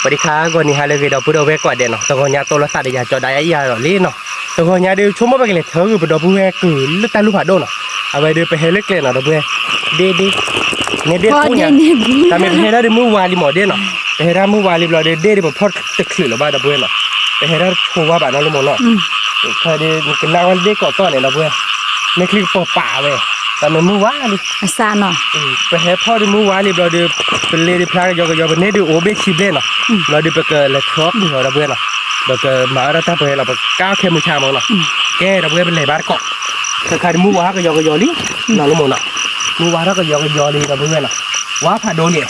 ပှၤဒံခါဂီၤနံၤဟါလၢအဂ့ၤ ဒီပုၢ်ဒီဝဲၢ်ကိးဂၤဒဲးနီၤ, တဂီၤညါတိလီၤသးဒီးယၤကၠီဒၣ်ယၤဒီးလံနီၤ, တဂီၤညါဒီးဆိကမိၣ်ပကလဲၤထၢဂုာ်ပဒီပုၢ်ဝဲၢ်ကုၢ်လၢတၢ်လူၢ်ဖးဒိၣ်နီၤ, အဝဲဒီးပဟဲလၢကျဲနီၤ ဒီပုၢ်ဝဲၢ်, ဒ့ဒ့, န့ၣ်ဒ့ၣ်တပူၤညါ, တၢ်မ့ၢ်ပဟဲဒၣ်ဒီးမုၢ်ဝါလံမးဒ့ၣ်နီၤ, ပဟဲဒၣ်မုၢ်ဝါလံဘျီဒီး ဒ့ၣ်ဒီးပဖီၣ်တချုးလၢၤဘၣ် ဒီပုၢ်ဝဲၢ်နီၤ, ပဟဲဒၣ်တဆိဝါဘၣ်နီၤ လၢမိၢ်နီၤ, ခဲဒီးနကနၣ်ဝဲဒ့ၣ်ကိးသီၣ်န့ၣ် ဒီပုၢ်ဝဲၢ်, မ့ၢ်ချံကပီၤပာ်ဝဲ, တၢ်မ့ၢ်မုၢ်ဝါလံ အစးနီၤ, ပဟဲဖီၣ်ဒီးမုၢ်ဝါလံဘျီဒီး ပလ့ဒုးဖျါကယီကယီ ပန့ၢ်ဒုးအိၣ်ဘ့ၣ်ဆံဘျဲၣ်နီၤ, ဘျီဒီးပကလဲၤထီၣ်ပှ့ၤအီၤ ဒီပုၢ်ဝဲၢ်နီၤ, ပကမၤအီၣ်ဒၣ်တၢ်ပှဲၤလီၤ ပကါခဲမုၢ်ဆါမးနီၤ, ကဲ ဒီပုၢ်ဝဲၢ် ပလဲၤဘၣ်တကိး, ခဲခါဒီးမုၢ်ဝါဟီၣ်ကယီကယီလံ, နီၤ လၢမိၢ်နီၤ, မုၢ်ဝါထီၣ်ကယီကယီလံ ဒီပုၢ်ဝဲၢ်နီၤ, ဝါဖးဒိၣ်လံ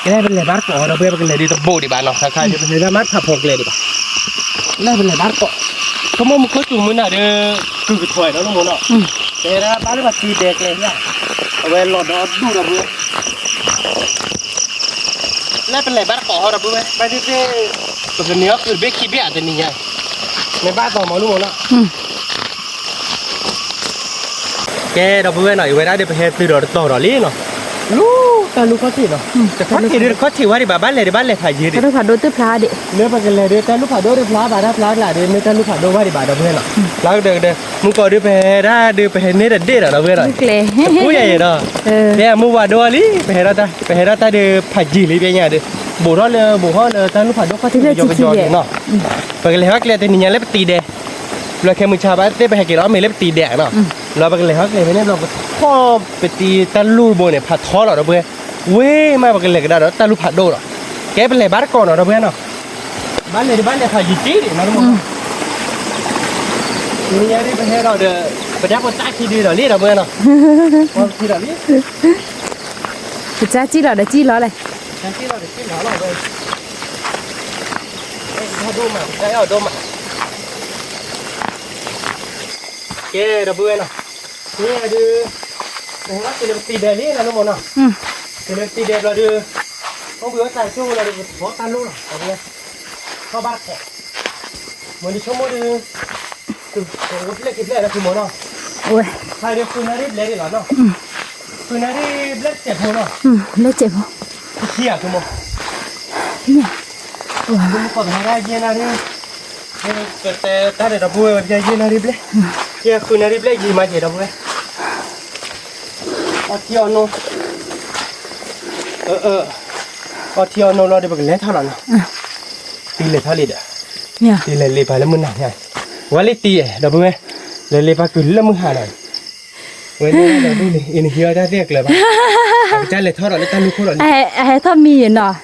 ကဲ ပလဲၤဘၣ်တကိး ဒီပုၢ်ဝဲၢ် ပကလဲၤဒုးတဘိးဒံးဘၣ်နီၤ, ခဲခါဒီးပလဲၤဒၣ်မ့ၢ်ဖးဖီကျဲဒံးဘၣ်, လၢပလဲၤဘၣ်တကိး, ဆိကမိၣ်မူခိၣ်စူၤမုၢ်နၤဒီး ကုၢ်ကထွဲးနီၤ လၢမိၢ်နီၤ, ပဟဲဒၣ်ဘၣ်လၢပှၤသံဒဲးကျဲယါ, အဝဲလီၤဒီဒူၣ် ဒီပုၢ်ဝဲၢ် လၢပလဲၤဘၣ်တကိးဟီ ဒီပုၢ်ဝဲၢ် ဘၣ်သ့ၣ်သ့ၣ်, ပကန့ၢ်အီၣ်ကုၢ်တဘ့ၣ်ခံဘ့ၣ်ဧါ တနံၤညါ, မ့ၢ်ဘၣ်တီမး လၢမိၢ်နီၤ, ကဲ ဒီပုၢ်ဝဲၢ်နီၤ, အဝဲဒၣ်ဒီးပဟဲသုးဒီးတတီၤဒီးလံနီၤ, လူတၢ်လူခီၣ်ထံးနီၤ, တခီၣ်ထံးဒုးတခီၣ်ထံးဝဲဒံးဘၣ်, ဘၣ်လဲၤဒံးဘၣ်လဲၤဖးယံၤဒံး, လၢပကလဲၤဒီးတၢ်လူၢ်ဖးဒိၣ်ဒုးဖျါဘၣ် တၢ်ဖျါကျါဒီး မ့ၢ်တၢ်လူၢ်ဖးဒိၣ်ဝဲဒံးဘၣ် ဒီပုၢ်ဝဲၢ်နီၤ, လၢကဒၢကဒၢ, မုၢ်ကီၢ်ဒုးပဟဲဒၣ်ဒုး ပဟဲန့ၢ်တဒ့ၣ်ဒီး ဒီပုၢ်ဝဲၢ်နီၤ, တပူၤယၤယဲဒီး, ကဲ မုၢ်ဝါဒိၣ်လံ, ပဟဲဒၣ်တၢ်, ပဟဲဒၣ်တၢ်ဒုးဖးယံၤလံ ပညါဒုး, ဘူးထီၣ်လၢ ဘူးထီၣ်လၢတၢ်လူၢ်ဖးဒိၣ်ခီၣ်ထံးကယီကယီဒံးနီၤ, ပကလဲၤဟီၣ်ကျဲတနံၤညါလၢပတံၤဒဲး, ဘျီခဲမုၢ်ဆါဘၣ်သ့ၣ် ပဟဲက့ၤလီၤအီၣ်မ့ၤလၢပတံၤဒဲးနီၤ, ဘျီပကလဲၤဟီၣ်ကျဲဖဲန့ၣ်ဘျီ ပထီၣ်ပတံၤတၢ်လူၢ်တဘိန့ၣ် ဖးထီလီၤ ဒီပုၢ်ဝဲၢ်, ဝ့ၢ်မး ပကလဲၤကဒါဒီးတၢ်လူၢ်ဖးဒိၣ်ဒီး, ကဲ ပလဲၤဘၣ်တကိးနီၤ ဒီပုၢ်ဝဲၢ်နီၤ, ဘၣ်လဲၤဒံးဘၣ်လဲၤဖးယံၤက့ဒံးနီၤ လၢမိၢ်နီၤ, တနံၤညါဒုးပဟဲဒီးဒီး, ပတၢ်ဖိသၣ်ခံဒုးဒီးလံ ဒီပုၢ်ဝဲၢ်နီၤ, ခံဒီးလံ, ပစၢ်စံၣ်လီၤဒီးစံၣ်လီၤလဲၣ်, စံၣ်လီၤဒီးစံၣ်လီၤလီၤ, တၢ်ဒိၣ်မး တၢ်အီၣ်ဒိၣ်မး ကဲ ဒီပုၢ်ဝဲၢ်နီၤ, န့ၣ်ဒုး, ပဟဲဘၣ်တုၤလၢပတံၤဒဲးလံနီၤ လၢမိၢ်နီၤ, တုၤလၢပတံၤဒဲးဘျီဒုး, အိၣ်ဘှံးအိၣ်သးဆိဝဲလီၤဒီး ပထီၣ်တၢ်လူၢ်လီၤ ဒီပုၢ်ဝဲၢ်, ထီၣ်ဘၣ်တကိး, မ့ၢ်ဒုးဆိကမိၣ်ဒုး, အိၣ်ဖျဲၣ်ခံဖျဲၣ်လၢသုမိၢ်နီၤ, ဝဲ, ခါဒုးဃုနၣ်ရံၣ်ဘျဲၣ်ဒံးလီၤနီၤ, ဃုနၣ်ရံၣ်ဘျဲၣ်တစဲးဖိနီၤ, ဘျဲၣ်တစဲးဖိ, ခံဧါသုမိၢ်, သုမိၢ်ကီၢ်ပဟဲဒၣ်ယဲၢ်နၣ်ရံၣ်, ကတဲတၢ်ဒီးဒီပုၢ်ဝဲၢ် ပယဲၢ်နၣ်ရံၣ်ဘျဲၣ်, ယဲၢ်ဃုနၣ်ရံၣ်ဘျဲၣ်ယံာ်မးကဲဒီပုၢ်ဝဲၢ်, အီထံအီနိ, အီထံအီနိလီၤဒီး ပကလဲၤထီၣ်လီၤနီၤ, တံၤလဲၤထီၣ်လံဒီး, တံၤလဲၤလ့ပာ်လၢမုၢ်နၤညါ, ဝဲလံတံၤဧဲ ဒီပုၢ်ဝဲၢ်, လဲၤလ့ပာ်ကုၢ်လၢမုၢ်ဟါလီၤ, ဝဲန့ၣ်ဒီးဒူၣ်လံ အံၤနဟံးအီၣ်တၢ်သ့ၣ်အကျၢၤဘၣ်, ပကစၢ်လဲၤထီၣ်ဒီးလၢတၢ်လူၢ်ခိၣ်ဒီးလံ, အဟဲထီၣ်မံယနီၤ,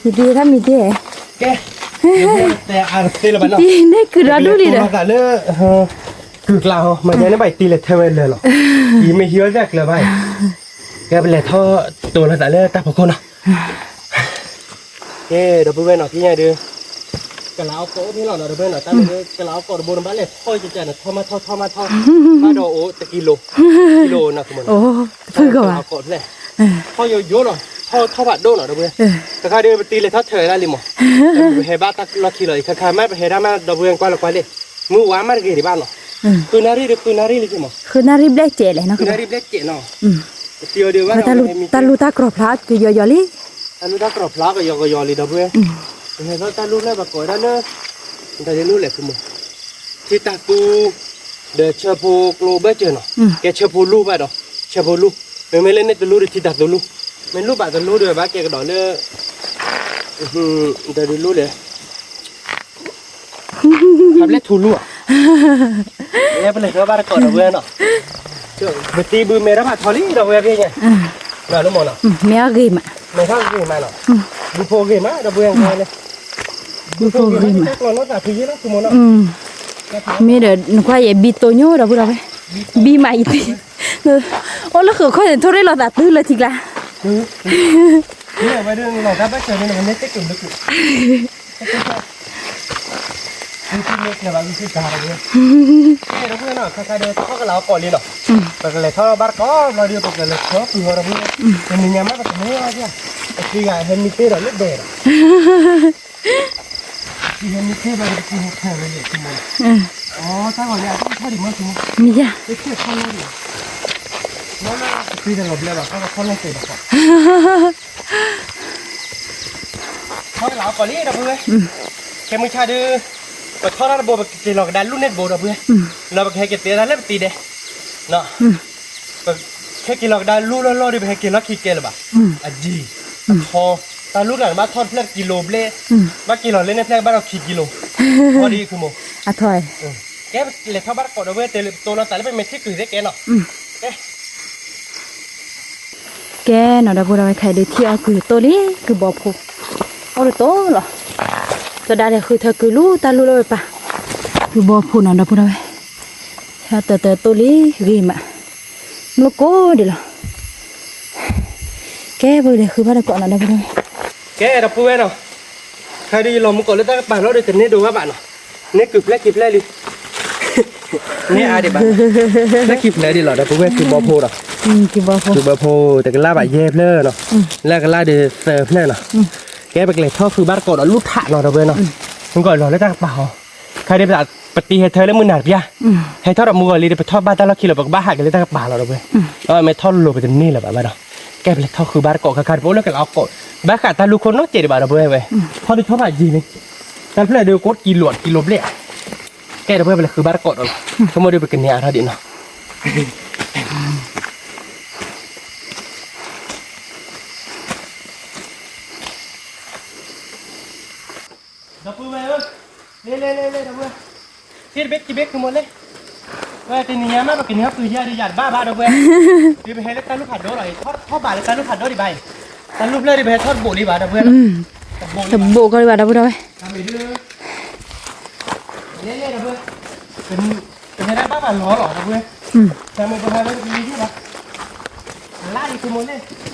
ယတံၤထီၣ်မံတ့ၢ်, ကဲ, တဲအါတသ့လၢၤဘၣ်နီၤ, တံၤန့ၣ်ကုၢ်ဒီဒူၣ်လံဒီး, သးလၢ ကုၢ်ကျါဟီ မၤညါန့ၣ်ဘၣ် ယတံၤလဲၤထီၣ်ဝဲလၢာ်လီၤ, ယမ့ၢ်ဟံးအီၣ်တၢ်ကျၢၤဘၣ်, ကဲပလဲၤထီၣ်တိၤလီၤသးလၢတၢ်ဖီခိၣ်နီၤ, ကဲ ဒီပုၢ်ဝဲၢ်နီၤ ဖဲညါဒုး, ကလးအီၣ်ကိးအိၣ်ဖဲလီၤနီၤ ဒီပုၢ်ဝဲၢ်နီၤ, တၢ်မ့ၢ်ကလးအီၣ်ကိးတဘိန့ၣ် ဘၣ်လဲၤထီၣ်ကကန့ၣ် ထီၣ်မးထီၣ်ထီၣ်မးထီၣ်, ဘၣ်ဒီးအိၣ်တကံလိ, ကံလိနီၤ ကမနီၤ, ကလးအီၣ်ကိးဖဲလဲၣ်, ထီၣ်ယိယိလီၤ, ထီၣ်ထီၣ်ဖးဒိၣ်နီၤ ဒီပုၢ်ဝဲၢ်, တခါဒုး ပတံၤလဲၤထီၣ်ထၢၣ်ဝဲဒၣ်လံမး, ပဟဲဘၣ်တၢ်လီၢ်ခံလီၤအံၤ ခါခါမး ပဟဲဒၣ်မး ဒီပုၢ်ဝဲၢ် ကွၢ်လီၤကွၢ်လံ, မုၢ်ဝါမးတဂ့ၤဒံးဘၣ်နီၤ, ဃုနၣ်ရံၣ်ဒုး ဃုနၣ်ရံၣ်လံကမး, ဃုနၣ်ရံၣ်ဘျဲၣ်စဲးလဲၣ်နီၤ, ဃုနၣ်ရံၣ်ဘျဲၣ်စဲးနီၤ, ပတံၤအီၤဒုးဘၣ် တၢ်လူၢ်တၢ်ကြီၢ်ဖျါကယီယီလံ, တၢ်လူၢ်တၢ်ကြီၢ်ဖျါကယီကယီလံ ဒီပုၢ်ဝဲၢ်, ပဟဲထီၣ်တၢ်လူၢ်လၢပကိးဝဲဒၣ်လၢ, တၢ်ဒုးလူၢ်လဲၣ်ဖုမိၢ်, ထံတၢ်သူ, ဒီးဆၢဖိကျိဘၢၣ်စၢၤနီၤ, ကဲဆၢဖိလူၢ်ဘၣ်ဒီး, ဆၢဖိလူၢ်, မ့မ့ၢ်လၢန့ၣ်တလူၢ်ဒီးထံတၢ်သူလူၢ်, မ့ၢ်လူၢ်ဘၣ်တလူၢ်ဒီးဘၣ်ကဲကဒီးလၢ တၢ်ဒုးလူၢ်လဲၣ်, ဖးဘျဲၣ်ထူလူၢ်ဧါ, လၢပလဲၤထီၣ်ဘၣ်တကိးဒီပုၢ်ဝဲၢ်နီၤ, ပတံၤဘုးမဲထီၣ်ဘၣ်ထီလံ ဒီပုၢ်ဝဲၢ်ဖဲညါ, ဒီးလၢမိၢ်နီၤ, မဲထီၣ်ဂ့ၤမး, မဲထီၣ်ဂ့ၤမးနီၤ, ဘုဖိဂ့ၤမး ဒီပုၢ်ဝဲၢ်န့ၣ်, ဘုဖိဂ့ၤမး, တၢ်ကျီၤနီၢ်သးဖုယဲလီၤ သုမိၢ်နီၤ, မ့ၢ်ဒီးနကွၢ်ယဲဘံတိညိ ဒီပုၢ်ဝဲၢ်, ဘံမးယတံၤ, အိၣ်လၢဃုာ်ခီၣ်န့ၣ် ထိၣ်ရ့လိာ်သးတုၤလၢထံကျါ ဝဲဒၣ်လီၤတၢ်ဘၣ်စၢၤန့ၣ် နမ့ၢ်တဲကၢၤဘၢကၢၤ, မ့ၢ်ကျၢၤဘၣ် မ့ၢ်စံးတၢ်ဒီးဝဲ, ကဲ ဒီပုၢ်ဝဲၢ်နီၤ ခါခါဒီး ထီၣ်ကလးအီၣ်ကိးလံနီၤ, ပကလဲၤထီၣ်ဘၣ်တကိးဘျီဒီး ပကလဲၤထီၣ်ပှ့ၤအီၤဒီပုၢ်ဝဲၢ်, တနံၤညါမး ပကလဲၤအီၤဒၣ်, ပတံၤဂၤဟဲမံသ့ဒီးလၢဒဲးဒီး, ပတံၤဟဲမံသ့ဘျီဒီး ပတံၤဟဲထၢၣ်ဝဲယဲၢ်ထံမိၢ်နီၤ, အိ တၢ်ဂီၤညါ တထီၣ်ဒံးမးထံမိၢ်, မ့ၢ်ယါ, တထီၣ်လီၤဒံး, မ့ၢ်မ့ၢ် ပတံၤတလီၤဘျဲဘၣ် ခီခီလီၤတဲာ်ဘၣ်ခီ ပ ကလးအီၣ်ကီးလံဒီပုၢ်ဝဲၢ်, ခဲမုၢ်ဆါဒုး ပထီၣ်တၢ်တဘိ ပကက့ၤလီၤကဒါလူၢ်န့ၢ်တဘိဒီပုၢ်ဝဲၢ်, လီၤပကဟဲက့ၤတဲတၢ်လၢပတံၤဒဲး, ပကဟဲက့ၤလီၤကဒါလူၢ်လီၢ်လီၢ်ဒီး ပဟဲက့ၤလီၢ်ခံကဲလၢၤဘၣ်, အဒံၣ်, အထီ, တၢ်လူၢ်ကျါန့ၣ် ဘၣ်ထီၣ်တဖျၢၣ်တကံလိဘျဲၣ်, ဘၣ်က့ၤလီၤလၢန့ၣ်ဖျၢၣ်ဘၣ်ဒီးခံကံလိ, ထီဒ်အံၤမး, အထီ, ကဲလဲၤထီၣ်ဘၣ်တကိးဒီပုၢ်ဝဲၢ် တဲလၢပတိၢ်လီၤသးလၢပမ့ၢ်ထံၣ်ကုၢ်သ့ကဲနီၤ, ကဲ ကဲနီၤ ဒီပုၢ်ဝဲၢ် ခဲအံၤဒုးထံၣ်အီၣ်ကုၢ်တတိၢ်လံ ကုၢ်ဘီဖိ, အိၣ်တတိၢ်လီၤ, ကဒါဒီးဃုထၢကုၢ်လူၢ်တၢ်လူၢ်လီၤဝဲပၢ်, ကုၢ်ဘီဖိနီၤ ဒီပုၢ်ဝဲၢ်, ဟဲတၢတၢတိၢ်လံ ဂ့ၤမး, မ့ၢ်ကိးဒ်လီၤ, ကဲ ပကလဲၤဃုဘၣ်တကိးနီၤ ဒီပုၢ်ဝဲၢ်, ကဲ ဒီပုၢ်ဝဲၢ်နီၤ, ခဲအံၤဒုးယလီၤမူကိးလၢတၢ်ကပၤလီၤဒီး တန့ၢ်ဒိးဘၣ်ဘၣ်နီၤ, န့ၢ်ကုၢ်ဖျဲၣ်ခံဖျဲၣ်လံ န့ၢ်အါဒံးဘၣ်, ဖျဲၣ်ခံဖျဲၣ်ဒံးလီၤ ဒီပုၢ်ဝဲၢ် ကုၢ်ဘီဖိဒီး, ကုၢ်ဘီဖိ တကလၢ်ဘၣ်ယဲၢ်ဖျၢၣ်နီၤ, လၢကလၢ်ဒီးသၢဖျၢၣ်နီၤ, ကဲပကလဲၤထီၣ်ဃုဘၣ်တကိးဒီးလူၢ်ထးနီၤ ဒီပုၢ်ဝဲၢ်နီၤ, မ့ၢ်ကိးလီၤလၢတၢ်ကပၤဟီ, ခဲအံၤဒုးပတံၤဟဲထၢလၢမုၢ်နၤတပျၢ်, ဟဲထီၣ်ဒီးမူဂီၤလံဒီး ပထီၣ်ဘၣ်တၢ်လီၢ်ခံလီၤ ပကဘၣ်ဟးက့ၤလၢတၢ်ကပၤလီၤ ဒီပုၢ်ဝဲၢ်, ဒီးမ့ၢ်ထီၣ်လိၤပတန့ၢ်လၢၤဘၣ်ဘၣ်ဒီး, ကဲပလဲၤထီၣ်ဃုဘၣ်တကိး ခဲခါဒုးပအိၣ်လၢကလးအီၣ်ကီး, ဘၣ်ဃးတၢ်လူၢ်ခိၣ်နီတစဲးဒံးဘၣ် ဒီပုၢ်ဝဲၢ်ဝဲ, ထီၣ်ဒုးထီၣ်ဘၣ်ယံၤန့ၣ်, တၢ်ဖျၢၣ်ဒုးကိးကံလိာ်ကံလိာ်ဘျဲၣ် ကဲ ဒီပုၢ်ဝဲၢ် ပလဲၤဃုဘၣ်တကိးဒီးလီၤ, ဆိကမိၣ်ဒုးပကန့ၢ်အါထီၣ်ဒံးနီၤ, ဒီပုၢ်ဝဲၢ်ဧၢ, လဲၤလဲၤလဲၤလဲၤ ဒီပုၢ်ဝဲၢ်, ဟ့ၣ်တဘ့ၣ်ခံဘ့ၣ် ဃုမိၢ်လဲၣ်, ဝဲတနံၤညါမး ပကန့ၢ်ဟီၣ်ကုၢ်ယါဒီးယၤတဘၣ်ဘၣ် ဒီပုၢ်ဝဲၢ်, ဒုးပဟဲလၢတၢ်လူၢ်ဖးဒိၣ်လီၤအံၤ, ထီၣ်ဘးလၢတၢ်လူၢ်ဖးဒိၣ်ဒံးဘၣ်အံၤ, တၢ်လူၢ်ဖျၢၣ်ဒုး ပဟဲထီၣ်တဘိးလံဘၣ် ဒီပုၢ်ဝဲၢ်, တဘိးကီလံဘၣ် ဒီပုၢ်ဝဲၢ်, လဲၤလဲၤ ဒီပုၢ်ဝဲၢ်, ပဟဲဒၣ်ဘၣ်ဘၣ်လီၤလီၤ ဒီပုၢ်ဝဲၢ်, တၢ်မ့ၢ်ပဟဲလၢပကလံၤဒံးဘၣ်, လါအံၤ ဃုမိၢ်လဲၣ်, လါဘ့ၣ်ခံဘ့ၣ်, ပကလါဘၣ်ဝဲဒၣ် ကနါလီၤနီၤ တၢ်ပဟဲထီၣ်မ့ၢ်တအါဂၤဘၣ်န့ၣ် ပမ့ၢ်လဲၤလၢန့ၣ်ကျိၤလီၤ အိၣ်လ့ၣ်ကျိၤန့ၣ်, ဘၣ်တၢ်ခံန့ၣ် မုၢ်နၤန့ၣ် ကဘၣ်ဟဲထီၣ်လ့ၤလ့ၣ်န့ၣ်ဘၣ်, ပကဘၣ်ဟဲက့ၤလီၤ ဟဲထီၣ်ကဒါ, ဟဲက့ၤလီၤတၢ်ပာ်, ကဘၣ်ဟဲထီၣ်ဒီးလ့ၣ်, လ့ၣ်ဒီပုၢ်ဝဲၢ်နီၤ, အကလါလံနီၤ, အဝံၤနီၤ အါဘၣ်သူလီၤနီၤ ဖုမီၤနီၤ, လ့ၣ်ဒီပုၢ်ဝဲၢ် အကလါလံနီၤ, လၢန့ၣ်ခံဘ့ၣ်အံၤဒၣ်, အိၣ်တခါခံဘ့ၣ်တခါခံဘ့ၣ်လီၤ ဒ်သိးဒီပုၢ်ဝဲၢ်ဧါဒီး, တၢ်အဲၣ်တီဧါယၤန့ၣ်လီၤ, တိၢ်တီၤတီၤသးတီၤတီၤပီၤလိာ်သးခံဂၤ, ဘျီဃီလီၤအံၤ, ကဲဒီပုၢ်ဝဲၢ်နီၤ, လၢခံဖျၢၣ်အံၤ, မ့ၢ်ဧါ, တကလါဒံးဘၣ် ဖုမီၤ, ဝါ, ကနါဒီး နၢ်ခုဘၣ်, လ့ၣ်ခံဖျၢၣ် ကလါလံ, ယဲဒၣ်တၢ်, ယဲဒၣ်တၢ်လူၢ်လူၢ်အံၤ န့ၢ်န့ၢ်နၤကုၢ်တတိၢ်လီၤနီၤ, တတိၢ်လံနီၤ, ယဲယန့ၢ်ဒု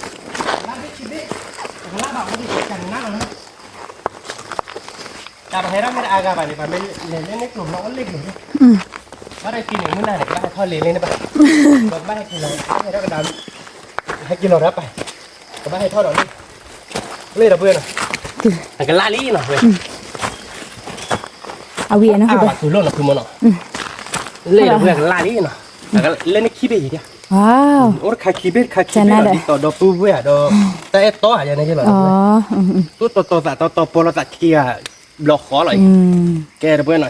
း, ဖးအါထီၣ်ကယီကယီလံကဲဒီပုၢ်ဝဲၢ်, တနံၤညါဒံးဘၣ်ဒီး ပန့ၢ်အီၣ်ကုၢ်တအါဘၣ်နီၤ, အဘၣ်ဟးဘၣ်ပလီၢ်, ဘၣ်ပလီၢ်လ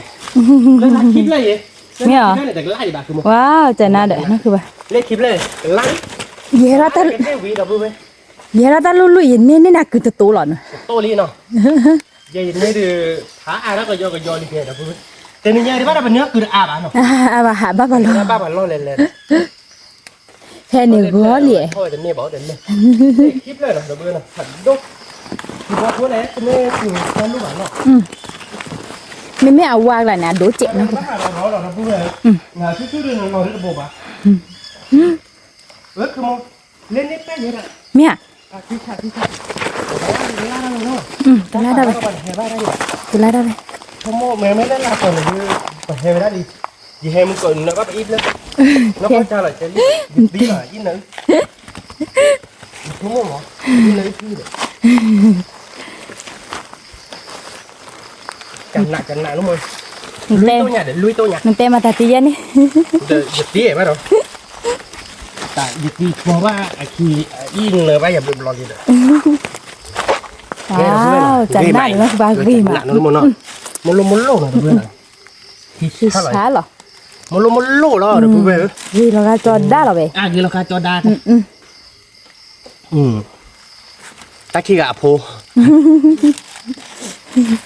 ဲၤလဲၤ, ဖဲန့ၣ်ဂီၤလံ, ခံဖျၢၣ်နီၤ ဒီပုၢ်ဝဲၢ်နီၤ, ဖးဒိၣ်, တၢ်လူၢ်ဘၣ်နီၤ, မ့မ့ၢ်အဝါကျါန့ၣ် အဒိၣ်စဲးနီၤ, ဘၣ်ဟးဒီးလီၤလီၤ ဒီပုၢ်ဝဲၢ်, နၤဆူၣ်ဆူၣ်ဒုးနလီၤလၢတဘိဘၣ်, ဝဲခမီၤ, လၢန့ၣ်ပဲယဲဒၣ်, မ့ၢ်ဧါ, တလါဒၣ်ဝဲ, တလါဒၣ်ဝဲ, ဆိကမိၣ်မ့ၢ်မ့ၢ်လၢလၢ်ကီးန့ၣ်ဒုး, ပဟဲဝဲဒၣ်လံ, ယဟဲမုၢ်ကီးနဘၣ်ပအံၣ်ဖျၢၣ်, နီၢ်ကီၢ်ကၢ်လီၤကဲလံ, ယသံလီၤ ယနၢ်, ယဆိကမိၣ်မး, ယနၢ်အံၣ်ဖျၢၣ်ဒီး ကနးကနးလီၤမး, လွံၢ်တိၢ်ညါဒီး လွံၢ်တိၢ်ညါ, နတဲမၤတၢ်တံၤယဲန့ၣ်, ဒီးယတံၤဘၣ်ဒီး, တၢ်ယတံၤကွီၤဘၣ်အခံ, အအံၣ်နၢၤဘၣ်ယၤဘျီဘျီလံဒီး, ကနးဒီး ဘၣ်ဂ့ၤမး, မလိမလိနီၤ တဘျီနီၤ, ဆါလီၤ, မလိမလိလီၤ ဒီပုၢ်ဝဲၢ်ဧၢ, ဂ့ၤလီၤဂာ်ကၠီဒါလီၤဝဲ, ဂ့ၤလီၤဂာ်ကၠီဒါ တၢ်ခံဂၤအဖိ,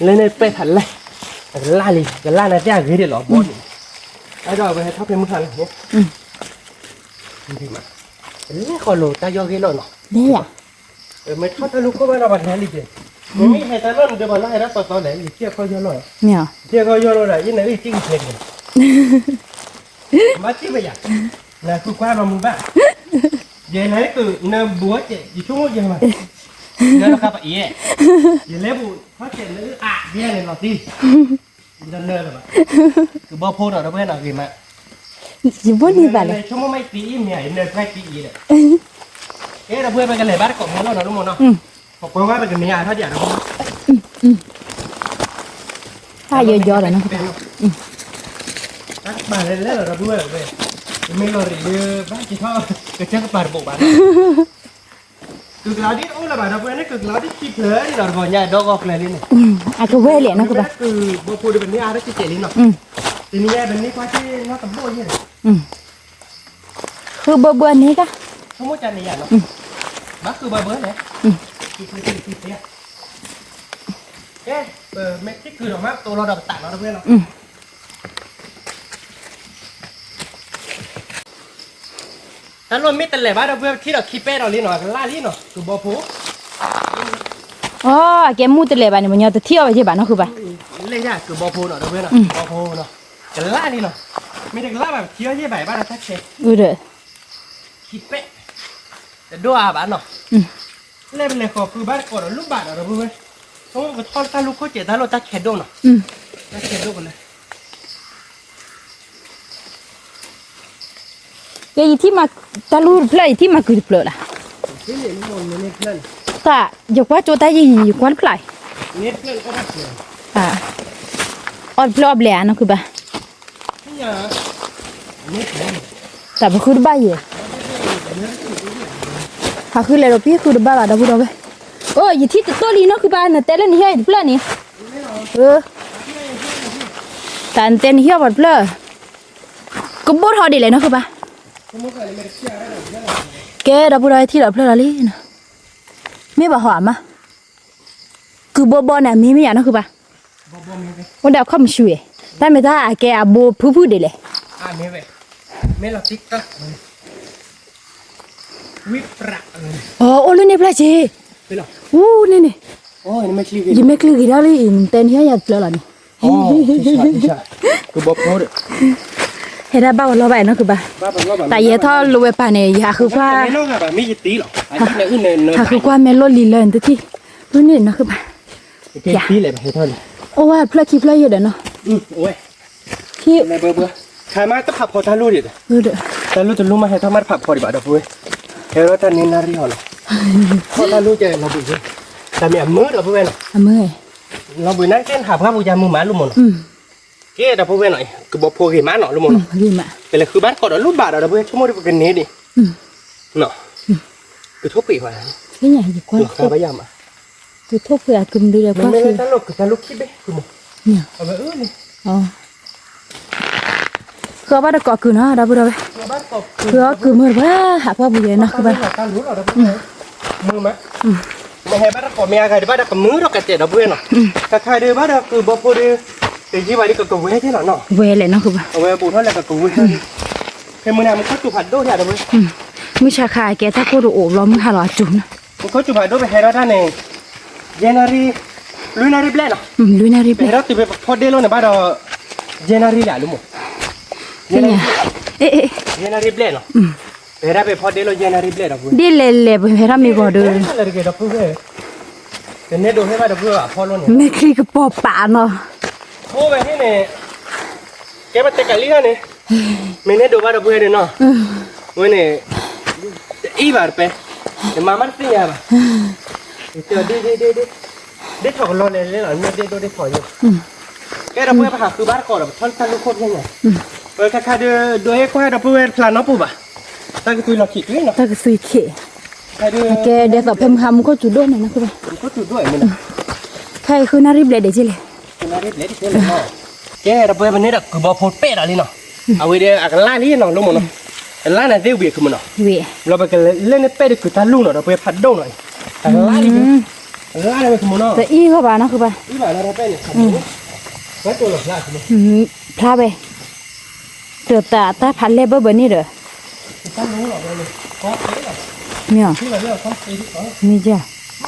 လၢန့ၣ်ပဲာ်ထးလဲၣ်, ကလၢ်လံ ကလၢ်န့ၣ်တၢ်အဂ့ၤဒ်လီၤဘီန့ၣ်, အဲၣ်ဒိးဝဲဟဲထီၣ်ဖဲမုၢ်ဟါလီၤ, လဲၤဃီလိာ်တၢ်ယီၢ်ဂ့ၤလီၤနီၤ, မ့ၢ်ထီၣ်တၢ်လူၢ်ခိၣ်ဘၣ်ဒီးပှၤတဟဲလံက့ၤ, မ့မ့ၢ်ဟဲတၢ်လီၢ်န့ၣ်ဒီးပှၤလီၢ်ဟဲဒၣ်သီသီလဲၣ်, ယထံၣ်အခီၣ်ယီၢ်လီၢ်, ထံၣ်အခီၣ်ယီၢ်လီၢ်ဒီး ယနၢ်အံၣ်စံၣ်ကဖျဲးက့ၤ, မၤစံၣ်ဝဲယၤ, နဃုကွၢ်လီၤမူဘၣ်, ယလဲၤကုၢ်နဘူးဝဲကဲး ယဆိကမိၣ်ယဲမး, နလီၤဃာ်ပအံၤ, ယလဲၤဘူးထီၣ်ကဲးနအါယဲန့ၣ်လီၤတံၢ်, ယတနၢၤလၢၤဘၣ်, ကဘီဖိနီၤ ဒီပုၢ်ဝဲၢ်နီၤ ဂ့ၤမး, ယဘိၣ်န့ၢ်ဘၣ်လဲၣ်, ဆိကမိၣ်မ့ၢ်တံၤအံၤမ့ၢ်ဧါ ယနၢၤပှဲၤတံၤအံၤဒီး, ကဲ ဒီပုၢ်ဝဲၢ် ပကလဲၤဘၣ်တကိးဖိလီၤနီၤ လၢမိၢ်နီၤ, ပကွၢ်ဝဲပကန့ၢ်အါထီၣ်ဒံးဒီး တၢ်ယိယိဒီးနီၤ, တၢ်ကပၤလဲၤလဲၤလီၤ ဒီပုၢ်ဝဲၢ်, တမ့ၢ်လီၤရံၣ်လၢ ဘၣ်က့ၤထီၣ် ကစၢၢ်ကပၤတဘိးဘၣ်နီၤ, ကုၢ်ကလီဒ်တအိၣ်လၢၤဘၣ် ဒီပုၢ်ဝဲၢ်န့ၣ် ကုၢ်ကလီဒ်ခံဖျၢၣ်လံလီၤ တဘျီညါဒီဂီၢ်ကျၢၤလံန့ၣ်, အကဝဲလဲၣ်နီၤ ကဘၣ် ကုၢ်ဘီဖိဒီးပန့ၢ်အါတက့ၢ်လံနီၤ, တနံၤညါပန့ၢ်ကွၢ်က့ၤနီတဘိယဲၢ်, ဃုဘၢဘၢန့ၣ်က, ဘၣ်ဃုဘၢဘၢလဲၣ်, ကဲ, ပမ့ၢ်ထံၣ်ကုၢ်ဒီးမ့ၢ်တိလီၤဒီးပတးနီတဝဲလီၤ. တၢ်လိၣ်မ့ၢ်တလဲၤဘၣ်ဒီပုၢ်ဝဲၢ် ပထံၣ်ဒီးခံပဲဒီးလံနီၤ ကလၢ်လံနီၤ ကုၢ်ဘီဖိ, အကဲမုၢ်တလဲၤဘၣ်န့ၣ် ပညီတထံၣ်အီၤဘၣ်ယဲၢ်ဘၣ်နီၤ ဃုဘၣ်, လဲၤယၤကုၢ်ဘီဖိနီၤ ဒီပုၢ်ဝဲၢ်နီၤ ဘီဖိနီၤ, ကလၢ်လံနီၤ, မ့ၢ်တကလၢ်ဘၣ် ပထံၣ်အီၤယဲၢ်ဘၣ် ဘၣ်ဒီးတၢ်ခဲ, ခံပဲ, တဒိၣ်အါဘၣ်နီၤ လဲၤပလဲၤဃီၤဃုဘၣ်တကိးဒီးလူၢ်ဘၣ်ဒီး ဒီပုၢ်ဝဲၢ်, ဆိကထီၣ်တၢ်လူၢ်ခိၣ်စဲးတၢ်လိၣ်တၢ်ခဲဒိၣ်နီၤ, တၢ်ခဲဒိၣ်ကလဲၤ, ကဲယထံၣ်မၤ, တၢ်လူၢ်တဖျၢၣ် ယထံၣ်မၤကုၢ်တဖျၢၣ်လၢ်, တၢ်, ယကွၢ်ကၠိတၢ်ယံၤယံၤ ယကွၢ်တဖျၢၣ်, အီၣ်တဖျၢၣ်အီၣ်ဘျဲၣ်ဧါနီၤ ဃုဘၣ် တၢ်ပဃုတဘၣ်ယဲၢ်, ဟးဃုလဲၤဒီးပဟံၣ်ဃုတဘၣ်ဘၣ် ဒီပုၢ်ဒီဝဲၢ်, အိ ယထံၣ်တတိၢ်လံနီၤ ဃုဘၣ် နတဲလၢနဟံၣ်အီၤယတဖျၢၣ်န့ၣ်, တၢ်နတဲနဟံၣ်အီၤပှၤတဖျၢၣ်, ကဘိၣ်ထီၣ်ဒ်လဲၣ်နီၤ ဃုဘၣ်, ကဲ ဒီပုၢ်ဒီဝဲၢ် ထံၣ်ဒီးတဖျၢၣ်လီၤလံ, မ့ၢ်ဘၣ်ဟီၣ်အမါ ကုၢ်ဘီဘီန့ၣ် အမ့ၢ်မ့ၢ်ယၤနီၤ ဃုဘၣ်, အိၣ်ဒီးအခီၣ်မဆူၣ်အံၤ, တၢ်မ့ၢ်တၢ်အကဲအဘိဖုဖုဒ်လဲၣ်, အိၣ်လၢန့ၣ်ဖျၢၣ်က့ၤ, အူန့ၣ်န့ၣ်, ယမ့ၢ်ချံဂ့ၤဒၣ်လံအံၤ နတဲနဟံၣ်ယၤတဖျၢၣ်လီၤန့ၣ်, ဟဲဒၣ်ဘၣ်ဝဲလီၤဘၣ်နီၤ ဃုဘၣ်, တၢ်ယဲထီၣ်လိဝဲပၢ်န့ၣ် ယဟးဃုကွၢ်, ဟးဃုကွၢ်မ့ၢ်လိၣ်လံလၢနတထံၣ်, အိၣ်န့ၣ်နီၤ ဃုဘၣ်, အိၣ်ဝဲဖျၢၣ်ခံဖျၢၣ်ယဲၢ်ဒီးနီၤ, ခါမ့ၢ်တဖးဖီတၢ်လူၢ်ဒံး, တၢ်လူၢ်တလူၢ်မ့ၢ်ဟဲထီၣ်မ့ၢ်တဖးဖီဒံးဘၣ် ဒီပုၢ်ဝဲၢ်, ဟဲထီၣ်တၢ်န့ၢ်နၣ်ရံၣ်ဟီလီၤ, ဖီတၢ်လူၢ်ကဲလီၤဘှံး, တၢ်မ့ၢ်အမုာ် ဒီပုၢ်ဝဲၢ်နီၤ, လီၤဘှံးန့ၣ်က့နဟးဖှၣ်ပူၤယါမုာ်မး လူၢ်မိၢ်နီၤ, ကဲ ဒီပုၢ်ဝဲၢ်နီၤ, ကုၢ်ဘီဖိဂ့ၤမးနီၤ လူၢ်မိၢ်နီၤ, ပလဲၤဃုဘၣ်တကိးဒီးလူၢ်ဘၣ်ဒီး ဒီပုၢ်ဝဲၢ် ဆိကမိၣ်ဒီးပကန့ၢ်ဒံး, ကထိၣ်ဖှံးဘၣ်, ကထိၣ်ဖှံးအကုၢ်မနုၤလဲၣ်ကွၢ်, တၢ်လိၣ်ခံဘ့ၣ်, ဃုအီၣ်ဘၣ်တကိးကုၢ်နီၤ ဒီပုၢ်ဒီဝဲၢ်, ဃုအီၣ်ကုၢ်မုၢ်တပှၢ် ဟးဖှၣ်ပူၤယဲနီၤ ဃုဘၣ်, မ့ၢ်ဟဲဘၣ်တကိးမ့ၢ်အဂၤဒံးဘၣ်ဒီးကမုာ်ထီၣ်ကတဲာ် ဒီပုၢ်ဝဲၢ်နီၤ, ခါခါဒံးဘၣ်ဒီးကုၢ်ဘီဖိဒီး, တယံာ်ဘၣ်ဒီးကကဝဲၤက့လီၤနီၤ, ဝဲလဲၣ်နီၤ ဃုဘၣ်, အဝဲဘူးထီၣ်လၢကကဝဲၤ, ဖဲမုၢ်န့ၣ် မူခိၣ်စူၤဖးဒိၣ်ယါ ဒီပုၢ်ဝဲၢ်, မုၢ်ဆါခါကဲတၢ်ကိၢ်တအိၣ်ဘျီ မုၢ်ဟါလီၤအစူၤနီၤ, မူခိၣ်စူၤဖးဒိၣ် ပဟဲထီၣ်တၢ်န့ၣ်, ယဲၢ်နၣ်ရံၣ်, လွံၢ်နၣ်ရံၣ်ဘျဲၣ်နီၤ, လွံၢ်နၣ်ရံၣ်ဘျဲၣ်, ပဟဲထီၣ်တုၤဖဲပဖီဒ့လိာ်န့ၣ်ဘၣ်ဒီး, ယဲၢ်နၣ်ရံၣ်လၢ လူၢ်မိၢ်, ယဲၢ်နၣ်ရံၣ်ဘျဲၣ်နီၤ, ပဟဲဒၣ်ဖဲဖီဒ့လိာ် ယဲၢ်နၣ်ရံၣ်ဘျဲၣ် ဒီပုၢ်ဝဲၢ်, ဒ်လဲၣ်လဲၣ် ပဟဲထီၣ်မ့ၢ်ဂီၤဒီး, တန့ၢ်ဒိးဟဲဘၣ် ဒီပုၢ်ဝဲၢ် အဖီလိာ်န့ၣ်, မဲာ်ချံကပီၤပာ်နီၤ, အိၣ်ဝဲဟ့ၣ်န့ၣ်, ကဲပတဲကလံၤထီၣ်န့ၣ်, မ့ၢ်န့ၢ်ဒိးဘၣ် ဒီပုၢ်ဝဲၢ်န့ၣ်နီၤ, ဝဲန့ၣ်, တအံၣ်ဘၣ်တပဲ, ယမၤမးတသ့ၣ်ညါဘၣ်, ဒ်, ဒ်ထီၣ်ကလီလဲၤလဲၤလီၤ မ့ၢ်ဒ်ဒိၣ်ဒ်ထီၣ်ယိာ်, ကဲ ဒီပုၢ်ဝဲၢ် ပဟးဃုဘၣ်တကိးဒီး ပထီၣ်တၢ်လူၢ်ခိၣ်ဖျဲၣ်ညါ, ပခါခါဒုး ဒိးဟ့ၣ်ကွၢ် ဒီပုၢ်ဝဲၢ် တဖျါနီတပူၤဘၣ်, တၢ်ကသွံလီၤခံးကွံာ်နီၤ, တၢ်ကသွံခံး, ကဲဒ်သိးဖဲမုၢ်ဟါမူခိၣ်စူၤဒိၣ်န့ၣ်နီၤ ဖဲဃုနၣ်ရံၣ်ဘျဲၣ်ဒံးက့လဲၣ်, ကဲ ဒီပုၢ်ဝဲၢ် ပန့ၢ်ဒီးကုၢ်ဘီဖိပဲၣ်ဒီးလံနီၤ, အဝဲဒီးအကလၢ်လံနီၤ လူၢ်မိၢ်နီၤ, ကလၢ်န့ၣ်သ့ၣ်ဝံၤအကုၢ်မုၢ်နီၤ, လီၤပကလဲၤလၢန့ၣ်ပဲၣ်ဒီးကုၢ်တၢ်လူၢ်နီၤ ဒီပုၢ်ဝဲၢ် ဖးဒိၣ်နီၤ, ကလၢ်လံ, ကလၢ်န့ၣ်ဝဲကုၢ်မုၢ်နီၤ, တအံၣ်ဂီၢ်ဘၣ်နီၤ ဃုဘၣ်, ဖျါဝဲ, တၢ်ဖးလဲၢ်ဘၢဘၢန့ၣ်ဒီး, မ့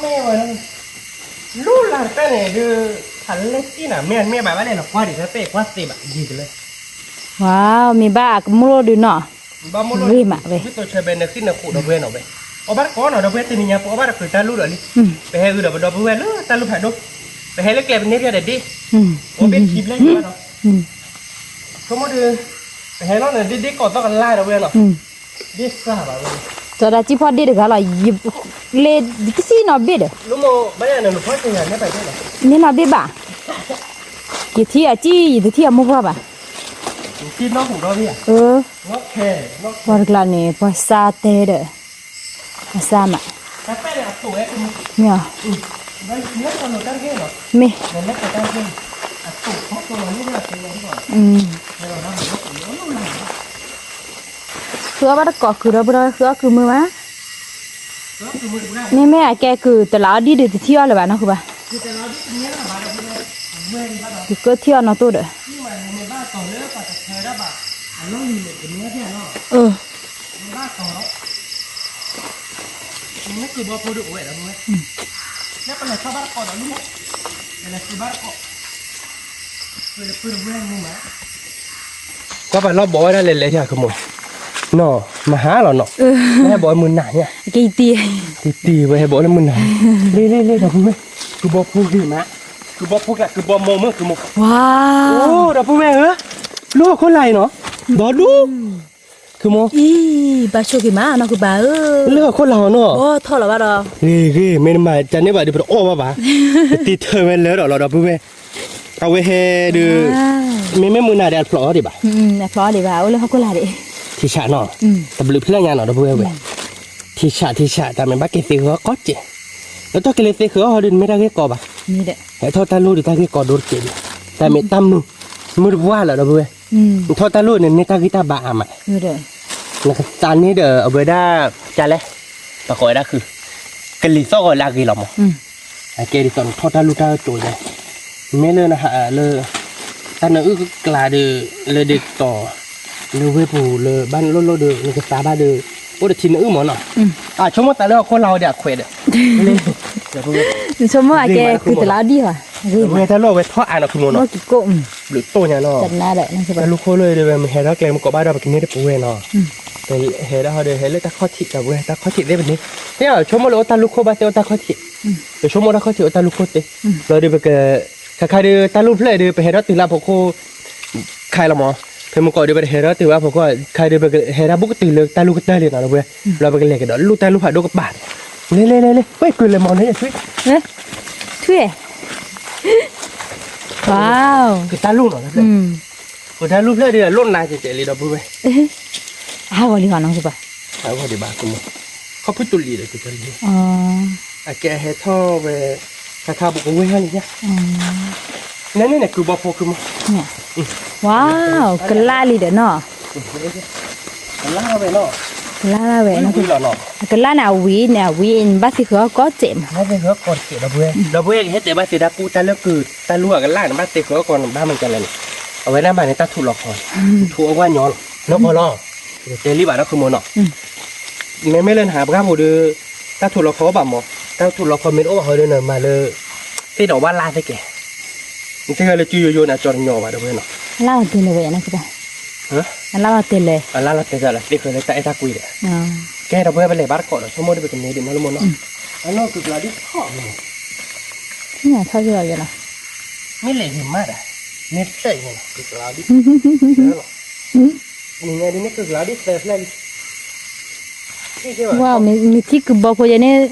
ၢ်, မ့ၢ်ယၤ, လူၢ်လၢ်တဖျၢၣ်န့ၣ်ဒုး, ဖးလဲၢ်စံၣ်နၤ မ့ၢ်မ့ၢ်ဘၣ်ဘၣ်လဲၣ်နီၤ ကွၢ်ဒံးတၢ်ပဲၣ်ကွၢ်သ့ဘၣ် ယံာ်ကလၢာ်, ဝါ, မ့ၢ်ဘၣ်အကမိၣ်လိၣ်ဒုးနီၤ, ဂ့ၤမးဝဲ, ဝံၣ်တိၢ်ဆၢဘဲနဃ့ၢ်နဃိး ဒီပုၢ်ဝဲၢ်နီၤဝဲ, အီၣ်ဘၣ်တကိးနီၤ ဒီပုၢ်ဝဲၢ် တနံၤညါပအီၣ်ဘၣ်ဒီးကုၢ်တၢ်လူၢ်ဒီးလံ, ပဟဲအုးဒီးပဒီပုၢ်ဝဲၢ်လၢတၢ်လူၢ်ဖးဒိၣ်, ပဟဲလၢကျဲပန့ၢ်ဖဲဒီးဒ့ၣ်, အိၣ်ဘ့ၣ်ခံဘျဲၣ်ယံၤဘၣ်ဒီး, ဆိကမိၣ်ဒုး, ပဟဲလီၤန့ၣ် ဒ့ၣ်ဒ့ၣ်ကိးသီၣ်ကလၢ်ဒီပုၢ်ဝဲၢ်နီၤ, ဒ့ၣ်စၢ်ဘၣ်ဝဲ, စီၤဒၤစံၣ်ဖီဒ့ၣ်တဂၤလီၤ, ယ, လ့, ယတစံၣ်နီၤဘ့ၣ်ဒီး, န့ၢ်နီၤဘ့ၣ်ဘၣ်, ယထံၣ်အစံၣ် ယတထံၣ်အမိၢ်ပှၢ်ဘၣ်, ပှၤတကျါန့ၣ် ပှၤစါတဲဒီး, ပှၤစါမး, မ့ၢ်, မ့ၢ်, ဃုအီၣ်ဘၣ်တကိးကုၤဒီပုၢ်ဒီဝဲၢ် ဃုအီၣ်ကုၤမုာ်မး, မ့မ့ၢ်အကဲကုၤတလးအီၣ်ဒံၣ်ဒုးတထံၣ်အီၣ်လၢၤဘၣ်နီၢ်ဃုဘၣ်, ကုၤကၢၢ်ထံၣ်အီၣ်နီၢ်တိၢ်ဒီး ကွၢ်ပာ်လီၤဘီဝဲဒၣ်လဲၤလဲၤထံၣ် ကမီၤ, နီၢ်, မဟါလီၤနီၢ်, ဟဲဘီမုၢ်နၤညါ, တံၤတံၤဝဲဟဲဘီလၢမုၢ်နၤ, လ့လ့လ့ဒီပုၢ်ဝဲၢ်, ကုၤဘီဖိဂ့ၤမး, ကုၤဘီဖိကျါ ကုၤဘီမိၢ်မုၢ်ကုၤမိၢ်, အိၣ်ဒီပုၢ်ဝဲၢ်ဧၢ, လၢဟီၣ်ခိၣ်လာ်အံၤနီၢ်, ဘီဒူ အံၤ, ဘၣ်ဆိၣ်ဂ့ၤမးနီၢ်ဃုဘၣ်ဧၢ, လၢဟီၣ်ခိၣ်လာ်အီၤနီၢ်, ဘီထီၣ်လီၤဘၣ်ဒီး, ဂ့ၤဂ့ၤ မ့ၢ်နမၤတၢ်န့ၣ်ဘၣ်ဒီး ပတအီၣ်ဘၣ်ဘၣ်, ပတံၤထၢဝဲလၢဒီးလီၤဒီပုၢ်ဝဲၢ်, အဝဲဟဲဒီး, မ့မ့ၢ်မုၢ်နၤဒီးအဖျိးအီၣ်ဒံးဘၣ်, အဖျိးအီၣ်ဒံးဘၣ် အိၣ်လၢဟီၣ်ခိၣ်လာ်ဒံး, ထံဆးနီၢ်, တဘျုးဖျၢၣ်ညါနီၢ်ဒီပုၢ်ဝဲၢ်ဝဲ, ထံဆးထံဆး တၢ်မ့ၢ်ဘၣ်က့ၤသ့ဃီကီၢ်စဲး, လၢတၢ်ကလဲၤသ့ဃီအီၤဒီး နမ့ၢ်တၢ်ဂ့ၢ်ကီဘၣ်, ဟဲထီၣ်တၢ်လိၣ်ဒီးတၢ်ဂ့ၢ်ကီဒိတကဲးဒံး, တၢ်မ့ၢ်တၢ်မုာ်, မုာ်တပှၢ်လီၤဒီပုၢ်ဝဲၢ်, နထီၣ်တၢ်လိၣ်န့ၣ် နမ့ၢ်တၢ်ဂ့ၢ်တၢ်ဘါအါမး, နကသးန့ၣ်ဒီးအဝဲဒၣ်, ကလဲၣ်, ပကိးဝဲဒၣ်ဃု, ကလံၤသီၣ်ဂီၤလၢအဂ့ၤလီၤမး, အကဲဒ်သိးနထီၣ်တၢ်လိၣ်တၢ်တိၤလဲၣ်, မ့ၢ်လၢနဟးလၢ, တၢ်နအုၣ်ကကျါဒီး, လၢဒ်သိး, လၢဝ့ၢ်ပူၤလၢဘၣ်လိၣ်လိၣ်ဒီး နကသးဘၣ်ဒီး, အိၣ်ဒီးထံနအုၣ်မးနီၢ်, အဆိကမိၣ်သးလၢဟီၣ်ခိၣ်လာ်ဝဲဒီးအခွဲးဒီး, နဆိကမိၣ်အကဲကုၤတလးအီၣ်ဒံၣ်ဘၣ်, ဝဲတၢ်လိၣ်ဝဲထီၣ်အါနီၢ်ဃုမိၢ်နီၢ်, ဘျုးတိၢ်ညါနီၢ်, တၢ်လူၢ်ခိၣ်လၢဒီးဝဲမ့ၢ်ဟဲထီၣ်ကျဲမ့ၢ်ကိးဘၣ်ဒီးပကန့ၢ်တပဝဲနီၢ်, ဟဲဒၣ်ဟီဒီးဟဲလၢတၢ်ခီၣ်ထံးဒီပုၢ်ဝဲၢ် တၢ်ခီၣ်ထံးသ့ၣ်ပန့ၣ်, သ့ၣ်ဆိကမိၣ်လၢအိၣ်တၢ်လူၢ်ခိၣ်ဘၣ်သ့ၣ်အိၣ်တၢ်ခီၣ်ထံး, ပဆိကမိၣ်တၢ်ခီၣ်ထံးအိၣ်တၢ်လူၢ်ခိၣ်သ့ၣ်, လီၤဒီးပက, ခါခါဒီးတၢ်လူၢ်ဖျၢၣ်ဒီးပဟဲထီၣ်တုၤလၢအဖီခိၣ် ခါလီၤမး, ဖဲမ့ၢ်ကိးဒီး ပတဟဲထီၣ်တုၤဘၣ်ဖီခိၣ် ခါဒီး ပကဟဲဒၣ်ဘူးကတုၤလၢတၢ်လူၢ်ကတၢၢ်လံနီၤ ဒီပုၢ်ဝဲၢ်, လီၤပကလဲၤကဒီးလိၣ်တၢ်လူၢ်ဖးဒိၣ်ကပၤ, လဲၤလဲၤလဲၤလဲၤ ဝဲကုၤလဲၤမၤန့ၣ် ထွံၣ်, ထွံၣ်, ဝါ, ကတၢ်လူၢ်နီၤ, ကတၢ်လူၢ်ဖျၢၣ်ဒီး လိၣ်နၤကဲကဲလံဒီပုၢ်ဝဲၢ်, အဟးဂီၤလံဟီနီၤကပၤ, အဟးဂီၤဒံးဘၣ်ကမီၤ, ခီဖုတူၢ်လံဒီးကတၢၢ်လံ, အကဲအဟဲထီၣ်ဝဲ, ခါခါပကဝဲၢ်ဟီလံညါ, နန့ၣ်န့ၣ် ကုၤဘီဖိကုၤမီၤ, ဝါ, ကလါလံဒီးနီၤ, ကလါဝဲ, ကလါဝဲ, ကလါန့ၣ် အဝံၤန့ၣ် အဝံၤ ဘၣ်သ့ဃၢၤအီၣ်ကီးစဲးမး, ဘၣ်သ့ဃၢၤအီၣ်ကီးစဲး ဒီပုၢ်ဝဲၢ်, ဒီပုၢ်ဝဲၢ်ကဟဲတဲဘၣ်သ့ဒၣ်ပူတၢ်လၢကုၤ တၢ်လူၢ်အကလါန့ၣ် ဘၣ်သ့ဃၢၤအီၣ်ကီးန့ၣ် ဘၣ်မနုၤလဲၣ်န့ၣ်, အဝဲဒၣ်မၤန့ၣ်တၢ်ထူးလီၤခီ, ထူးအဝဲညီလီၤ, နီၢ်ကီၢ်လီၤ, တဲလံဘၣ်နီၢ်ဃုမိၢ်နီၤ, မ့မ့ၢ်လၢနဟးပှၢ်ပူၤဒီး, တၢ်ထူးလီၤခီအိၣ်ဘၣ်မး, တၢ်ထူးလီၤခီမ့ၢ်တအိၣ်ဘၣ်ဃီဒီး နမၤလၢ, သ့ၣ်ဒီးဝၣ်လၢ်သ့ကဲ, နသ့ၣ်ဂၤလၢကၠူယိယိန့ၣ် အကၠီတညီဘၣ် ဒီပုၢ်ဝဲၢ်နီၤ, အလၢ်ဘၣ်တဲလဲၤဝဲနီၢ်ကပၤ, အလၢ်ဘၣ်တဲလဲၤ, အလၢ်လီၤတဲလၢသ့ဃၢၤလၢတၢ်အဲၣ်တၢ်ကွံဒီး, ကဲဒီပုၢ်ဝဲၢ်ပလဲၤဘၣ်တကိးဒီး ဆိကမိၣ်ဒီးပကန့ၢ်ဒံးနီၢ်လၢမိၢ်နီၤ, အနီၢ်ကုၤကျါဒ်ထီၣ်မး, ထီၣ်က့ၤလီၤ, မ့ၢ်လဲၤဂ့ၤမးဒီး, မ့ၢ်သဲၣ်ညါလီၤ ကုၤကျါဒ်, နညါဒ်န့ၣ်ကုၤကျါဒ်သဲဖျဲၣ်လံ ဝါ, မ့ၢ်ထံၣ်ကုၤဘီဖိယဲန့ၣ်,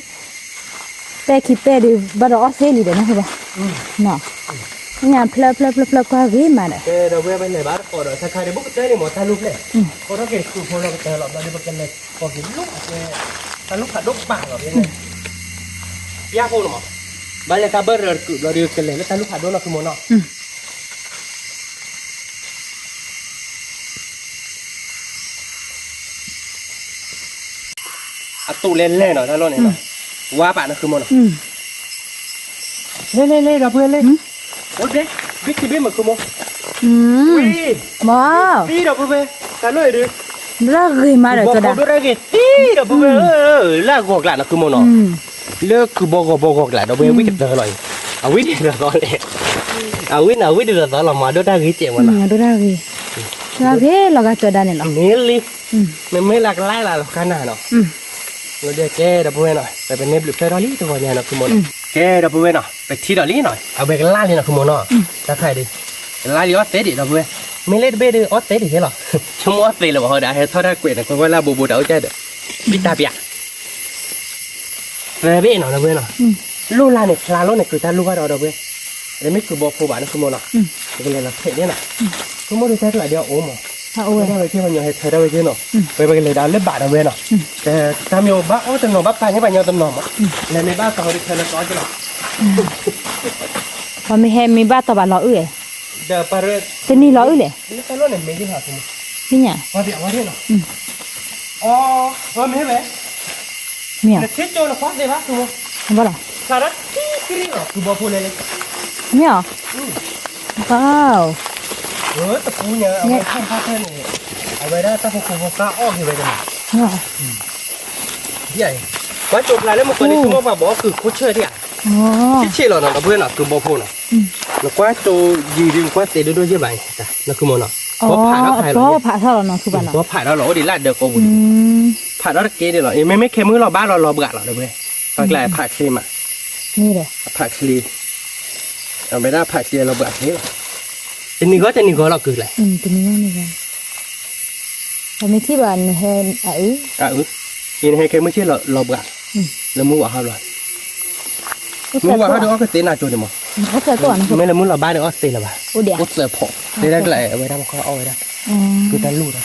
ပဲာ်ခံပဲာ်ဒီး ဘၣ်ဒီးအီၣ်သ့လံဒီးနီၢ်ကပၤ, ညါဖျၢၣ်ဖျၢၣ်ဖျၢၣ်ဖျၢၣ်ကွၢ်ဂ့ၤမးဒီး, ဒီပုၢ်ဝဲၢ်ပလဲၤဘၣ်တကိးဒီး ခါခါဒီး ဘူးကတၢၢ်န့ၣ်မး တၢ်လူၢ်ဖျဲၣ်, ဃီထီၣ်က့ၤတကုၤဖိလီၤကတၢၢ်လီၤ ဘျီဒီးပကလဲၤကီးက့ၤလိၣ်အကဲ, တၢ်လူၢ်ဖးဒိၣ်ကပၤလီၤ, ပျၢ်ဖိန့ၣ်မး, ဘၣ်လဲၤတၢ်ဘၢၣ်ရၢတကုၤဘျီဒီး ကလဲၤလၢတၢ်လူၢ်ဖးဒိၣ်နီၢ်ကမိၢ်နီၤ အတူးလဲၤလဲၤနီၤ တၢ်လီၢ်န့ၣ်နီၤ, ဝါပာ်နီၢ်ဃုမိၢ်နီၤ, လဲၤလဲၤလဲၤ ဒီပုၢ်ဝဲၢ်လဲၤ, အိၣ်ဒ့, ဘ့ၣ်ခံဘ့ၣ်မုၢ်ဃုမိၢ်, ဝံၤ, မၤ, သံဒီပုၢ်ဝဲၢ်, တၢ်လီၢ်အံၤဒီး, ဒိၣ်တၢ်ဂ့ၤမးဒီး ဒိၣ်တၢ်ဂ့ၤသံဒီပုၢ်ဝဲၢ်, လၢအဂီၤကျါနီၢ်ဃုမိၢ်နီၤ, လၢကုၤဘီဂီၤဘီဂီၤကျါ ဒီပုၢ်ဝဲၢ် ဝံၣ်တသၢလီၤအံၤ, အဝံၣ်ဒ်သိးသိးလဲၣ်, အဝံၣ်န့ၣ် အဝံၣ်ဒ်သိးသိးလီၤမး ဒိၣ်တၢ်ဂ့ၤစဲးမးနီၤ, ဒိၣ်တၢ်ဂ့ၤ, လီၤဂ့ၤလီၤဂာ်ကၠီၤဒၣ်န့ၣ်လီၤ, မ့ၢ်လံ, မ့မ့ၢ်လၢကလါလၢ်လီၤခါနၤနီၤ, လီၤဒုးကဲဒီပုၢ်ဝဲၢ်နီၤ ပပန့ၢ်ဘျုးဖျၢၣ်ထီၣ်လံတဂီၤညါနီၤ ဃုမိၢ်နီၤ, ကဲဒီပုၢ်ဝဲၢ်နီၤ ပထံၣ်ဒီးလံနီၤ အဝဲကလါလံနီၤ ဃုမိၢ်နီၤ, တၢ်ခါအံၤဒုး, ကလါလံအီၣ်သဲဒံးဒီပုၢ်ဝဲၢ်, မ့ၢ်လၢတဘ့ၣ်ဒုးအီၣ်သဲဒံးယဲလီၤ, ဆိကမိၣ်အီၣ်သဲလၢၤဘၣ်ဃီဒီး ဟဲထီၣ်တၢ်ကွဲးန့ၣ် ကွၢ်ကွၢ်လၢအဘိးဘိးတၢ်အိၣ်ကၢ်ဒီး, ဘံၣ်တၢ်ပျၢ် သၢဘ့ၣ်နီၤ ဒီပုၢ်ဝဲၢ်နီၤ, လိၣ်လၢ်န့ၣ် ဖျါလိၣ်န့ၣ် ကုၤတၢ်လူၢ်ဘၣ်ဒီး ဒီပုၢ်ဝဲၢ်, တမ့ၢ်ကုၤဘီဖိဘၣ်နီၤ ဃုမိၢ်နီၤ, ပကလဲၤလီၤထဲးဒ်နီၤ, ဆိကမိၣ်ဒုးတၢ်ကျးဒ်အအိၣ်မး, ဝဲဒၣ်ဝဲက့ၤပှၤညီဟဲထၢဒၣ်ဝဲက့ၤနီၤ, ဝဲပကလဲၤဒီးလၢဘးဒီးဝဲနီၤ, တၢ်မ့ၢ်အိၣ်ဘၣ်အီၣ်တနီၤဘၣ်ပာ်န့ၢ်ပှၤညီတနီၤမး, လဲၤမ့ၢ်ဘၣ်တီၤဒီးထၢလၢတီက့ၤလီၤ, ပှၤမ့ၢ်ဟဲမ့ၢ်ဘၣ်တီၤဘၣ်လီၤအုၣ်လဲၣ်, ဒီးပှၤ တနံၤလီၤအုၣ်လဲၣ်, တၢ်လီၢ်န့ၣ်မ့ၢ်ယ့ၢ်လီၤ, သ့ၣ်ညါ, အီ ပှၤမ့ၢ်ဝဲ, မ့ၢ်ဧါ, နထံၣ်ကၠိနကွၢ်သ့ဘၣ်သု, ဘၣ်လီၤ, ဖျါထီၣ်တံၢ်တံၢ်လီၤ သုဘီဖိလဲၣ်လဲၣ်, မ့ၢ်ဧါ, ဝါ တပူၤညါ အဝဲတၢ်ဖၣ်ဖၣ်န့ၣ်, အဝဲဒၣ်တၢ်ဖိဖိဖိကအီၣ်က့ၤဝဲဒၣ်, ကွၢ်ကၠိဖျါလၢမုၢ်ကီၤလံ ဆိကမိၣ်ပှၤဘီအီၣ်ကုာ်ခိၣ်ဆၢၣ်ဒၣ်ဧါ, ဆံးဆံးလီၤနီၤ ဒီပုၢ်ဝဲၢ်နီၤ သုဘီဖိနီၤ, နကွၢ်ကၠိယံၤဒုး နကွၢ်သ့ဒိၣ်ဒိၣ်ယဲၢ်ဘၣ်, နခိၣ်မီၤနီၤ, ဘီဖးထီၣ်ဖးလီၤ, ဘီဖးထီၣ်လီၤနီၤ သုဘၣ်နီၤ, ဘီဖးထီၣ်လီၤ အိၣ်ဒံးလၢအဒၢးကိးပူၤဒံး, ဖးထီၣ်တက့ၢ်ဒံးလီၤ, မ့မ့ၢ်ခဲမုၢ်လီၤဘၣ်လီၤ လီၤဘှးလီၤ ဒီပုၢ်ဝဲၢ်, ပှၤကျါဖးချ့မး, မ့ၢ်ဒီး, ဖးချ့, အဝဲဒၣ်ဖးချ့လီၤဘှးချ့လီၤ, တနံၤဂီၢ်တနံၤဂီၢ်လီၤကုာ်လဲၣ်, တနံၤဂီၢ်န့ၣ်ဂီၢ်, ပမ့ၢ်ထံၣ်ဘၣ်နဟဲအအု, အအု, အံၤနဟဲခဲမုၢ်ဆ့ၣ်လီၤဘှး, လၢမုၢ်ဝၤဟီဘျီ, မုၢ်ဝၤဟီဒီးအီၣ်ကသ့နၤကၠိန့ၣ်မး, မ့ၢ်လၢမုၢ်လီၤဘၣ်ဒီးအီၣ်သ့လၢၤဘၣ်, အိၣ်သၢဖီ, သ့တၢ်ကျါအဝဲဒၣ်မခီအီၣ်ဝဲဒၣ်, ကတၢ်လူၢ်ဒီး,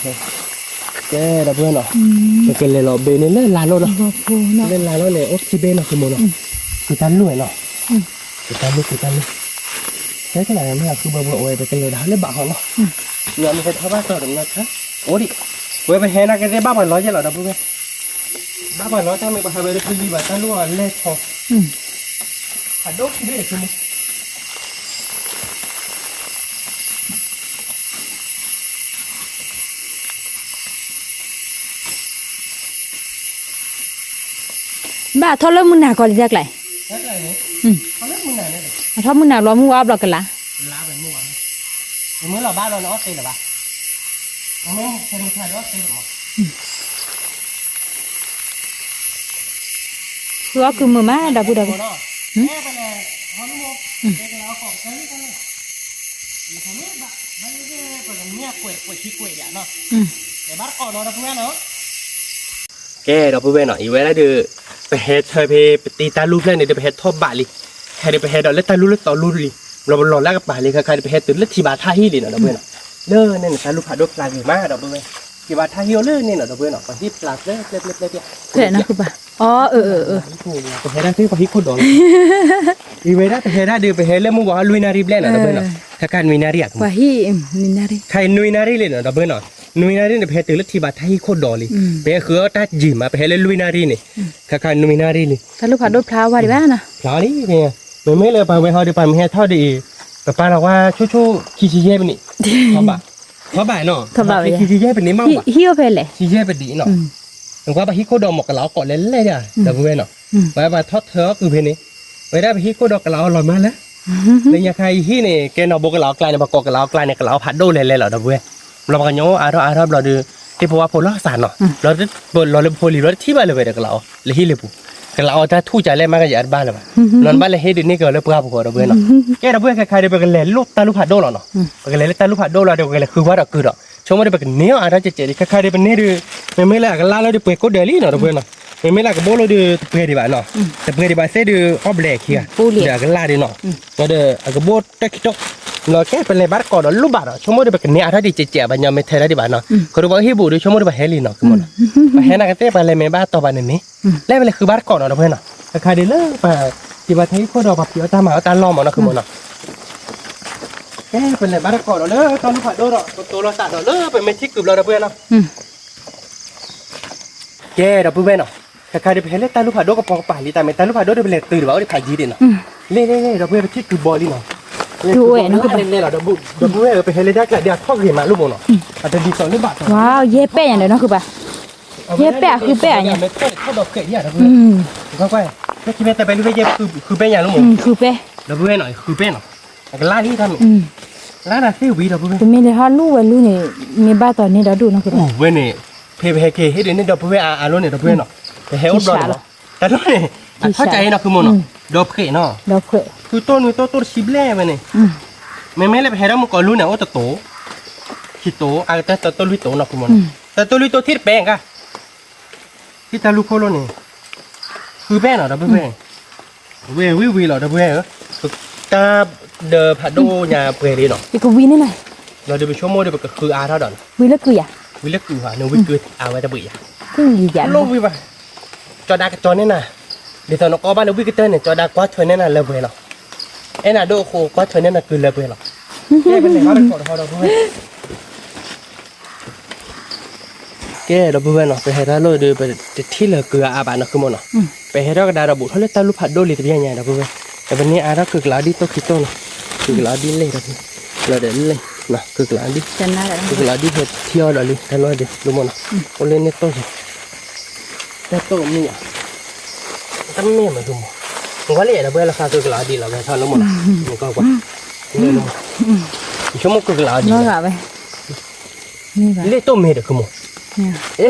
ကဲဒီပုၢ်ဝဲၢ်နီၤ, ပကလဲၤလီၤဘ့န့ၣ်လၢလါလိၣ်လီၤ, လၢလါလိၣ်န့ၣ် အိၣ်ခံဘ့နီၤ သုမိၢ်နီၤ, ကတၢ်လူၢ်နီၤ, ကတၢ်လူၢ် ကတၢ်လူၢ်, ကဲကလၢ်မ့ၢ်အဃုဘၢဘၢအဝဲ ပကလဲၤဒၣ်လၢဘးဟီနီၤ, ယမ့ၢ်ဟဲထီၣ်ဘၣ်စီၤတနီၤခါ, အိၣ်ဒံး, ဝဲပဟဲနာ်က့သ့ၣ်ဘၣ်ပှၤလီၤယဲၢ်လီၤ ဒီပုၢ်ဝဲၢ်, ဘၣ်ပှၤလီၤတၢ်မ့ၢ်ပှၤဟးဝဲဒၣ်ဖုလံဘၣ်တၢ်လူၢ်အလဲၤထီ, အဒိၣ်ခံဘ့ၣ်န့ၣ် ဘၣ်ထီၣ်လၢမုၢ်နၤကီးလံတၢ်ကျါအံၤ, အထီၣ်မုၢ်နၤလီၤမုၢ်ဝါဘျီကလါ, သုအီၣ်ကုာ်မုာ်မး ဒီပုၢ်ဒီဝဲၢ်, ကဲ ဒီပုၢ်ဝဲၢ်နီၤ အံၤဝဲဒၣ်ဒီး ပဟဲထၢဖဲပတ့တၢ်လူၢ်ဖျၢၣ်န့ၣ်ဒီး ပဟဲထီၣ်ဘးလံ, ဟဲဒီးပဟဲဒီးလၢတၢ်လူၢ်လၢသီလူၢ်လံ, ဘျီပလီၤလၢအကပၤလံ ခါခါဒီး ပဟဲတုၤလၢထံဘးထၢ်ဟံၣ်လံနီၤ ဒီပုၢ်ဝဲၢ်နီၤ, လၢန့ၣ်န့ၣ်တၢ်လူၢ်ဖးဒိၣ်ဖျါဂ့ၤမး ဒီပုၢ်ဝဲၢ်, ထံဘးထၢ်ဟံၣ်အိၣ်လၢန့ၣ်နီၤ ဒီပုၢ်ဝဲၢ်နီၤ, ပှၤဟံၣ်ဖျါဖျၢၣ်ဖျၢၣ်ဖျၢၣ်ဖျၢၣ်, ပဟဲဒၣ်သ့ၣ်ပှၤဟံၣ်ခိၣ်ဒီးလီၤ, အံၤဝဲဒၣ်ပဟဲဒၣ်ဒီး ပဟဲလၢမုၢ်ဝါဟီလွံၢ်နၣ်ရံၣ်ဘျဲၣ်နီၤ ဒီပုၢ်ဝဲၢ်နီၤ, ခါခါနွံနၣ်ရံၣ်ဧါ, ခါနွံနၣ်ရံၣ်လံနီၤ ဒီပုၢ်ဝဲၢ်နီၤ, နွံနၣ်ရံၣ်န့ၣ် ပဟဲတုၤလၢထံဘးထၢ်ဟံၣ်ခိၣ်ဒီးလံ, ပဟဲဃုအီၣ်တၢ်ယံာ်မး ပဟဲလၢလွံၢ်နၣ်ရံၣ်န့ၣ်, ခါခါနွံနၣ်ရံၣ်လံ, တၢ်လူၢ်ဖးဒိၣ်ဖျါဝဲဒံးဘၣ်နီၤ, ဖျါလံ, မ့မ့ၢ်လၢပှၤဝဲဟီဒီး ပှၤမ့ၢ်ဟဲထီၣ်ဒီးအံၤ, ပပာ်လီၤဝဲဆိဆိခံဆံယဲၢ်ပနံး, ထီဘး, ထီဘးနီၤ, ထီဘးဝဲ ခံဆံယဲၢ်ပနံးမးဘၣ်, ဟံၣ်အိၣ်ဖဲလဲၣ်, ဆံယဲၢ်ပနံးနီၤ, နကွၢ်ပှၤဟံၣ်ခိၣ်ဒီးမ့ၢ်ကလးအီၣ်ကိးလဲၣ်လဲၣ်ဒၣ် ဒီပုၢ်ဝဲၢ်နီၤ, ပှၤပှၤထီၣ်ထၢအီၣ်ကုာ်ဖဲန့ၣ်, ဝဲဒၣ်ပဟံၣ်ခိၣ်ဒီးကလးအီၣ်လီၤမးလၢ လၢညါခါအံၤဟံၣ်န့ၣ် ကဲနီၢ်ဘိကလးအီၣ်ကျါန့ၣ် ပှၤကိးကလးအီၣ်ကျါန့ၣ် ကလးအီၣ်ဖးဒိၣ်လဲၣ်လဲၣ်လီၤ ဒီပုၢ်ဝဲၢ်, ဘျီပှၤကညီအိၣ်အါထီၣ်အါထီၣ်ဘျီဒီး သ့ၣ်ဖိဝၣ်ဖိလီၤစၢ်နီၤ, ဘျီလီၤလၢပဖိလံၤဘျီတထံၣ်ဘၣ်လၢၤဝဲဒီး ကလးအီၣ်လၢဟံၣ်လၢပူၤ, ကလးအီၣ်တၢ်ထူၣ်ကလဲၣ်မးကယၤတဘၣ်လၢၤဘၣ်, ဘျီနဘၣ်လဲၤဟ့ၣ်ဒုးန့ၢ်က့ၤအီၤလၢပှၢ်ပူၤဃီ ဒီပုၢ်ဝဲၢ်နီၤ, ကဲဒီပုၢ်ဝဲၢ် ခဲခါဒီး ပကလဲၤလိၣ်တၢ်လူၢ်ဖးဒိၣ်လီၤနီၤ, ပကလဲၤလၢတၢ်လူၢ်ဖးဒိၣ်လီၤဒီး ပကလဲၤဃုဝါဒီးကုာ်ဒီး ဆိကမိၣ်ဒီး ပကန့ၢ်အီၣ်အါထီၣ်ကဲးကဲးလံ ခဲခါဒီး ပန့ၢ်ဒီး မ့မ့ၢ်လၢအကလၢ်လီၤဒီး ပှဲၤကိးဒၢးလံနီၤ ဒီပုၢ်ဝဲၢ်နီၤ, မ့မ့ၢ်လၢအကဘိၣ်လီၤဒီး တပှဲၤဒံးဘၣ်နီၤ, တပှဲၤဒံးဘၣ်သ့ၣ်ဒီး အီၣ်ဘျဲးခံဂၤ, ဒီးအကလၢ်ဒီးနီၤ, ဒီးအကဘိၣ်တၢ်ခံတီၢ်, လီၤကဲပလဲၤဘၣ်တကိးဒီးလိၣ်ဘၣ်ဒီး ဆိကမိၣ်ဒီး ပကန့ၢ်အါထီၣ်ဒံးကဲးကဲး ပှၤညီမ့ၢ်ထဲဒၣ်ဒံးဘၣ်နီၤ, ခီဒီးပှၤဟ့ၣ်ဘူးဒီး ဆိကမိၣ်ဒီးပှၤဟဲလံနီၤ ကမနီၤ, ပှၤဟဲနာ်ကသ့ၣ် ပှၤလဲၤမ့ၢ်ဘၣ်တီၤဘၣ်န့ၣ်န့ၣ်, လၢပလဲၤဃုဘၣ်တကိးနီၤ ဒီပုၢ်ဝဲၢ်နီၤ, ခဲခါဒီးလၢပှၤ ထံဘးထၢ်ဟံၣ်ခိၣ်ဒီး ပှၤဖံးအီၣ်တၢ်မၤအီၣ်တၢ်လီၢ်မးနီၤ ကမနီၤ ကဲ ပလဲၤဘၣ်တကိးဒီးလၢတၢ်လူၢ်ဖးဒိၣ်ဒီး ပတိၤလိာ်သးဒီးလၢပမ့ၢ်ထံၣ်ကုာ်ဘျီဒီပုၢ်ဝဲၢ်နီၤ, ကဲဒီပုၢ်ဝဲၢ်နီၤ, ခဲခါဒီးပဟဲလၢတၢ်လူၢ်ဖးဒိၣ်ကပီၤကပၤလံ တၢ်မ့ၢ်တၢ်လူၢ်ဖးဒိၣ်ဒီးပလဲၤတုၤဒံးဘၣ်အိၣ်ဒံးဖးယံၤဒံးနီၤ, လဲၤလဲၤလဲၤ ဒီပုၢ်ဝဲၢ် ပထံၣ်ကုာ်ဘီလံနီၤ, လဲၤလဲၤလီၤ ဒီပုၢ်ဝဲၢ်ဧၢ ပဟဲလၢတၢ်ကျးဒီးအထီၣ်ဂ့ၤမးလိၣ်မးနီၤ, အတဒ်သိးလၢဘၣ်တီၤ, ယဲၢ်ပဲၣ်ညါဒီးနီၤ ဃုဘၣ်, ယဲၢ်ပဲၣ်အဃုပဲၣ်အညါ, တၢ်ပဲၣ်အဃုပဲၣ်ညါလီၤ ဃုပဲၣ်, ဒီပုၢ်ဝဲၢ်နီၤ ဃုပဲၣ်နီၤ, အကလၢ်လံတၢ်မ့ၢ်, လၢနၤသ့ၣ်ဝံၤဒီပုၢ်ဝဲၢ်, တမ့ၢ်လၢဟီၣ်လူၢ်ဝဲလူၢ်န့ၣ်, မ့ၢ်ဘၣ်တီၤန့ၢ်ဒီဒူၣ်နီၤ ဝဲန့ၣ်, ဖဲပဟဲက့ၤဟ့ၣ်ဒုးန့ၢ်ဒီပုၢ်ဝဲၢ်အါအါလိၣ်န့ၣ် ဒီပုၢ်ဝဲၢ်နီၤ, ပဟဲအိၣ်ဘျီန့ၣ်လီၤ, တၢ်လီၢ်န့ၣ်, အထီၣ်ကၢအံၤနီၤ ဃုမနီၤ, ဒီဖှဲးနီၤ, ဃုတိၢ်နွံတိၢ်တိၢ်တဆံဘျဲၣ်ဝဲန့ၣ်, မ့မ့ၢ်လၢပဟဲဒီးမုၣ်ကီၤလူန့ၣ် အိၣ်တတိၤ, ခံတိၤ အကတၢၢ်တတိၢ်လွံၢ်တိၤနီၤ ဃုမနီၤ, တတိၢ်လွံၢ်တိၤထံၣ်တပဲကါ ဟံၣ်တၢ်လူၢ်ခိၣ်လိၣ်န့ၣ်, ဃုပဲၣ်နီၤ ဒီပုၢ်ဝဲၢ်, ဝဲဝံၤဝံၤလီၤ ဒီပုၢ်ဝဲၢ်ဧၢ, တၢ်ဒၢးဖးဒိၣ်ညါပှဲၤလံနီၤ, ယကဝံၤန့ၣ်နီၤ, လီၤဒီးပဆိကမိၣ်ဒီးပကဃုအါထီၣ်ဒီးနီၤ, ဝံၤလၢကုၢ်ယၤ, ဝံၤလၢကုၢ်ဟါ နဝံၤကုၢ်အါဝဲတဘှံးယၤ, ကုၢ်ယၤ, လိၣ်ဝံၤဘၣ်, ကၠီၤဒၣ်ကကၠီၤန့ၢ်နၤ, ဒ်သိးနကိးဘၣ်လၢဝံၤကတၢၢ်န့ၣ် ကၠီၤဒၣ်ကွၢ်ထွဲန့ၢ်နၤလၢပှဲၤလီၤ, အဲၣ်နၤဒိၣ်အဃိကွၢ်ထွဲန့ၢ်နၤကုၢ်လၢပှဲၤလီၤ, ကဲ ဒီပုၢ်ဝဲၢ်နီၤ ပဟဲတၢ်လိၣ်ဒီး ပတထံၣ်လၢၤကုၢ်အါအါဘၣ်နီၤ ဃုမိၢ်နီၤ, ပဟဲထီၣ်ကဒါဒီးဘူးထီၣ်လၢတၢ်လူၢ်ဖးဒိၣ်လံတဘျီညါ ဒီပုၢ်ဝဲၢ်, ဒီးပန့ၢ်အါထီၣ်ကုၢ်ကလးအီၤဒ်သိၣ်ခံတိၢ်နီၤ, ကုၢ်ကလးအီၤဒ်လဲၣ်ဒီး, လီၤဒီးလဲၣ်, ကုၢ်ကလးအီၤဒ်, ကုၢ်ကလးအီၤဒ်ဟဲထံၣ်အီၤဒီးလံ တၢ်လိၣ်ဒံး ဃုမိၢ်နီၤ, အိၣ်လၢန့ၣ်တိၢ်ယၤ, တၢ်တိၢ်မ့ၢ်ယၤ, တၢ်မ့ၢ်မး ဃုမိၢ်, ဝဲလၢယဲဒီပုၢ်ဝဲၢ်လီၤဃာ်ကုၢ်ကလးအီၤဒ်လီၤ ဝဲထီၣ်လၢမိၢ်နီၤ, ကွၢ်ကွၢ်, ဆိကမိၣ်ကုၢ်ကလးအီၤဒ်လီၤ လ့ၣ်တိၢ်မ့ၢ်ဒီး ဃုမိၢ်,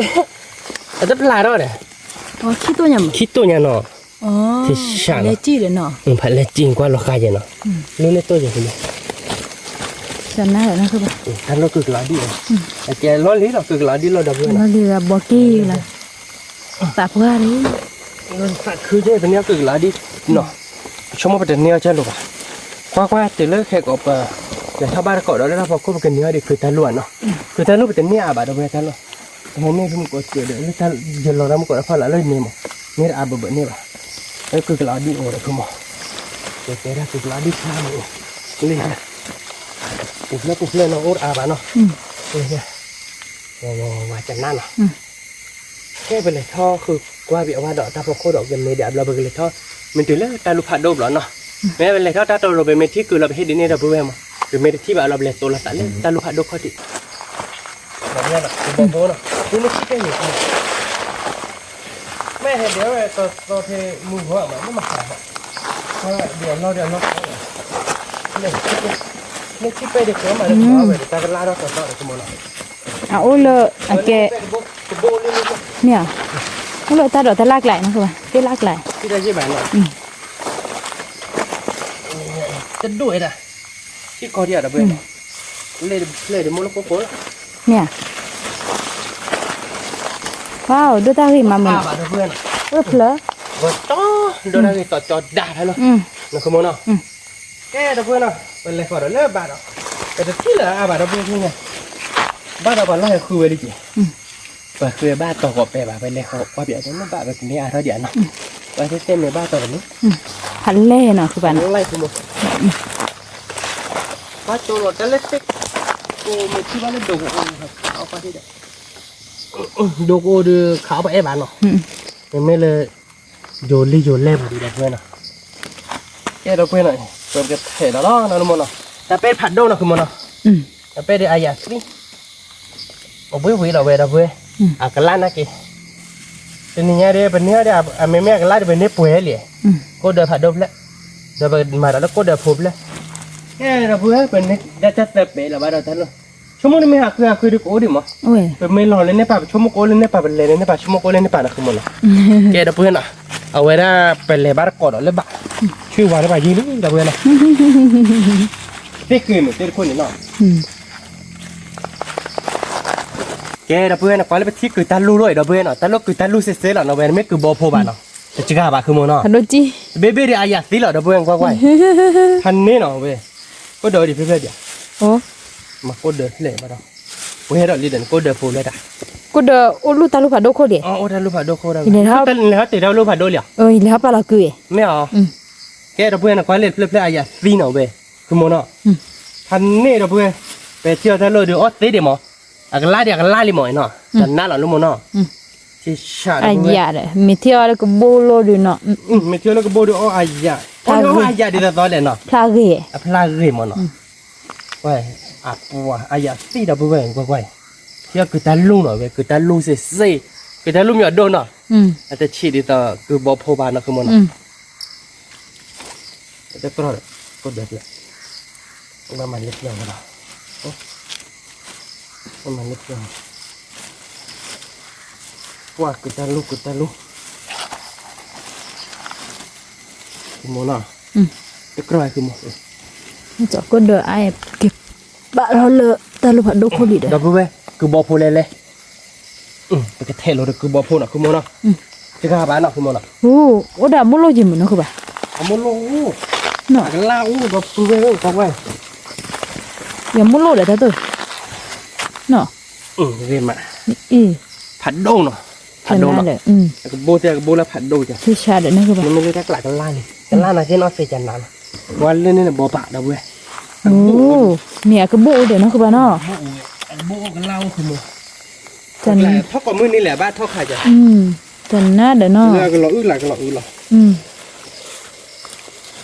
အတဖျါထီၣ်ဒီး, ခံတိၢ်ညါနီၤ, ဖးလဲၢ်ကံၢ်ကွၢ်လီၤဃာ်ယဲနီၤ, လ့ၣ်တိၢ်ယဲ, တၢ်လိၣ်ကုၢ်ကလးအီၤဒ်, အကဲလီၤလံလီၤ ကုၢ်ကလးအီၤဒ်လီၤ ဒီပုၢ်ဝဲၢ်နီၤ, လီၤလံဘီက့ၤလီၤ, သးပှၢ်လံ သးခုကဲ ပန့ၢ်အီၣ်ကုၢ်ကလးအီၤဒ်နီၤ, ဆိကမိၣ်ပတန့ၢ်အီၣ်ကၢ်လိာ်ဘၣ်, ကွၢ်ကွၢ် တုၤလၢခဲကိးပ, လဲၤထီၣ်ဘၣ်တကိးဒီးလၢတၢ်ဖီခိၣ် ပကန့ၢ်အီၣ်ဒံး ကုၢ်တၢ်လူၢ်နီၤ, ကုၢ်တၢ်လူၢ်ပတန့ၢ်အါဘၣ် ဒီပုၢ်ဝဲၢ် တၢ်လိၣ်, ပဟဲန့ၢ်ဖုမူကိးစဲးဒီး လၢတၢ်ယလီၤတၢ်မူကိးတၢ်ဖီလာ်လၢန့ၣ်မး, န့ၢ်တအါဘၣ်ဘၣ်န့ၢ်ဘၣ်, လၢကုၢ်ကလးအီၤဒ်အိၣ်ဒီး ဃုမိၢ်, ကဲကဲဒၣ်ကုၢ်ကလးအီၤဒ်ဖျါမး, လ့ၣ်, ပူၤဖျဲးပူၤဖျဲးနီၤ အိၣ်တအါဘၣ်နီၤ, ဝဲကနၣ်နီၤ, ကဲပလဲၤထီၣ်ဃုကွၢ်ဘၣ်အဝဲဒီးတၢ်ဖီခိၣ်ဒီး ကမ့ၢ်ဒံးအဘျီ ပကလဲၤထီၣ်, မ့ၢ်တုၤလၢတၢ်လူၢ်ဖးဒိၣ်ဘျီနီၤ, မ့ၢ်ပလဲၤထီၣ်တၢ်တရိး ပမ့ၢ်ထံၣ်ကုၢ်လီၤ ပဟ့ၣ်ဒ်န့ၣ် ဒီပုၢ်ဝဲၢ်မး, ပမ့ၢ်တထံၣ်ဘၣ်အလီၢ် ပလဲၤတိလီၤသးလၢတၢ်လူၢ်ဖးဒိၣ်ခီၣ်ထံး, ဘီဘိနီၤ, မ့ၢ်ထံၣ်ကဲန့ၣ် မ့ၢ်ဟဲဒံးဝဲ သီသီဖဲမုၢ်ဂီၤမး မ့ၢ်မၤဟးဟး, ဒံးအလီၢ်ဒံးအလီၢ်, မ့ၢ်ထံၣ်ပဲဒံးကီမး လၢမၤဝဲဒံး တၢ်ကလါထီၣ်သီသီဒီး ဆိကမိၢ်နီၤ, အအိၣ်လၢအကဲ, မ့ၢ်, အိၣ်လၢတၢ်ဒိးတၢ်လၢ်ကျါနီၤ သ့ၣ်လၢ်ကျါ, တဒိၣ်ဝဲဒၣ်, ထံကီၢ်ဒံး ဒီပုၢ်ဝဲၢ်, လ့ၣ်တဖျၢၣ်ဒံး မိၢ်လၢကိကိလီၤ, မ့ၢ်, ဝါ ဒိၣ်တၢ်ဂ့ၤမးမး, ဒီပုၢ်ဝဲၢ်နီၤ, အိၣ်ဖျၢၣ်, ဝဲတီ, ဒိၣ်တၢ်ဂ့ၤ သီကၠီဒါဖဲလီၤ, နဆိကမိၢ်နီၤ, ကဲ ဒီပုၢ်ဝဲၢ်နီၤ, ပလဲၤဃီၤဒီးလၢဘၣ်ဒီး, ပတထံၣ်လၢၤအါဘၣ် ဒီပုၢ်ဝဲၢ်န့ၣ်, ဘၣ်ဒီးပှၤလီၢ်ဟဲဃုဝဲလံက့ၤ ပှၤဃုဘၣ်တီၤကိးပဲာ်ဘၣ် ပလဲၤဃီၤကွၢ်ပၠးဒီး မ့ၢ်ဘၣ်ပကန့ၢ်အါထီၣ်ဒံးနီၤ, ပှၤတဲတဲမ့ၢ်ဘၣ်တီၤတမ့ၢ်, ဖးလဲၢ်နီၤ ဃုဘၣ်နီၤ, ဘၣ်ကၠိလီၤတၢ်လၢသ့ၣ်, ကိးမ့ၢ်ထံၣ်ဘၣ်လၢဒိးကအိၣ်, ခးအီၣ်ပှၤဒံးဒီး, ဒိးကအိၣ်ဒီး ခးအီၣ်ပှၤအဲၣ်ဘၣ်နီၤ, မ့မ့ၢ်လၢ ယိၤလံယိၤလဲၢ်ပူၤဒံး ဒီပုၢ်ဝဲၢ်နီၤ, ကဲ ဒီပုၢ်ဝဲၢ်နီၤ, ပကထဲးဒီးလီၤနီၤ လၢမိၢ်နီၤ, တၢ်ပဲတဖးဒိၣ်နီၤ ဃုမိၢ်နီၤ, တၢ်ပဲဒံးအယၤသံ, အဝံၣ်ဝံၣ်လီၤဝဲ ဒီပုၢ်ဝဲၢ်, အကလါနာ်က့ၤ, တနံၤညါဒီး ပန့ၢ်အီၤဒီး အမ့မ့ၢ်အကလါဒီး ပန့ၢ်ပှဲၤလံ, ကိၣ်ဒၢဖးဒိၣ်ဖျၢၣ်, ဒီးပမၤဒီးလၢကိၣ်ဒၢဖိဖျၢၣ်, ကဲ ဒီပုၢ်ဝဲၢ် ပန့ၢ်ဒၣ်တၢ်သၢပဲာ်လီၤဘၣ်ဒီးတၢ်လီၢ်, ဆိကမိၣ်န့ၣ်မ့ၢ်ဟးဃုဟးဃုဒီးကအိၣ်ဒံးမး, ပမ့ၢ်လီၤလၢန့ၢ်ပာ် ပဆိကမိၣ်ကအိၣ်လၢန့ၢ်ပာ် ပလဲၤလၢန့ၢ်ပာ် ဆိကမိၣ်ကအိၣ်လၢန့ၢ်ပာ်နီၤ ဃုမိၢ်နီၤ, ကဲ ဒီပုၢ်ဝဲၢ်နီၤ, အဝဲဒၣ်ပလဲၤဘၣ်တကိးဒီးလၢဘၣ်, ဆွံဝါလၢဘၣ်ယံၤလံ ဒီပုၢ်ဝဲၢ်နီၤ, သ့ၣ်ဃ့မ့ၢ်သ့ၣ်တခိၣ်န့ၣ်နီၤ, ကဲ ဒီပုၢ်ဝဲၢ်နီၤ, ကွၢ်လၢပထံၣ်ကုၢ်တၢ်လူၢ်လီၤအံၤ ဒီပုၢ်ဝဲၢ်နီၤ, တၢ်လီၢ်ကုၢ်တၢ်လူၢ်စ့စ့လီၤနီၤ, ဝဲမ့ၢ်ကုၢ်ဘီဖိဘၣ်နီၤ, တစှၤဘၣ် ဃုမိၢ်နီၤ, တဘ့ၣ်ဘ့ၣ်ဒီးအယၤသံလီၤ ဒီပုၢ်ဝဲၢ် ကွၢ်ကွၢ်, ဖးန့ၢ်နီၤဝဲ, ကိၣ်ဒၢဒံးဖျၢၣ်ဖျၢၣ်ဒံး, မၤကိၣ်ဒၢဖျၢၣ်ဘၣ်ဒီး, ပှဲၤဒီးလံဒီး ကိၣ်ဒၢဖိဖျၢၣ်တၢ်, ကိၣ်ဒၢအိၣ်လူၢ်တၢ်လူၢ်ဖးဒိၣ်ခိၣ်ဒံး, အိၣ်တၢ်လူၢ်ဖးဒိၣ်ခိၣ်ဒံး, လဲၤဟီတ့ၢ်တၢ်လူၢ်ဖးဒိၣ်လံဧါ, ယလဲၤဟီပာ်လီၤကုၢ်အံၤ, မ့ၢ်ဧါ, ကဲ ဒီပုၢ်ဝဲၢ်နီၤ, ကွၢ်လၢဖျၢၣ်ဖျၢၣ်အယၤသံနီၤဝဲ, ဃုမိၢ်နီၤ, ဖးန့ၢ် ဒီပုၢ်ဝဲၢ်, ပထံၣ်အီၤတၢ်လီၢ်ဒီး အီၣ်သ့ဒံးမး, အကလါဒံး အကလါလံမးနီၤ, တနါလီၤ လၢမိၢ်နီၤ, အယၤဒီး မ့ၢ်ထံၣ်အီၤလၢကဘိလိၤဒံးနီၤ, မ့ၢ်ထံၣ်အီၤလၢကဘိဒီး အီၣ်အယၤ, ဖျါဂ့ၤ, အီၣ်အယၤဒ်သိးသိးလဲၣ်နီၤ, ဖျါဂ့ၤ, အဖျါဂ့ၤမးနီၤ, ကွၢ်, အပှၤ အယၤသံ ဒီပုၢ်ဝဲၢ် ကွၢ်ကွၢ်, ထံၣ်အီၤကုၢ်တၢ်လူၢ်နီၤဝဲ, ကုၢ်တၢ်လူၢ်စ့စ့, ကုၢ်တၢ်လူၢ်မ့ၢ်အဒိၣ်နီၤ, အတဆံးဒ်သိး ကုၢ်ဘီဖိဘၣ်နီၤ ဃုမိၢ်နီၤ တကြၢးဒီး ကိၣ်ဒၢးဖျၢၣ်, ဘၣ်မၤလၢပျၢၤဝဲဒီး, ဘၣ်မၤလၢပျၢၤ, ပှၤကုၢ်တၢ်လူၢ် ကုၢ်တၢ်လူၢ်, ဃုမိၢ်နီၤ, တကြၢးဃုမိၢ်, ကိၣ်ဒၢးအါ, က့ၤဘၣ်ထီၣ်လၢတၢ်လူၢ်ဖးဒိၣ်ခိၣ်လံဒီး, ဒီပုၢ်ဝဲၢ် ကုၢ်ဘီဖိလဲၣ်လဲၣ် ပကထဲးလီၤဒီးကုၢ်ဘီဖိနီၤ ဃုမိၢ်နီၤ, တဂၤဘၣ်နီၤ ဃုမိၢ်နီၤ, အိၣ်ဒီးအမိၢ်လိၣ်ယံၤမုၢ်နီၤ ဃုဘၣ်, အမိၢ်လိၣ်အိၣ်, အကလါအိၣ်ဒီးပုၢ်ဝဲၢ်ဝဲ ကွၢ်ကွၢ်, ယမိၢ်လိၣ်ဒီးတၢ်သိၣ်, နီၤ, ဂ့ၤမး, အံၤ, ဖးဒိၣ်နီၤ, ဖးဒိၣ်နီၤ, အကဘိၣ်သ့ၣ်အကဘိၣ်လၢဖးဒိၣ်က, မ့မ့ၢ်လၢတၢ်ကျးကလၢ်န့ၣ်, ကလၢ်နာ်က့နီၣ်သ့ကနၤနီၤ, ပှၤလၢန့ၣ်န့ၣ်ဘီပာ်ဒီပုၢ်ဝဲၢ်, မ့ၢ်အကဘိၣ်အိၣ်ဒီးနီၤ ဃုဘၣ်နီၤ, အကဘိၣ်အိၣ်ကလၢ်အိၣ်ဃုမိၢ်, ထီၣ်ကိးမုၢ်နံၤလဲၣ်ဘၣ်ထီၣ်ခါက, တနၤဒီးနီၤ, ကလီၤအုၣ်လၢကလီၤအုၣ်လီၤ,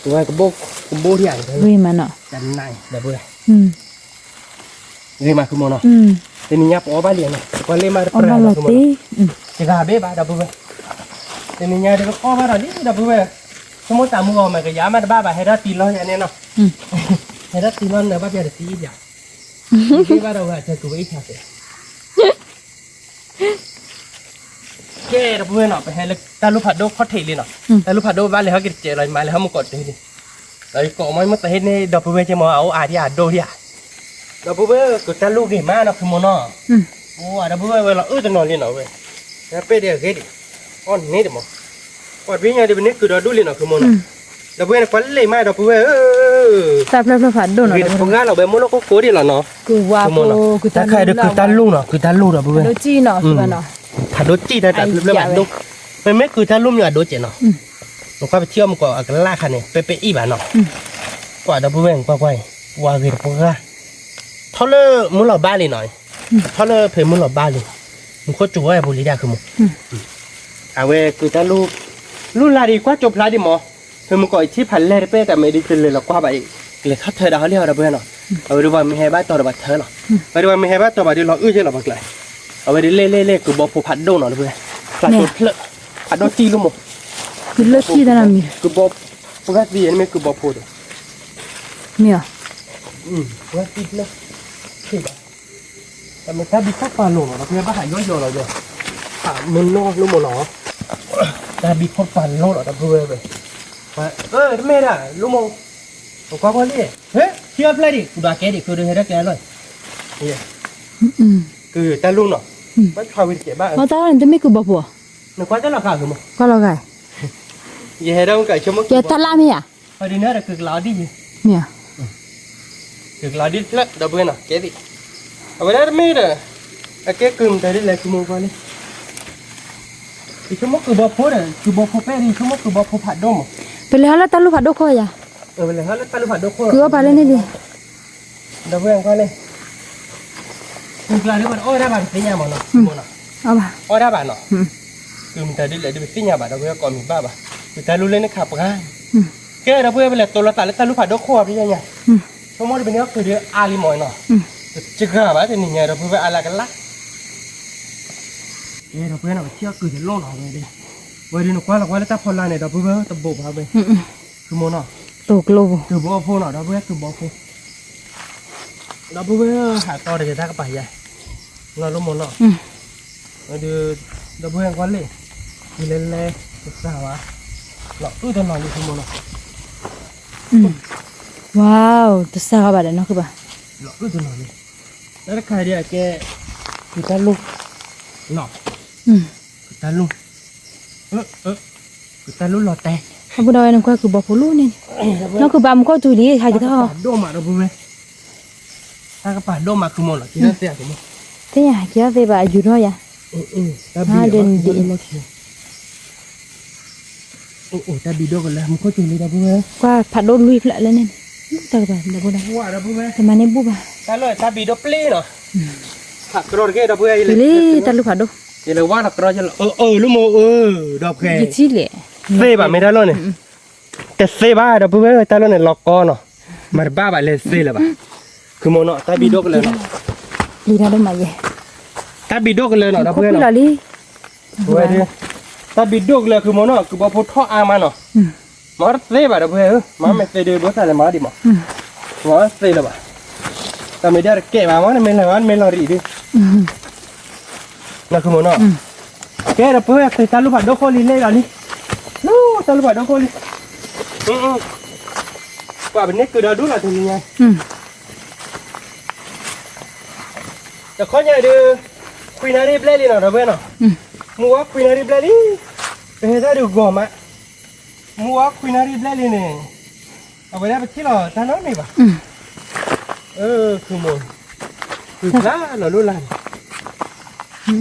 ကဘိၣ်, ကဘိၣ်ဒံးဧါ, ဂ့ၤမးနီၤ, တနၤဒီပုၢ်ဝဲၢ်, ဂ့ၤမးဃုမိၢ်နီၤ, တနံၤညါပအီၣ်ဘၣ်လံနီၤ, ပှၤလ့ၢ်မးတပြၢ်နီၤ, တဂၤဘ့ၣ်ဘၣ်ဒီပုၢ်ဝဲၢ်, တနံၤညါဒီးပအီၣ်ဘၣ်ဒီးလံဒီပုၢ်ဝဲၢ်, ဆိကမိၣ်တၢ်မုၢ်ဂီၤမ့ၢ်ကယၤမးတဘၣ်ဘၣ် ဟဲဒၣ်တံၤလီၤယၤန့ၣ်နီၤ, ဟဲဒၣ်တံၤလီၤနၢ်ဘၣ်ပျၢ်တသံယၤ, ဘၣ်ဒီးဝဲအဆၢကူးဝဲအံၤခါစဲး ကဲဒီပုၢ်ဝဲၢ်နီၤ, ပဟဲလၢတၢ်လူၢ်ဖးဒိၣ်ခီၣ်ထံးလံနီၤ, တၢ်လူၢ်ဖးဒိၣ်ဘၣ်လဲၤဟီက့ၤတစဲးလီၤ, ယမၤလဲၤဟီမုၢ်ကီးတ့ၢ်လံ, ဒီးယကိးမီၢ်မ့ၢ်သးဟ့ၣ်န့ၣ် ဒီပုၢ်ဝဲၢ်ကဲမီၢ်အအိၣ်အါဒံးအဒိၣ်ဒံးဧါ, ဒီပုၢ်ဝဲၢ် ကတၢ်လူၢ်ဂ့ၤမးနီၤ ဖုမိၢ်နီၤ, အိၣ်ဒီပုၢ်ဝဲၢ်ဝဲလီၤအုၣ်တနီၤလံနီၤဝဲ, ပ့ၢ်ဒံးအဂ့ၢ်ဒံး, အီၣ်န့ၢ်ဒံးမီၢ်, ပှၤတဘ့ၣ်ညါဒံးပန့ၢ်ကုၤဒီးဒူၣ်လံနီၤ ဖုမိၢ်နီၤ, ဒီပုၢ်ဝဲၢ်န့ၣ် ကွၢ်လံာ်မးဒီပုၢ်ဝဲၢ်ဧၢ တၢ်ဖျၢၣ်ဖျၢၣ်ဖးဒိၣ်နီၤ, ဂ့ၤတပှဲၤလီၤဝဲ မိၢ်လိၣ်ကိၢ်ကိၢ်ဒံးလီၤနီၤ, တၢ်ခါအံၤဒီးကုၤတၢ်လူၢ်နီၤ, ကုၤတၢ်လူၢ်ဒီပုၢ်ဝဲၢ်, ဖးဒိၣ်စံၣ်တၢ်တၢ်ဖျၢၣ်ဖျၢၣ်ဖးဒိၣ်, မ့မ့ၢ်ကုၤတၢ်လူၢ်မ့ၢ်အဒိၣ်စဲးနီၤ, နကွၢ်ပထံၣ်အီၣ်မူကီးအကလၢ်ခါန့ၣ် ပဲပဲအံၣ်ဘၣ်နီၤ, ကွၢ်ဒီပုၢ်ဝဲၢ် ကွၢ်ကွၢ်အံၤ ပှၤဂ့ၤတပှဲၤ, ထီၣ်လၢမုၢ်လီၤဘၣ်လံနီၤ, ထီၣ်လၢဖဲမုၢ်လီၤဘၣ်လံ, မူခိၣ်စူၤဝဲပူၤလံဒၣ် ဖုမိၢ် အဝဲကုၤတၢ်လူၢ်, လူၢ်လၢ်ဒံးကွၢ်ကၠိဖျါဒံးမီၢ်, ဖဲမုၢ်ကီးအံၤထံၣ်ဖးလဲၢ်တပဲၢ်တၢ်မ့ၢ်ဒ်တလဲၤလီၤကွၢ်ဘၣ်အံၤ, ကလဲၤထီၣ်ထၢဒီးဟီလံဟီဒီပုၢ်ဝဲၢ်နီၤ, အဝဲဒ်ပှၤမ့ၢ်ဟဲဘၣ်တီၤဒီးဘၣ်ထၢလီၤ, အဝဲဒ်ပှၤမ့ၢ်ဟဲဘၣ်တီၤဘၣ်ဒ်လီၤအုၣ်က့လီၤပှၤကျါ, အဝဲဒ်လဲၣ်လဲၣ်လဲၣ် ကုၤဘီဖိဖးဒိၣ်နီၤဒီပုၢ်ဝဲၢ်, ဖျါကၠိဖျၢၣ်, ဖးဒိၣ်စံၣ်လီၤမီၢ်, ကုၤလၢထံတၢ်နီတမံၤ, ကုၤဘီ, ပှၤသံန့ၣ်မ့ၢ်ကုၤဘီဖိဒီး, မ့ၢ်ဧါ, ပှၤသံဖျၢၣ်, တၢ်မ့ၢ်တၢ်ဘံခီၣ်ပာ်လိာ်လီၤ ဒီပုၢ်ဝဲၢ်ဘၣ်ဟးယီယီလီၤယီၤ, မ့ၢ်နီၢ်လိၣ်မီၢ်နီၤ, တၢ်ဘံခီၣ်ပာ်လိာ်လီၤ ဒီပုၢ်ဝဲၢ်ဝဲ, တမ့ၢ်ဒၣ် လိၣ်မီၢ်, ကွၢ်ကွၢ်လံ, ထံအီၣ်ဖျဲၣ်ဒံး ကူဒီးကဲဒံး ဃုဒုးဟဲဒၣ်ကဲလီၤ, ကုၤတၢ်လူၢ်နီၤ, ဘၣ်ဆါဝံၤတကဲဘၣ်, အတၢ်လီၢ်န့ၣ် တမ့ၢ်ကုၤဘီဖိ, နကွၢ်တၢ်လီၢ်ဃာ် ကွၢ်လီၤဃာ်, ယဟဲဒၣ်မုၢ်ကီးဆိကမိၣ် ကဲတၢ်လၢ်မ့ၢ်ဧါ, ဒ်န့ၣ်ဒီးကုၤကလီဒံး, မ့ၢ်ဧါ, ကုၤကလီဒ်တဖျၢၣ် ဒီပုၢ်ဝဲၢ်နီၤ ကဲဒံး, အဝဲဒၣ်တမ့ၢ်ဒီး, အကဲကုၤမတၤဒ်လဲၣ် ကုၤမိၢ်ပှၢ်လံ, ယဆိကမိၣ်ကုၤဘီဖိဒီး ကုၤဘီဖိပဲၢ်ဒံး ယဆိကမိၣ်ကုၤဘီဖိဖးဒိၣ်မီၢ်, ပလဲၤဟီလၢတၢ်လူၢ်ဖးဒိၣ်ခိၣ်ယၤ, ပလဲၤဟီလၢတၢ်လူၢ်ဖးဒိၣ်ခိၣ်, ကုၤအီၣ်ပာ်လၢန့ၣ်လံ ဒီပုၢ်ဝဲၢ်ကွၢ်လံ, ကုၤကျါဒ်ပှၤတအီၣ်ဝဲဒၣ်ဘၣ်တသ့ၣ်ညါမီၢ်နီၤ, အီၣ်ဘၣ်, အီၣ်ဒၣ်ဘၣ်နီၤ, ကုၤမတၤဒ်လဲၣ်ဒ်ပသ့ၣ်ညါဘၣ် ဒီပုၢ်ဝဲၢ်ကိးမံၤဘၣ်ဘၣ်, ကုၤတၢ်လူၢ်လၢန့ၣ်ခးပှၤ, ကဲဒီပုၢ်ဝဲၢ် ပလဲၤတိၤလီၤသးလၢတၢ်လူၢ်ဖးဒိၣ်ခိၣ်အီၤပယီၤညါ, ဆိကမိၣ်ဒ်ပန့ၢ်အီၣ်ကုၤဒီးအါလံမီၢ်နီၤ, တဂၤဘၣ်တနံၤညါ ဒီပုၢ်ဝဲၢ်အါလၢကလၢ် ကဲဒီပုၢ်ဝဲၢ်နီၤ ပထံၣ်အီၣ်ကုၤတလိၣ်နီၤဝဲဒၣ်, ဝဲဒၣ်နကွၢ်လီၤကွၢ်လၢတၢ်ဖီလာ်န့ၣ် ဒီပုၢ်ဝဲၢ်တဘိးဘၣ်ဝဲ, သုမိၢ်နီၤ, တုၤကျိပူၤ, ကုၤဘီဖိနီၤ ဒီပုၢ်ဝဲၢ်ကုၤဘီဖိ, ဒီပုၢ်ဝဲၢ်ဟးတီတဂ့ၤတၢ်ကပၤယါ, နီၢ်လိမိၢ်နီၤ, ဝဲဒၣ်, ဒီပုၢ်ဝဲၢ်ကွၢ်လံ, ကုၤလဲၤလဲၤ, တစၢ်ဘၣ်, လီၤအုၣ်တနီၤလံသုမိၢ်နီၤ, ဝါ, တစၢ်ဃီဘၣ်ဒီးနီၢ်ခုဘၣ်, လီၤအုၣ်တနီၤလံ, လၢတခါဒ်အကဲ, ကုၤတၢ်လူၢ်, နီၤ, ကုၤတၢ်လူၢ်, ကုၤတၢ်လူၢ်လီၤတဲာ်, အဃိဒီးဝဲနကွၢ်ကုၤဘီဖိလူၢ်န့ၣ်, နီၢ်ခုဘၣ်မူခိၣ်တူၤလံ ဟဲက့ၤထီၣ်, တၢ်ကပၤဒိၣ်မးဒီပုၢ်ဝဲၢ်, တၢ်ကပၤဒိၣ်မးသုမိၢ်နီၤ, သ့ၣ်ညါက့ၤအီၣ်သ့ဘၣ် အယူၤထီၣ်ယၤ, တၢ်ဘံၣ်ဒိၣ်ကလၢၤ မူခိၣ်တူၤလံဒီပုၢ်ဝဲၢ်, ကွၢ်ဖးဒိၣ်လွံၢ်ဖျၢၣ်လၢန့ၣ်, တၢ်ကပၤဒိၣ်ဒီပုၢ်ဝဲၢ်, တမၤန့ၢ်ဘူၣ်ဘၣ်, တၢ်လီၢ်တၢ်ဘံၣ်ဒိၣ်ပျ့ၤနီၤ, ဟးကရီတဂ့ၤဒီပုၢ်ဝဲၢ်, လံတၢ်လူၢ်ဖးဒိၣ်, ယလဲၤဝါလီၤကရီယလီၤ, အၢ အၢ လိမိၢ်အၢ, ဒီးဖဲ, သ့ဘၣ်မ့ၢ်တၢ်လီၢ်န့ၣ်, တသ့ဘၣ်ဒီပုၢ်ဝဲၢ် တၢ်လီၢ်န့ၣ်လီၤကီနီၤ, မၤတဘၣ်ဘၣ်လဲၤသ့လၢၤဘၣ်, သုမိၢ်နီၤ တၢ်ဘံၣ်ဒိၣ်ကလၢၤနီၤ, တၢ်ဘံၣ်ဒိၣ်ကလၢၤနီၤဒီပုၢ်ဝဲၢ်နီၤ, ဝဲဒၣ်, တၢ်ဘံၣ်ဒိၣ်ကလၢၤသုမိၢ်နီၤ ကုၤဘီဖိထီၣ်အါမးနီၤ, မၤတသ့ဘၣ်ဒီပုၢ်ဝဲၢ်ဧၢ, မၤမ့ၢ်သ့ဒီးဘိသၣ်လဲၤမၤဒံးမး, မၤတသ့လၢၤဘၣ်, တၢ်မ့ၢ်ဒၣ်တကဲဘၣ်မး နမ့ၢ်လီၤမ့ၢ်လီၤရံၣ်ဒုး နီၢ်ခုမိၢ်နီၤ, ကဲဒီးပုၢ်ဝဲၢ် တၢ်လူၢ်ဖးဒိၣ်ခိၣ်လံ လဲၤဒီးလံ, လၢတၢ်လူၢ်ဖးဒိၣ်ခိၣ်လံ, ကွၢ်ပန့ၢ်ကုၤဒီးဒူၣ်လီၤတနံၤညါ, တခီညါဒုး, ခွံနၣ်ရံၣ်ဘျဲၣ်လံနီၤ ဒီပုၢ်ဝဲၢ်နီၤ, မုၢ်ဝါခွံနၣ်ရံၣ်ဘျဲၣ်လံ, ပဟဲတၢ်ဒုးဂီၤမး, မုၢ်ဝါခွံနၣ်ရံၣ်ဘျဲၣ်လံန့ၣ်, အဝဲဒၣ်ပထံၣ်လီၤတၢ်နီတမံၤဘၣ်, အၢ ဖုမိၢ်, ဖုဖျါလီၤလိၣ်လၢ်န့ၣ်,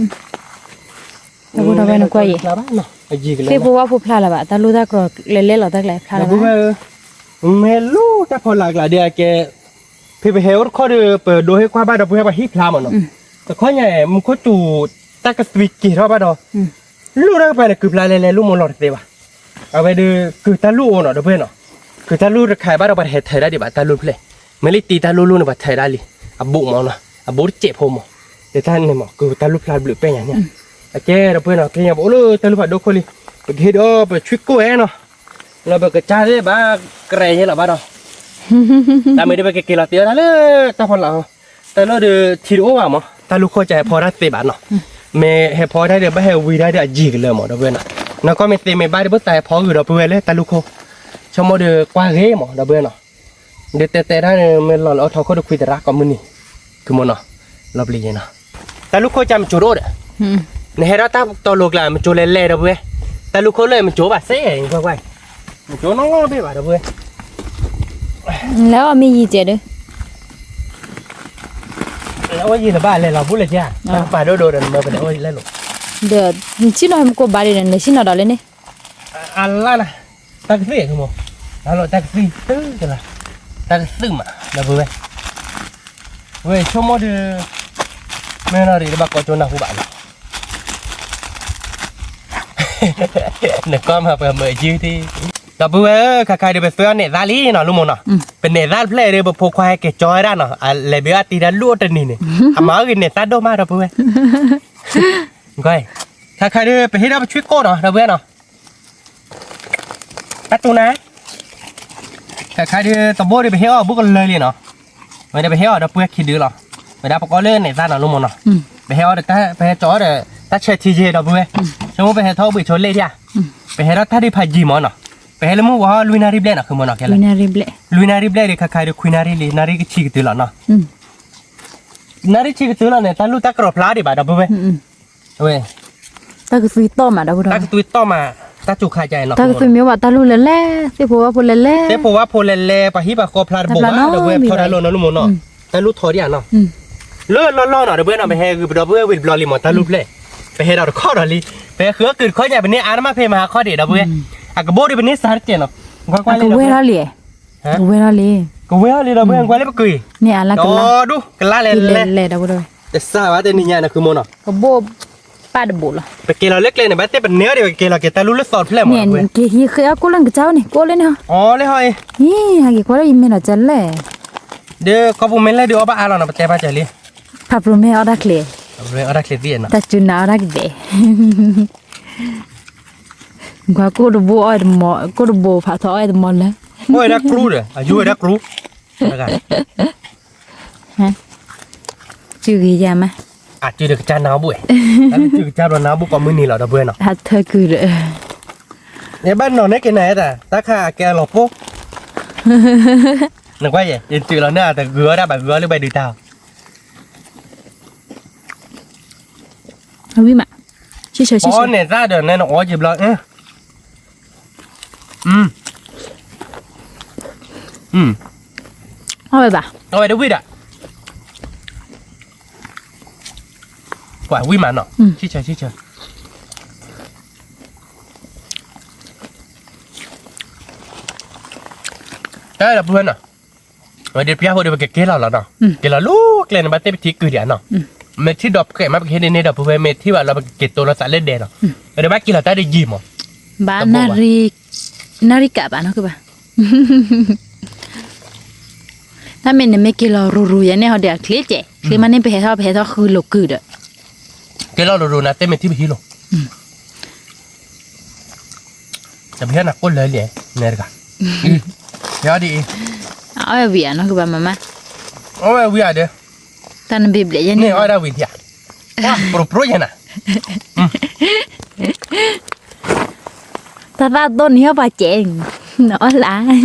တၢ်ဖိဒီးဝဲနကွၢ်အံၤ, သ့ၣ်ဖိဝၣ်ဖိဖျါလၢၤဘၣ်, တၢ်လိၣ်တၢ်ကြီလဲၤလဲၤလီၤတၢ်ကျဲဖျါလၢၤဘၣ်, မ့ၢ်လိၣ်တၢ်ဖီလာ်ကျါဒီးအကဲ, ဖဲပဟဲအိၣ်တခီဒီး ပဒိဟ့ၣ်ကွၢ်ဘၣ်ဒီပုၢ်ဝဲၢ်ပှၤဟံၣ်ဖျါမးနီၤ, တခီညါ မူခိၣ်စူၤ တၢ်ကသွံက့ၤထီၣ်ဘၣ်ဒီး လူၢ်တၢ်ကပၤန့ၣ် ကုၢ်ဖျါလဲၤလဲၤလိၣ်မိၢ်လီၤတသ့ဘၣ်. အဝဲဒီး ကုၢ်တၢ်လူၢ်အိၣ်နီၤ ဒီပုၢ်ဝဲၢ်နီၤ, ကုၢ်တၢ်လူၢ်တခါဘၣ်ဒီး ပှၤတဟဲထၢၣ်ဒၣ်ဒံးဘၣ် တၢ်လူၢ်ဖျဲၣ်, မ့ၢ်လၢတံၤတၢ်လူၢ်လူၢ်န့ၣ် ပှၤထၢၣ်ဒၣ်လံ, အဘူးမးနီၤ, အဘူးတစဲးဖိမး, လၢတၢ်န့ၣ်မး ကုၢ်တၢ်လူၢ်ဖျါဘျုးပဲညါန့ၣ်, အကဲဒီပုၢ်ဝဲၢ်နီၤ ကဲညါပအိၣ်လၢတၢ်လူၢ်ဖးဒိၣ်ခိၣ်လံ, ပကဟ့ၣ်ဒီးပဆွံကိၣ်ဝဲနီၤ, လၢပကစၢ်သ့ၣ်ဘၣ် ကြဲးယဲလီၤဘၣ်ဒီး, တၢ်မ့ၢ်ဒီးပကက့ၤလီၤတ့ၢ်အီၣ်တၢ်လၢတၢ်ဖီလာ် တၢ်လီၢ်ဒီးထံတအိၣ်ဘၣ်မး, တၢ်လူၢ်ခိၣ်ကဟဲဖီတၢ်သ့ဘၣ်နီၤ, မ့ၢ်ဟဲဖီတၢ်ဒီး ဘၣ်ဟဲဝံၤတၢ်ဒီးအယံၤကလၢာ်မး ဒီပုၢ်ဝဲၢ်နီၤ, နီၢ်ကီၢ်မ့ၢ်သ့မ့ၢ်ဘၣ်ဒီး ပသးဟဲဖီဂုာ်ဒီပုၢ်ဝဲၢ်လၢတၢ်လူၢ်ခိၣ်, ဆိကမိၣ်ဒီးကွၢ်ဂ့ၤမး ဒီပုၢ်ဝဲၢ်နီၤ, ဒီးတဲတဲတၢ်န့ၣ် မ့ၢ်လီၤလၢအီထီခိၣ်ဒီးခွံသရၣ်ကိးမုၢ်နံၤ, ဖုမိၢ်နီၤ, လီၤပျံၤယဲနီၤ, တၢ်လူၢ်ခိၣ်ကမၤကၠိတအိၣ်ဒီး နဟဲထီၣ်တၢ်တီၤလိၤကျါ မၤကၠိလဲၤလဲၤ ဒီပုၢ်ဝဲၢ်, တၢ်လူၢ်ခိၣ်လၢမၤကၠိဘၣ်စ့ၢ် ကွၢ်ကွၢ်, မၤကၠိနီတဘ့ၣ်ဘၣ် ဒီပုၢ်ဝဲၢ်, လဲၤအီၣ်မ့ၢ်ယံၤကဲးဒီး, လဲၤအီၣ်ယံၤလၢၤဘၣ် လဲၤလီၤဘူးလဲၤကဲ, တၢ်ကပၤဒိၣ်ဒိၣ်ဒီး နမၤပလဲၤအီၣ်လဲၤလိာ်, ဒီး နဆ့ၣ်နီၤမ့ၢ်ကိးဘၣ်ဒီး နလဲၤဆ့ၣ်နီၤဒီးလဲၣ်န့ၣ် အလါနၤ, တၢ်ကသံၣ်မး, လၢတၢ်ကသံၣ်တုၤကလါ, တၢ်ကသံၣ်မး ဒီပုၢ်ဝဲၢ်, ဝဲဆိကမိၣ်ဒီး, မ့ၢ်နီၤဒီး တဘၣ်ကိးကၠိနၢ်ဟူဘၣ်လီၤ, နကွၢ်မးပှၤမၢယုၢ်ဒၣ်, ဒီပုၢ်ဝဲၢ်ဧၢ ခါခါဒီးပသွဲအီၣ်နဲၣ်သၣ်လံနီၤ လူမုၢ်နီၤ, ပနဲၣ်သၣ်တဖျၢၣ်ဒီး ပဖိခွါဟဲက့ၤကၠီဝဲဒၣ်နီၤ, အလဲၤဘၣ်အီၣ်တံၤတၢ်လူၢ်အိၣ်တနံၤန့ၣ်, အမၤအီၣ်ဂ့ၤနဲၣ်သၣ်ဒိၣ်မး ဒီပုၢ်ဝဲၢ် ခါခါဒီး ပဟ့ၣ်ဒီးပဆွံကိၣ်နီၤ ဒီပုၢ်ဝဲၢ်နီၤ, တၢ်တူၢ်နၤ, ခါခါဒီး တဘိဒီး ပဟ့ၣ်အီၣ်ဘူးကလၢာ်လံနီၤ, ဝဲဒီးပဟ့ၣ်အီၣ်ဒီပုၢ်ဝဲၢ်ခံဒုလီၤ, ဝဲဒၣ်ပကိးလၢနဲၣ်သၣ်နီၤ လူမုၢ်နီၤ, ပဟဲအီၣ်ဒီး ပဟဲကၠီအီၣ်ဒီး တၢ်ဆၢထံယဲၢ် ဒီပုၢ်ဝဲၢ်, ဆိကမိၣ်ပဟဲထီၣ်ဘှံးဆိလ့ၣ်ဒၣ်, ပဟဲထီၣ်တၢ်ဒုးဖးယံၤမးနီၤ, ပဟဲလၢမုၢ်ဝီၤလွံၢ်နၣ်ရံၣ်ဘျဲၣ်နီၤ ဃုမီၤနီၤ ကဲလၢ, လွံၢ်နၣ်ရံၣ်ဘျဲၣ်ဒီး ခါခါဒီး ခွံနၣ်ရံၣ်လံ နၣ်ရံၣ်ကဆံကတုၤလီၤနီၤ, နၣ်ရံၣ်ဆံကတုၤလီၤန့ၣ် တၢ်လူၢ်တၢ်ကြီဖျါဒံးဘၣ် ဒီပုၢ်ဝဲၢ်, ဝဲ, တၢ်ကသွံတီၢ်မး ဒီပုၢ်ဝဲၢ်, တၢ်ကသွံတီၢ်မး, တၢ်စူၤခါကဲနီၤ, တၢ်ကသွံမ့ၢ်အိၣ်ဘၣ် တၢ်လူၢ်လဲၤလဲၤ သ့ၣ်ဖိဝၣ်ဖိလဲၤလဲၤ, သ့ၣ်ဖိဝၣ်ဖိလဲၤလဲၤ ပှၤဟံၣ်ပှၤဃီဖျါတဘိၣ်ဘၣ် ဒီပုၢ်ဝဲၢ် ဖီတၢ်လိၣ်နီၤ လူမုၢ်နီၤ, တၢ်လူၢ်ထီဒံးဧါနီၤ, လၢလီၢ်လီၢ်နီၤ ဒီပုၢ်ဝဲၢ်နီၤ ပဟဲဂုာ်ပဒီပုၢ်ဝဲၢ်ဝံၤတဘျီလံမး တၢ်လူၢ်ဖျဲၣ်, ပဟဲဒီးတခီဒီးလံ, ပဟဲဃုအီၣ်ကုၢ်တခီညါ ပန့ၢ်အါတမၢ်ဖဲမဟါခီဒံး ဒီပုၢ်ဝဲၢ်, အကဘိၣ်ဒီးပန့ၢ်စးတကဲးနီၤ, ကွၢ်ကွၢ်လံ ကဝဲၢ်ထီၣ်လံ, ကဝဲၢ်ထီၣ်လံ, ကဝဲၢ်ထီၣ်လံ ဒီပုၢ်ဝဲၢ် ကွၢ်လံပကွံာ်, န့ၢ်အါလၢကလၢ်, ဒီဒူၣ်ကလၢ်လဲၤလဲၤ, တစၢ်ဘၣ်တနံၤညါနီၤ ဃုမီၤနီၤ, ကဘိၣ်ပၢ်တဘိၣ်လီၤ, ပက့ၤလီၤလၢကျဲန့ၣ် ဘၣ်သ့ၣ်ပန့ၢ်အီၤဒီး ပက့ၤလီၤက့ၤတၢ်လူၢ်လၢသီတဖျၢၣ်မး က့ၤဟံးဃ့အီၣ်ကိၣ်လၢနကစၢ်န့ၣ် ကိၣ်လၢန့ၣ်, အီလၢဟီအံၤ, ဟံး ဟဲက့ၤကွၢ်လၢယမဲာ်ဒီးကလဲၣ်, ဒီးခီပူၤမ့ၢ်လဲၣ်ဒီးအီၣ်ဘၣ်အါလီၤနီၤ ပတဲဘၣ်ကၢၤလံ, ဖးပျိၤမ့ၢ်အီၣ်တၢ်ချ့, တၢ်စူၤနၤအီၣ်တၢ်ကဒဲး, ကွၢ်ကိၣ်တဘိအီၣ်တမီၤ, ကိၣ်တဘိဖးထီအီၣ်တမီၤလၢ, အိၣ်ဝဲဒၣ်ကျူဒီး အယိဝဲဒၣ်ကျူ, စုဂ့ၤယၤမး, အစုဒီးကစၢ်နါဘိၣ်, တၢ်စုကစၢ်ဘျီနါဘိၣ်ကိးမုၢ်နံၤလီၤ ဒီပုၢ်ဝဲၢ်နီၤ, အထၢကုၤဒီး, ယဘၣ်နီၤန့ၢ်က့ၤနၤအဲၣ်တၢ် တၢ်ခါအကဲအလီၤပိၢ်, နကွၢ်ယဲ ယစုလီၤန့ၣ် တဂုာ်အီၣ်ဒၣ်ဘၣ် ဂုာ်အီၣ်လၢဘၣ်ဒုးတၢ်, ဝံၤမး, ပအီၣ်နဲၣ်သၣ်ဒီး နဲနအီၣ်က့ၤဘျီ, အီၣ်ဝဲဘၣ်, အီၣ်ဝဲတဝံၣ်ဒၣ်, ကွၢ်ဝံၣ်မးနီၤ, ဆံၣ်ဆၢဆံၣ်ဆၢ, တၢ်ဒီးပုၢ်ဝဲၢ်နီၤ, ဝဲဒ်ပျၢ်ဖိဒီးပကက့ၤလီၤလီၤနီၤ, က့ၤလီၤလၢကျဲန့ၣ် ဘၣ်သ့ၣ်ပထံကုၢ်ဒံးဧါနီၤ, မ့ၢ်ထံၣ်ဒီးဖှဲးမး ပကဟ့ၣ်ဒ်န့ၣ်ဒီး ပုၢ်ဝဲၢ် မ့ၢ်ထံၣ်ဘၣ်လီၤ ပကက့ၤတိၢ်လီၤသးလၢဒဲးနီၤ, ဝဲဒၣ်ဘၣ်က့ၤလီၤတၢ်တယံာ်မး, ဘၣ် နၣ်ရံၣ်ကးဘၣ်နီၤ ကဘၣ် တၢ်မ့ၢ်နမ့ၢ်က့ၤလီၤရူၤရူၤယဲန့ၣ် ဟီဒီးအချ့ကဲး ချ့မးန့ၣ် ပဟဲထီၣ် ပဟဲထီၣ်ဃုလိာ်ကုၢ်ဒီး က့ၤလီၤရူၤရူၤနၤ သ့ၣ်မ့ၢ်ထံၣ်ပဟံၣ်လိာ်, တပဟဲနၤကိၣ်လၢလံ, နဲတဂၤ, ယဒ်အံၤ, အီၣ်ဝဲဝံၤဧါနီၤ ကဘၣ်မၤမး, အီၣ်ဝဲဝံၤဧါဒီး, တၢ်နဘ့ၣ်ဘျဲၣ်ယဲန့ၣ် အီၣ်ဝဲဒၣ်ဝံၤဒံးဧါ, ပရိပရိယဲနၤ တၢ်သၣ်ဒိၣ်န့ၣ် ဟီပှၤကဲး, နအီၣ်လၢ်,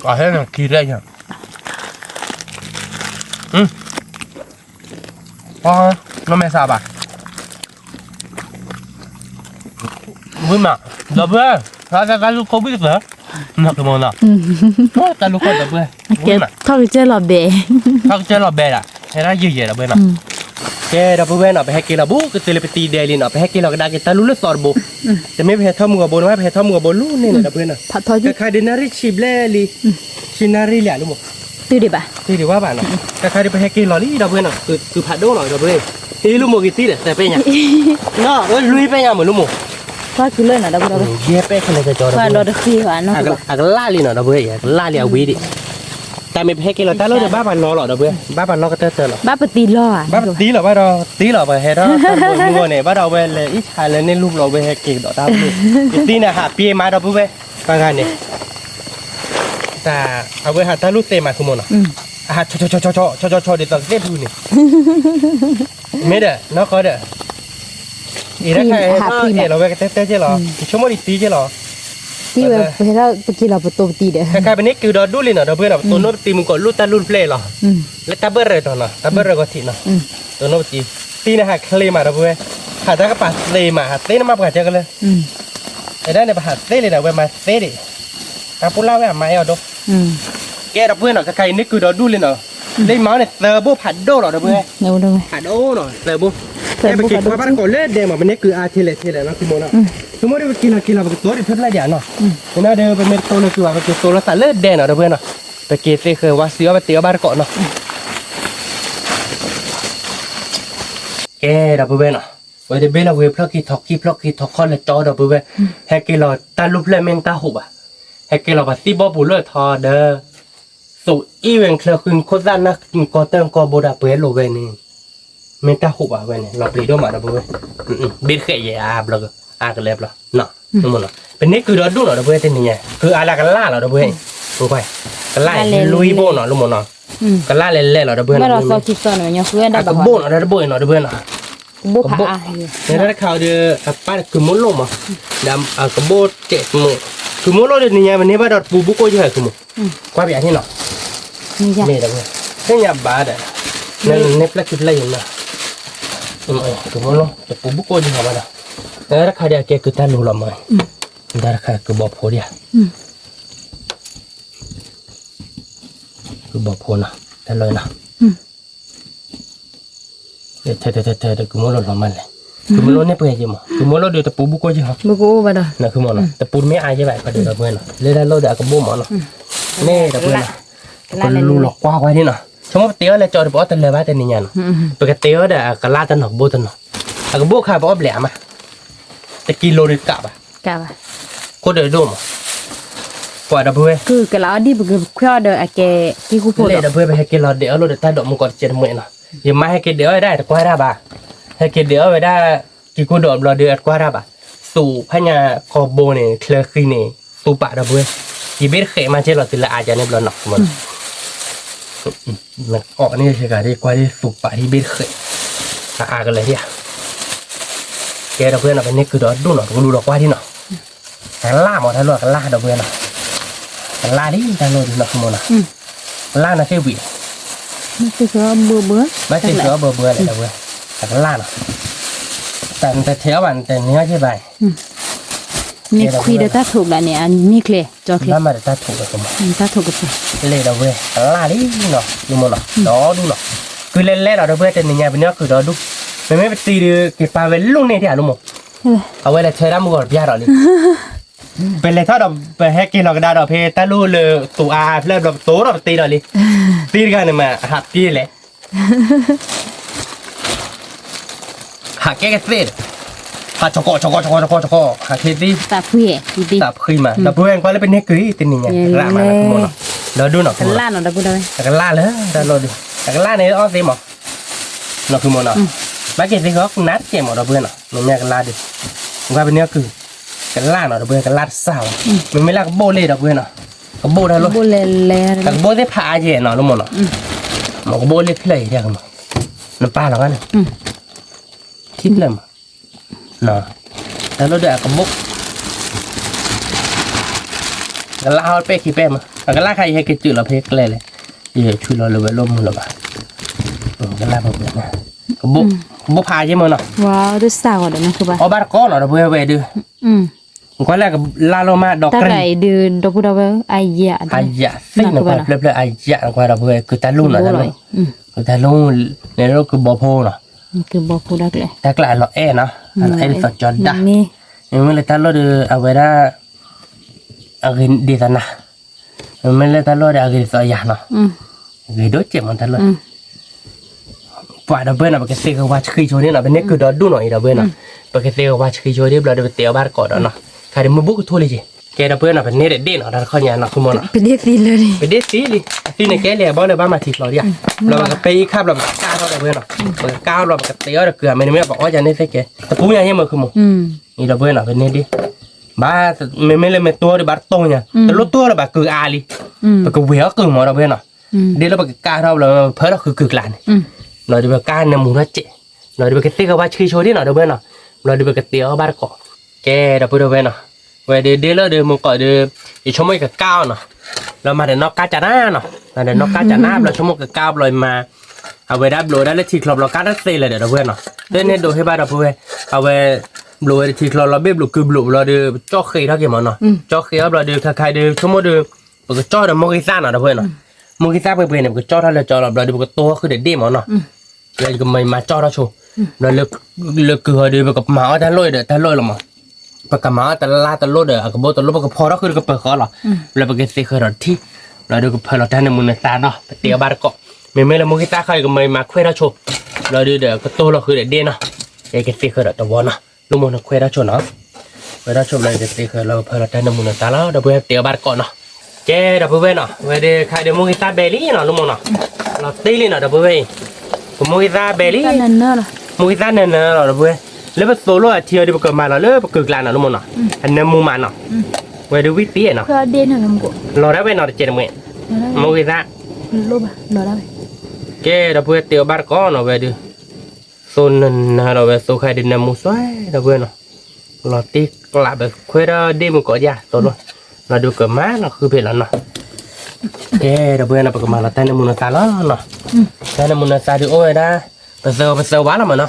အဟဲနခံရဲၣ်ညါ, နီၢ်မဲာ်ဆှးဘၣ်, ဝံၤမး, ဒီပုၢ်ဝဲၢ်, တၢ်လူၢ်ခိၣ်ဘံၣ်ကသၢ, နီၢ်ကမီၤနီၤ, တၢ်လူၢ်ခိၣ်ဒီပုၢ်ဝဲၢ် ထီၣ်ကစၢၢ်လီၤဘဲ, ထီၣ်ကစၢၢ်လီၤဘဲဒၣ်, ဟဲဒၣ်ယဲၢ်ယဲၢ်ဒီပုၢ်ဝဲၢ်နီၤ. ကဲဒီပုၢ်ဝဲၢ်နီၤ, ပဟဲက့ၤလီၤဘူးကတုၤလၢပတံၤဒဲးလံနီၤ, ပဟဲက့ၤလီၤကဒါက့ၤတၢ်လူၢ်လၢသီတဘိ, တမ့ၢ်ပဟဲထီၣ်မုၢ်ဂီၤဘိန့ၣ်ဘၣ်, ပဟဲထီၣ်မုၢ်ဂီၤဘိလၢန့ၣ်န့ၣ်ဒီပုၢ်ဝဲၢ်နီၤ. တခါဒုးနၣ်ရံၣ်ဆံဘျဲၣ်လံ, ဆံနၣ်ရံၣ်လံဧါလၢမး, တုၤဒံးဘၣ်, တုၤဒံးဘၣ်ဘၣ်နီၤ. တခါဒုးပဟဲက့ၤလီၤလံဒီပုၢ်ဝဲၢ်နီၤ, ကုၤဖးဒိၣ်နီၤဒီပုၢ်ဝဲၢ်, အ့ၣ်လၢမးက့ၤသံဒီး သၢပဲညါ, နီၤ လွံၢ်ပဲညါမးလၢမး, ကွၢ်ကုၤလၢာ်နီၤဒီပုၢ်ဝဲၢ်, ယဲၢ်ပဲခဲလၢာ်ကကီဒီပုၢ်ဝဲၢ်, အကလၢ်လံနီၤဒီပုၢ်ဝဲၢ်, အကလၢ်လံအဝံၤဒံး, တၢ်မ့ၢ်ပဟဲက့ၤလီၤတၢ်လီၢ်ဒီး ဘၣ်ပှၤလီၤလီၤဒီပုၢ်ဝဲၢ်, ဘၣ်ပှၤလီၤကတၢၢ်တၢၢ်လီၤ, ဘၣ်ပတံၤလီၤ, ဘၣ်ပတံၤလီၤ, ပှၤဟဲထီၣ်တၢ်မုၢ်ဂီၤန့ၣ် ဘၣ်ဒီးအဝဲလဲၤအံၣ်ဆါလၢန့ၣ်လူၢ်ဘျီဝဲဟဲက့ၤကဒီးတၢ်လီၢ်, ယတံၤန့ၣ်ဟးပျ့ၤမးဒီပုၢ်ဝဲၢ်, ပှၤဂၤန့ၣ် တၢ်အဝဲဟးတၢ်လူၢ်သ့မး ဃုမးနီၤ, အဟးဆီဆီဆီဆီဆီဆီဆီဆီဒ်သိးကသ့ၣ်ဖုန့ၣ်, မ့ၢ်ဒီး နီၢ်ကီၢ်ဒီး, အံၤတခါအဲၣ်လီၤဝဲကတဲတဲက့လီၤ, ယဆိကမိၣ်ဒံးတံၤက့လီၤ, တံၤဝဲပဟဲထီၣ်ပက့ၤလီၤပတိၤပတံၤဒီး, ခဲခါပန့ၢ်ကုၤဒီးဒူၣ်လံနီၤ ဒီပုၢ်ဝဲၢ်နီၤ, ပတိၤနိပတံၤမုၢ်ကီးလူၢ်တၢ်လူၢ်တဖျၢၣ်အံၤလီၤ, လၢတၢ်ဘၢၣ်ရၢၢ်တီၤနီၤ, တၢ်ဘၢၣ်ရၢၢ်ကီၢ်ထံးနီၤ, တိၤနိပတံၤ, တံၤန့ၣ်ဟးချ့မးဒီပုၢ်ဝဲၢ်, ဟးတၢ်ကပၤသ့မး ဟးသ့န့ၣ်မးပှၤကကလၢ အဲဒၣ်န့ၣ် ပဟးသ့လံဒီး အဝဲမၤသ့ဒံး, တၢ်ပူၤလၢ်ဝဲအမၤအဲၣ်အီၤဒိၣ်, ကဲဒီပုၢ်ဝဲၢ်နီၤ, ခဲခါအံၤန့ၢ်ကုၤဒီးဒူၣ်လံနီၤ, လၢမၤအီၤန့ၣ် သၢဘိၣ်ဖးဒိၣ်လီၤ ဒီပုၢ်ဝဲၢ်, ဖးဒိၣ်နီၤ သၢဘိၣ်, ကဲပက့ၤကွၢ်ဘၣ်တကိးလၢဒဲမး ပန့ၢ်ကုၤအါထဲလဲၣ်ထဲလဲၣ်နီၤ ဃုမးနီၤ, ဃုမးဒီးပက့ၤလီၤက့ၤလီၤ ပကတိၤဒံးဖျၢၣ်ဖျၢၣ်ဒံးနီၤ, မ့ၢ်နီၤဒီး ပမ့ၢ်တတိၤလၢကုၤဘၣ် ပက့ၤတိၤလီၤသးလၢဒဲနီၤ ဒီပုၢ်ဝဲၢ်နီၤ, ပက့ၤသ့ဃဲၤဝါစံးအီၣ်ပတ့အီၣ်ဘၣ်တကိးနီၤ ကဲဒီပုၢ်ဝဲၢ်နီၤ, ဝဲတဘ့ၣ်လီၤဝဲဖျီၣ်ခံထီၣ်ခံဖျီၣ်ခံထီၣ်ခီၣ်လၢကၠီဒီပုၢ်ဝဲၢ်, ဟဲက့ၤလီၤတၢ်လူၢ်ဖျၢၣ်မ့ၢ်တၢ်ဟူးဘၣ်, ဟဲက့ၤလီၤပှၤသံၣ်ဘီပူၤလၢထီဒီး, သူၣ်အံၣ်ဝဲချၢဃုခိၣ်သၣ်နၢ်ကီတၢၢ်ကီဘိဒၣ်ပှဲၤလိာ်ဝဲန့ၣ်, မ့ၢ်တၢ်ဟူးဘၣ်ဝဲန့ၣ် လီၤပျံၤဒိၣ်မးဒီပုၢ်ဝဲၢ်, ဘ့ၣ်ဃဲးယဲၢ်အါဘျီ, အါကလဲာ်ဘျီ, ပန့ၢ်ကုၤဒီးဒူၣ်နီၤ ဒီပုၢ်ဝဲၢ်တနံၤညါ ကုၤအါလၢကလၢ်လီၤ ဒီပုၢ်ဝဲၢ်, ကလၢ်လဲၤလဲၤ လွံၢ်ဘိၣ်နီၤ လၢမ့ၢ်နီၤ, ကလၢ်လဲၤလဲၤလီၤ ဒီပုၢ်ဝဲၢ်နီၤ, အကဘိၣ်နီၤ တၢ်တဘိၣ်အံၤနီၤ ဒီပုၢ်ဝဲၢ်နီၤ, ကဘိၣ်, တၢ်တခါအံၤဒီး အပၢ်တကုၤမိၢ်လိၣ်မး, ဒီးအကဘိၣ်တဲာ်မး, ကုၤမိၢ်လိၣ်ဒီးနံၤညါ မ့ၢ်န့ၢ်ဘၣ်ဒီးတပူၤဘူၣ်ကိၣ်ယဲၢ် ကုၤမိၢ်, ကွၢ်ပယၤန့ၣ်နီၤ, မ့ၢ်ဒီပုၢ်ဝဲၢ်, သ့ၣ်ညါဘၣ်ဒီး, န့ၢ်ဖျၢၣ်ခံဖျၢၣ်ယဲၢ်နီၤ, ကုၤမိၢ်လိၣ် တပူၤဘူၣ်ကိၣ်ယဲၢ်ဘၣ်ဒီး, တၢ်တခါဒီးအကဲကုၤတၢ်လူၤလီၤမး, တၢ်တခါကုၤဘီဖိဒံးဧါ ကုၤဘီဖိနီၤ, တၢ်လီၤနီၤ, ထဲထဲထဲထဲ ကုၤမိၢ်လိၣ်လီၤမးလဲၣ်, ကုၤမိၢ်လိၣ်န့ၣ်ပှဲၤယဲၢ်မး, ကုၤမိၢ်လိၣ်ဒီးတပူၤဘူၣ်ကိၣ်ယဲၢ်ဟီ, နဃုမးနီၤ, တပူၤတမ့ၢ်အါယဲၢ်ဘၣ် ပှၤဒီးဒီပုၢ်ဝဲၢ်နီၤ, လၢတၢ်လီၢ်ဒီးအကဘိၣ်မးနီၤ, မ့ၢ်ဒီပုၢ်ဝဲၢ်နီၤ, ပကလူၤလီၤကွၢ်ကွၢ်ဒံးနီၤ, ဆိကမိၣ်ပတ့အီၣ်လၢကၠီဒီး ပအီၣ်တလၢာ်ဘၣ်တနံၤညါနီၤ, ပကတ့အီၣ်ဒီးအကလၢ်တနီၤ ကဘိၣ်တနီၤ, အကဘိၣ်ခါပအီၣ်ဘျဲးအါမး တကံလိၤဒုးကးဘၣ်, ကးဘၣ်, ခိၣ်ဒုးဒိၣ်မး, ပှၤဒီပုၢ်ဝဲၢ်, ကုၤကလးအီၣ်ဒံးပကခွဲးအီၣ်ဒီးအကဲကံၢ်ခိၣ်ဖိလီၤ, လဲၣ်ဒီပုၢ်ဝဲၢ် ပဟဲက့ၤလီၤဒဲးအီၣ်လိာ်ဒီးတၢ်ဒိးမူကီးတစဲးတမှဲးနီၤ, ယမါဟဲက့ၤဒဲးအီၣ်ဝဲဒၣ်တကွၢ်တၢ်ဘၣ်, ဟဲက့ၤဒဲးအီၣ်ဝဲဒၣ် ကံၢ်ခိၣ်ဒိးဘျီဒီးအတကွၢ်တၢ်ဘၣ်, သူၣ်ဖဲညါကီၢ်ဘိန့ၣ် ချၢဃံန့ၣ် သူၣ်ပာ်ဒီပုၢ်ဝဲၢ်, ယဘ့ၣ်တဃဲးမးကဲလီၤတုၤလၢအါယၤန့ၣ်ဘျီနီၤ အီၣ်န့ၣ်စ့ၢ်ကီးဒ်ကွၢ်ဒ်သူၣ်ပာ်ဒ်ဘ့ၣ်တဃဲး, အါကလဲာ်ဒံးဧါ, ကဲဒီပုၢ်ဝဲၢ်နီၤ ပန့ၢ်ကုၤဒီးဒိၣ်နီၤ ပကလူၤလီၤကွၢ်ဒံးနီၤ, ကလၢ်မးတၢ်လီၢ်ကလၢ်ဒီပုၢ်ဝဲၢ်နီၤ, ကလၢ်လံတၢ်လီၢ်ဒုးနီၤ ဃုမးနီၤ, ကလၢ်နီၤသ့ၣ်ဝံၤ, ဘၣ်သ့ၣ်သ့ၣ်အီၣ်ဘၢဘၢ, ဘၣ်သ့ၣ်သ့ၣ်အီၣ်ဘၢဘၢလဲၣ်ဒီပုၢ်ဝဲၢ်, ကလၢ်နီၤ, တၢ်နတထဲးအီၣ်ဘၣ် နတန့ၢ်အီၣ်က့ဘၣ် န့ၣ်ခွံဒီးတၢ်ထိးဘျးန့ၣ် အမ့ၢ်ချ့, ကၠီချ့, ဘၣ်မးဒီးတၢ်ထိးဒီးကမး, တၢ်ထိးကပၤ, လဲၣ်ဒီပုၢ်ဝဲၢ် ကလၢ်လံနီၤ ယမိၢ်နီၤ ဒီဒူၣ်နီၤ, ကုလဲၤလဲၣ်လီၤဒီပုၢ်ဝဲၢ် တနံၤညါ ပန့ၢ်အီၣ်ကုၤဒီဒူၣ်, မ့မ့ၢ်ပတံၤဒီး က့ၤပာ်ဝဲလိၣ်န့ၢ်ဒံးဧါ လၢမိၢ်, အဝဲလဲၤထၢတၢ်မုၢ်ဂီၤတပျၢ်ဒီးလံ ပလဲၤထီၣ်ဒီး ပဟဲက့ၤလီၤကဒါဒီး ဖဲတၢ်လိၣ်လၢသူၣ်အါအါဖျၢၣ်ဘျီ ပတိၤဒီးပတ့ဒီးလံ, သံတဂၤန့ၣ်မး ဟးပျ့ၤလဲၣ် ဟးကဲကသ့ၣ်ဒီး, ဟးကီကီကီကီကီကီကီ, ဟးက့ၤသံ, သးဖှံမး, ဒီပုၢ်ဝဲၢ်ကွၢ်လၢပန့ၢ်ကုၤတနံၤညါ, ရၣ်မးနီၤ, ဒီဒူၣ်နီၤ, ကလၢ်လၢတၢ်လီၢ်ဒီး, ကလၢ်န့ၣ်အီၣ်သ့မး, နီၤဖုမိၢ်နီၤ, ဘၣ်က့ၤသ့ၣ်ဃီကနၣ်တကဲမး ဒီပုၢ်ဝဲၢ်နီၤ, မ့မ့ၢ်ကလၢ်ဒီး, ကွၢ်ပန့ၢ်ကုၤ, ကလၢ်နီၤ ဒီပုၢ်ဝဲၢ် ကလၢ်တစၢ်ဘၣ်, မ့မ့ၢ်လၢကဘိၣ်လ့ၣ် ဒီပုၢ်ဝဲၢ်နီၤ, ကဘိၣ်တၢ်လီၢ်, ကဘိၣ်သ့ၣ်ဖးအါယဲၢ်နီၤ လၢမိၢ်နီၤ, မ့ၢ်ကဘိၣ်လ့ၣ်ဖျၢၣ်အံၤဒၣ်ကမး, နပာ်လီၤဂၤန့ၣ်, ခံဖျၢၣ်မး တၢ်လီၢ်ဒီးအကဘိၣ်, ကလၢ်ဟီပဲာ်ခံပဲာ်မး, အကလၢ်ခါအံၤဟဲက့ၤတုၤလီၤဖဲကျဲလဲၣ်, ယထုးလီၤလၢဝဲလိၣ်မုၢ်လၢၤဘၣ်, ကလၢ်ဖဲန့ၣ်, ကဘိၣ်ဖးယဲၢ်မးနီၤ, အီၣ်ဘၣ်တကီနီၤ ဒီပုၢ်ဝဲၢ်ဝဲဒုး, ကွၢ်လၢကလါလီၤမးဒီးကရံၣ်, အယၣ်သ့ၣ်နကွၢ်ဖျၢၣ်ဖျၢၣ်အယၣ်နကွၢ်ဒီးပဝဲ ကုၤတၢ်လူၢ်နီၤတၢ်လူၢ်, ကုၤတၢ်လူၢ်, န့ၣ်လၢကုၤဘီဖိနီၤ, တၢ်ကျါအလီၤအဲၣ်နီၤ, အလီၤအဲၣ်ဒ်သိးကၠီဒၣ်, မ့မ့ၢ်လၢတၢ်လီၢ်ဒီးအဝဲဒၣ် အဂ့ၤဒ်သိးနၤ, မ့မ့ၢ်လၢတၢ်လီၢ်ဒီးအဂ့ၤဒ်သိးယၤနီၤ, ဂ့ၤဒိၣ်စဲးမးတၢ်လီၢ် ပှၤဒီပုၢ်ဝဲၢ်နီၤ ပကသ့ကဝါဆှံဆိဒ်နီၤ ပန့ၢ်ကုၤဒီဒူၣ်နီၤအံၤဒီပုၢ်ဝဲၢ်နီၤ, ပကသ့ကဝါဆှံဆိဒ်ဘျီဒီး ပတဲအီၤဘၣ်တကိးဒီးနီၤ, ခါဒ်မုၢ်ဘူၣ်ကထိလံက့ၤ, ကဲဒီပုၢ်ဝဲၢ်နီၤ ပန့ၢ်တဒ့ၣ်နီၤ တၢ်တခီညါနီၤ ဃုမီၤနီၤ, ပဒ့ၣ်သံလၢ, ပဒ့ၣ်သံလံ, အသံန့ၣ်ကဲလံ အဘီလၢဘၣ်မၤထံချီဒံးဧါ, ဘျီပကပဲအံၤခါဘျီပကကၢ်ထီၣ်ဒီပုၢ်ဝဲၢ်နီၤ, ပကကၢ်ထီၣ်ဘျီပကတဲအီၤဒီးကုၤ မ့တမ့ၢ်ပအီၣ်ယၤန့ၣ်သ့ကဲ, တပူၤညါယဲၢ်မ့ၢ်ဃုမီၤ, အံၤဒီပုၢ်ဝဲၢ်နီၤ ပန့ၢ်ဒ့ၣ်, ဘၣ်, မ့မ့ၢ်လၢမ့ၢ်တိၢ်ဒီးဘၣ်တတိၢ်ညါ, တလိၣ်တိၢ်လၢၤဘၣ်ကုၤအါလံ, ပကဝဲၤအီၣ်ကုၤမီၤဒီပုၢ်ဝဲၢ်နီၤ, ဒ့ၣ်လၢပကကၢ်ထီၣ်ဘျီ ဖၢထီၣ်ဃုကုၤကျါန့ၣ်, ဘျီဒီးပကကၢ်နၢမူထီၣ်စဲး, ဘျီဒီးပကသ့ကဝါဆှံဆိဒ်နီၤဒီပုၢ်ဝဲၢ်နီၤ, ဘျီဒီးပကတဲအီၤဘၣ်တကိး, ကဲဒီပုၢ်ဝဲၢ်နီၤ, ဝဲဒၣ်ဒ့ၣ်လၢဒီးမုၢ်ကီးဒီး, ယဆိကမိၣ်ယကကၢ်အီၤနီၤ, ဘျီမၤဒီးနီၢ်ကါကနါနီၤ, မၤဒီးနီၢ်ကါကနါဘျီဆိကမိၣ်ကကၢ်အီၤဘျီမၤ, အဝဲဒၣ်ဘျီးဝဲဒၣ်လၢထံချီဘျီကါတသ့လၢၤဒီးဒီပုၢ်ဝဲၢ်နီၤ, သ့ၣ်န့ၣ်ဒိးဟ့ၣ်ဘၣ်ဒီပုၢ်ဝဲၢ်, အဝဲ, ဘျီးဝဲဒၣ်ထံချီလီၤဘ့ၣ်ဘျီးကုၤဘျီးဘျီဒီး ကၠီဃ့ထီၣ်က့ၤမီၤနီၤ, ကၠီဃ့အီၤဘျီဒီးခါခါဒီးဆိကမိၣ်ဒီး, ပကကၠီဒီးမိၢ်ဂ့ၤသၣ်နီၤဒီပုၢ်ဝဲၢ်နီၤ, မိၢ်ဂ့ၤသၣ်ပှဲၤပှဲၤန့ၣ် ပကကၠီထီၣ်လၢကၠီလီၤ ဘျီဒီးပကတိၢ်ဃုာ်ဒီးဒ့ၣ်မီၤနီၤ, လၢယကမၤမၤကၠီထီၣ်ဆိ, ဘျီ, လၢကုၤဟီဒီးပကမၤအီၣ်တၢ်လိၣ်ဒီးတၢ်လိၣ်လီၤမီၤ, ပကမၤအီၣ်တလါတလိၣ်ဒီးအကဘိတလိၣ် ပကဖီထီၣ်ဃုာ်ဒီးကပၢၤဃီလီၤ, ဘျီပကသ့ဃၢၤဒီးတထံၣ်, ဘျီဒီးကဖၢလီၤတၢ်နၢမူနသါနီၤ ပတဲအီၤဘၣ်တကိး, မ့မ့ၢ်လၢမိၢ်ဂ့ၤသၣ်ခီအံၤကမၤမၤခွဲးထီၣ်ဆိ, ဘျီဒီးကတိၢ်လီၤဃုာ်ဒီးဒ့ၣ်နီၤ, ယကသ့ဃၢၤဒီးတဝီနီၤ, လူမိၢ်နခွဲးထီၣ်ဆိနီၤ, ခွဲးထီၣ်ဆိဘျီယကသ့ဃၢၤလီၤကဖၢလီၤတၢ်နၢမူနသါလီၤ ဒီပုၢ်ဝဲၢ်ပတဲအီၤဘၣ်တကိးနီၤ, ကဲဒီပုၢ်ဝဲၢ်နီၤ ဝဲဒၣ်ခါဒီးမိၢ်ဂ့ၤသၣ်ဘဲလံနီၤ လူမိၢ်နီၤ, လီၤတ့ၢ်လံနီၤ ဒီပုၢ်ဝဲၢ်အံၤ, ပမိၢ်ဂ့ၤသၣ်ဘဲလံ, မိၢ်ဂ့ၤသၣ်နၢၤနၢၤလီၤ ဒီပုၢ်ဝဲၢ်, လၢပသိးလိာ်အထံအီၤဒီးပကမၤလီၤလၢပကုၤကျါနီၤ လူမိၢ်နီၤ, အနၢမူမးနီၤ, ဝဲဒၣ်ဝံၣ်တ့ၢ်နီၤ, လီၤဒၣ်ဝဲနီၤတကဲးတမှဲ, မိၢ်ဂ့ၤသၣ်, ကဲဒီပုၢ်ဝဲၢ်တဲအီၤဘၣ်တကိးနီၤ ဝဲဒၣ် သိနၢၤနၢၤလီၤဝဲ သိခါဒုးနၢမူစွဲ ဒီပုၢ်ဝဲၢ်နီၤ, လီၤတ့ၢ်ကျးဘၣ်ခွဲးဒီးဒ့ၣ်မုၢ်ကီးဒ်သိးလိာ်, လီၤဒုးကမၤလီၤဃုဖဲလီၤနီၤ, ကဲ ဒီပုၢ်ဝဲၢ်နီၤ ပကမၤလီၤတၢ်နၢမူနသါလီၤနီၤ, တၢ်နၢမူနသါဒုးအိၣ်ဝဲဒၣ်, ပသၢဂီၤပသၢဝါလီၤမးနီၤ,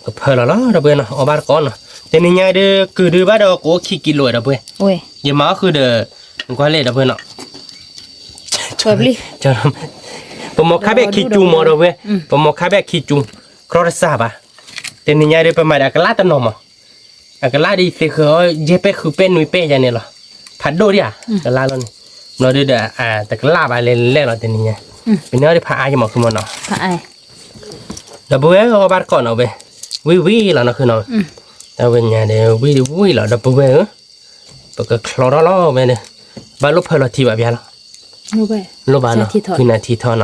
ကဖၢလီၤလီၤ ဒီပုၢ်ဝဲၢ်နီၤ အီၣ်ဘၣ်တကိးနီၤ, တနံၤညါဒုး ကုၤဒုးဘၣ်ဒီးကအိၣ်ခံကံလိာ် ဒီပုၢ်ဝဲၢ်, ယမၤအီၣ်ဃုာ်ဒီး, ကွၢ်လဲၣ် ဒီပုၢ်ဝဲၢ်နီၤ ပမိၢ်ခါဘၣ်ခံကၠူမး ဒီပုၢ်ဝဲၢ်, ပမိၢ်ခါဘၣ်ခံကၠူ, ကြီတစၢ်ဘၣ်, တနံၤညါဒုး ပမၤဒီးအကလၢ်တနီၤမး, အကလၢ်ဒ်ယသ့ဃၢၤအီၤ ယဲၢ်ပဲၢ်ဃုပဲၢ်နွံပဲၢ်ယၤန့ၣ်လီၤ, ဖးဒိၣ်ဒံးဧါ, ကလၢ်လီၤန့ၣ်, ဘျီဒုးဒီး, တကလၢ်ဘၣ်လဲၤလဲၣ်လီၤတနံၤညါ, ပန့ၢ်အီၤဒုးဖးအါယမး ဃုမးနီၤ, ဒီပုၢ်ဝဲၢ်ဧၢ အီၣ်ဘၣ်တကိးနီၤဝဲ, ဝံၣ်ဝံၣ်လီၤနီၤ ဃုနီၤ, တၢ်ဝဲညါဒီး ဝံၣ်ဝံၣ်လီၤ ဒီပုၢ်ဝဲၢ်ဧၢ ပကချီထီၣ်လီၤဝဲန့ၣ်, ဘၣ်လိၣ်ဖၢလီၤထံဘၣ်ပျါလီၤ, လိၣ်ဘၣ်နီၤ ဃုနၤထံထီၣ်နီၤ,